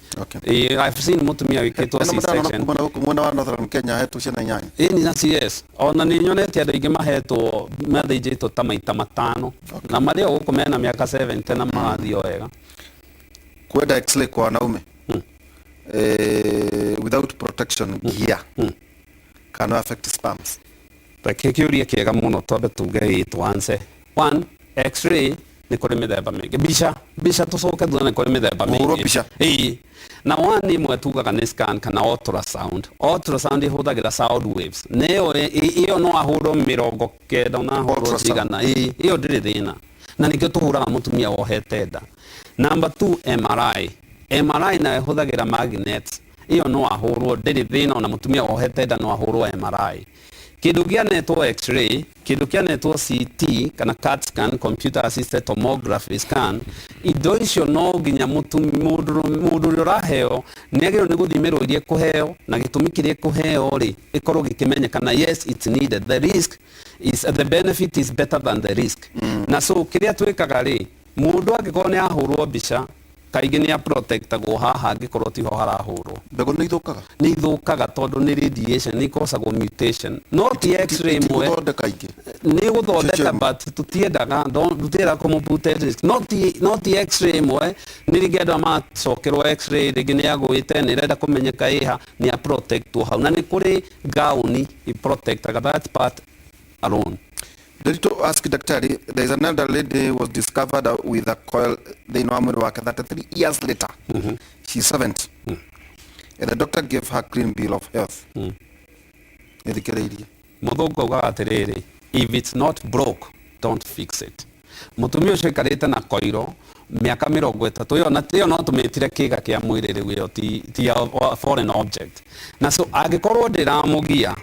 I've seen mũtumia wĩkĩtwo Ĩno mũtano C-section. Kuma na gũkũ mwena wa Northern Kenya hetwo ciana inyanya. Ĩni na CS ona nĩ nyonete andũ aingĩ mahetwo, mathĩnjĩtwo ta maita matano na marĩ o gũkũ mena mĩaka 70 na marathiĩ o wega. Kwenda x-ray kwa wanaume without protection gear can affect sperms? Reke kĩũria kĩega mũno, twambe tuge ĩ twanse. One, x-ray nĩ kũrĩ mĩthemba mĩingĩ. Mbica tũcoke thutha, nĩ kũrĩ mĩthemba Kũhũrwo mĩingĩ. Mbica. Ĩĩ, na one ĩmwe tugaga nĩ scan kana ultrasound. Ultrasound ĩhũthagĩra sound waves, na ĩyo ĩyo no ahũrwo 90 na ahũrwo Ultrasound. cigana. Ĩĩ, ĩyo ndĩrĩ thĩna na nĩkĩo tũhũraga mũtumia wohete nda. Number two, MRI. MRI nayo ĩhũthagĩra magnets, ĩyo no ahũrwo, ndĩrĩ thĩna, ona mũtumia wohete nda no ahũrwo MRI. Kĩndũ kĩanetwo x-ray, kĩndũ kĩanetwo CT kana CAT scan, computer assisted tomography scan, indo icio no nginya mũndũ ũrĩa ũraheo nĩ agĩrĩirwo nĩ gũthimĩrwo iria ekũheo na gĩtũmi kĩrĩa ekũheo rĩ, ĩkorwo gĩkĩmenyekana yes, it's needed, the risk is, the benefit is better than the risk. Na so kĩrĩa twĩkaga rĩ, mũndũ angĩkorwo nĩ ahũrwo mbica, kaingĩ nĩ aprotectagwo haha angĩkorwo tiho harahũrwo. Mbegũ nĩ ithũkaga? Nĩ ithũkaga tondũ nĩ radiation, nĩ ikosagwo mutation, no ti x-ray ĩmwe. Gũthondeka ingĩ? Nĩ gũthondeka. Cio. But tũtiendaga tũtiendaga kũmũ at risk. No ti x-ray ĩmwe, nĩ rĩngĩ andũ macokerwo x-ray rĩngĩ nĩ agũĩte, nĩ ĩrenda kũmenyeka ĩha, nĩ aprotectwo hau na nĩ kũrĩ gauni iprotectaga that part alone. Ready to ask daktari, there is an elderly lady who was discovered with a coil thĩinĩ wa mwĩrĩ wake 33 years later. She's 70. And the doctor gave her clean bill of health. Nĩthikĩrĩirie. Mũthũngũ augaga atĩrĩrĩ, "If it's not broke, don't fix it." Mũtumia ũcio aikarĩte na koiro mĩaka 30, ĩyo na ĩyo no tũmĩtire kĩga kĩa mwĩrĩ rĩu, ĩyo ti a foreign object. Na so angĩkorwo ndĩramũgia,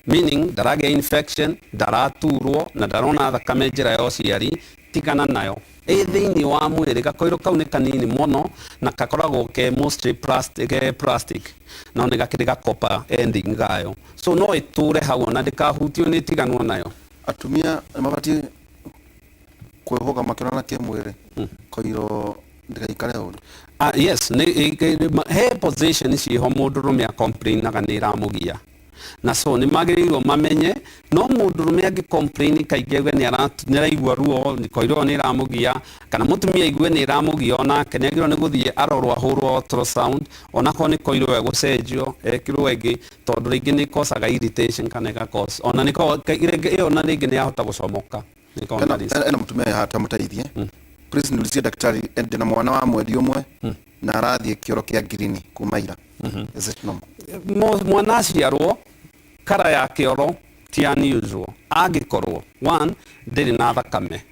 meaning ndaragĩa infection, ndaraturwo na ndarona thakame njĩra ya ũciari, tigana nayo ĩ thĩinĩ wa mwĩrĩ. Gakoiro kau nĩ kanini mũno na gakoragwo ke mostly plastic, ke plastic no nĩ gakĩrĩ gakopa ending gayo, so no ĩtũre hau ona ndĩkahutio, nĩ tiganwo nayo. Atumia nĩ mabatiĩ kwĩhũga makĩonana kĩmwĩrĩ koiro Ndĩgaikare ũru. Ah, yes, he position ciĩho mũndũrũme acomplainaga nĩ ĩramũgia, na so nĩ magĩrĩirwo mamenye. No mũndũrũme angĩ complain kaingĩ auge nĩ araigua ruo, koiro ĩyo nĩ ĩramũgia, kana mũtumia aigue nĩ ĩramũgia, onake nĩ agĩrĩirwo nĩ gũthiĩ arorwo, ahũrwo ultrasound, onakorwo nĩ koiro ĩyo ĩgũcenjio ĩkĩrwo ĩngĩ, tondũ rĩngĩ nĩ ĩkosaga irritation kana ĩgacause ona nĩ ĩyo, na rĩngĩ nĩ yahota gũcomoka. Nĩ ĩkoragwo na risk. Ena mũtumia haha tamũteithie. "Please niulizie daktari, ndĩna mwana wa mweri 1 na arathiĩ kĩoro kĩa ngirini kuma ira. Is it normal?" Mwana aciarwo, kara ya kĩoro ti unusual angĩkorwo one, ndĩrĩ na thakame,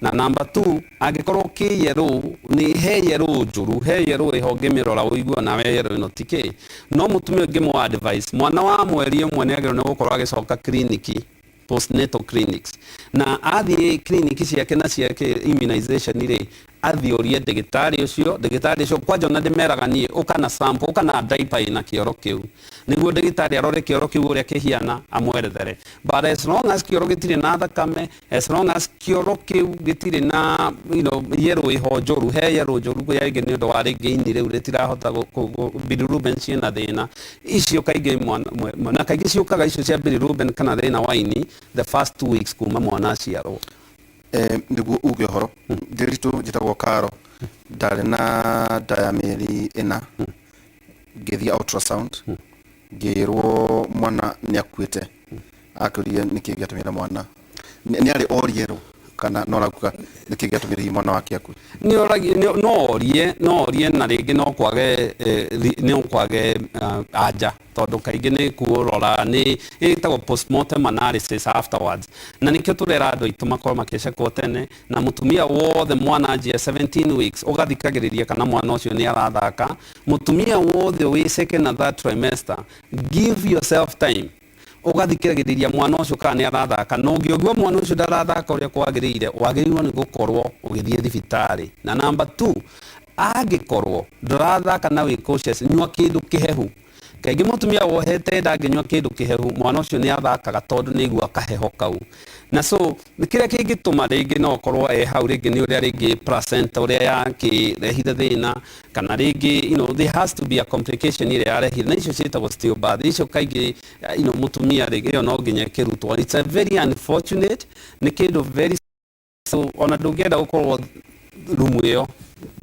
na number two, angĩkorwo kĩ yellow, nĩ he yellow njũru, he yellow ĩho ũngĩmĩrora ũigue nawe yellow ĩno ti kĩ. No mũtumia ũngĩmũ advice, mwana wa mweri 1 nĩ agĩrĩirwo nĩ gũkorwo agĩcoka kiriniki, postnatal clinics, na athiĩ clinic ciake na ciake immunization rĩ, athiĩ orie ndĩgĩtarĩ ũcio. Ndĩgĩtarĩ ũcio kwanja ona ndĩmeraga niĩ, ũka na sample, ũka na diaper ĩna kĩoro kĩu, nĩguo ndĩgĩtarĩ arore kĩoro kĩu ũrĩa kĩhiana, amwerethere. But as long as kĩoro gĩtirĩ na thakame, as long as kĩoro kĩu gĩtirĩ na yellow ĩho njũru, he yellow njũru rĩngĩ nĩ ũndũ wa rĩngĩ ini rĩu rĩtirahota bilirubin ciĩna thĩna, icio kaingĩ mwana na kaingĩ ciũkaga icio cia bilirubin kana thĩna wa ini the first 2 weeks kuma mwana aciarwo. Nĩguo uge ũhoro ndĩritũ, njĩtagwo Karo, ndarĩ na nda ya mĩeri 4, ngĩthiĩ ultrasound, ngĩrwo mwana nĩ akuĩte. Akĩũria nĩkĩ gĩatũmire mwana nĩ arĩ orie rũ kana no arauga nĩkĩ gĩatũmire hihi mwana wake akue? Nĩ oragie, no orie na rĩngĩ no kwage no kwage anja, tondũ kaingĩ nĩ kuũrora nĩ ĩtagwo postmortem analysis afterwards, na nĩkĩo tũrera andũ aitũ makorwo makĩcekwo tene. Na mũtumia wothe mwana anjia 17 weeks, ũgathikagĩrĩria kana mwana ũcio nĩ arathaka. Mũtumia wothe wĩ second na third trimester, give yourself time ũgathikĩrĩria mwana ũcio kana nĩ arathaka, na ũngĩũigua mwana ũcio ndarathaka ũrĩa kwagĩrĩire, wagĩrĩirwo nĩ gũkorwo ũgĩthiĩ thibitarĩ. Na number two, angĩkorwo ndũrathaka na wĩ cautious, nyua kĩndũ kĩhehu. Kaingĩ mũtumia wohete nda angĩnyua kĩndũ kĩhehu, mwana ũcio nĩ athakaga, tondũ nĩ aigua kaheho kau. Na so kĩrĩa kĩngĩtũma rĩngĩ no ũkorwo e hau, rĩngĩ nĩ ũrĩa rĩngĩ placenta ũrĩa yakĩrehire thĩna, kana rĩngĩ there has to be a complication ĩrĩa yarehire, na icio ciĩtagwo stillbirth. Icio kaingĩ mũtumia rĩngĩ ĩyo no nginya ĩkĩrutwo. It's a very unfortunate, nĩ kĩndũ very so ona ndũngĩenda gũkorwo rumu ĩyo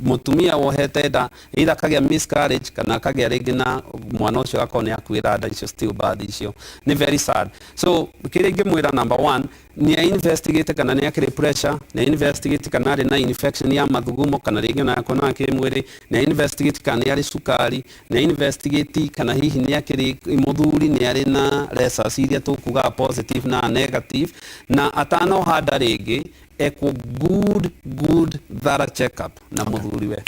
mũtumia wohete nda, either akagĩa miscarriage kana akagĩa rĩngĩ na mwana ũcio akorwo nĩ akuĩra nda. Icio stillbirth icio nĩ very sad. So kĩrĩa ingĩmwĩra, number one, nĩ investigate kana nĩ akĩrĩ pressure, nĩ investigate kana arĩ na infection ya mathugumo kana rĩngĩ ona yakuonaga kĩmwĩrĩ, nĩ investigate kana nĩ arĩ cukari, nĩ investigate kana hihi nĩ akĩrĩ mũthuri nĩ arĩ na rhesus iria tũkugaga positive na negative, na atanoha nda rĩngĩ ekwo good good thorough check up na mũthuriwe.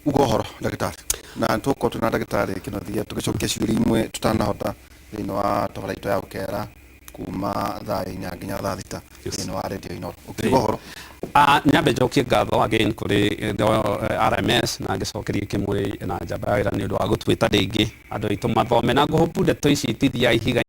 Uga ũhoro, ndagĩtarĩ, na tũkorwo twĩna ndagĩtarĩ Kĩnuthia tũgĩcokia ciũria imwe tũtanahota thĩinĩ wa tabara itũ ya ũkera kuma thaa 4 nginya thaa 6 thĩinĩ wa Radio Inooro. Ũkiuga ũhoro. Nyambe njokie ngatho again kũrĩ RMS na ngĩcokerie kĩmwĩrĩ na njamba ya wĩra nĩ ũndũ wa gũtwĩta rĩngĩ andũ aitũ mathome, na ngũhopu ndeto ici itithiaga ihiga.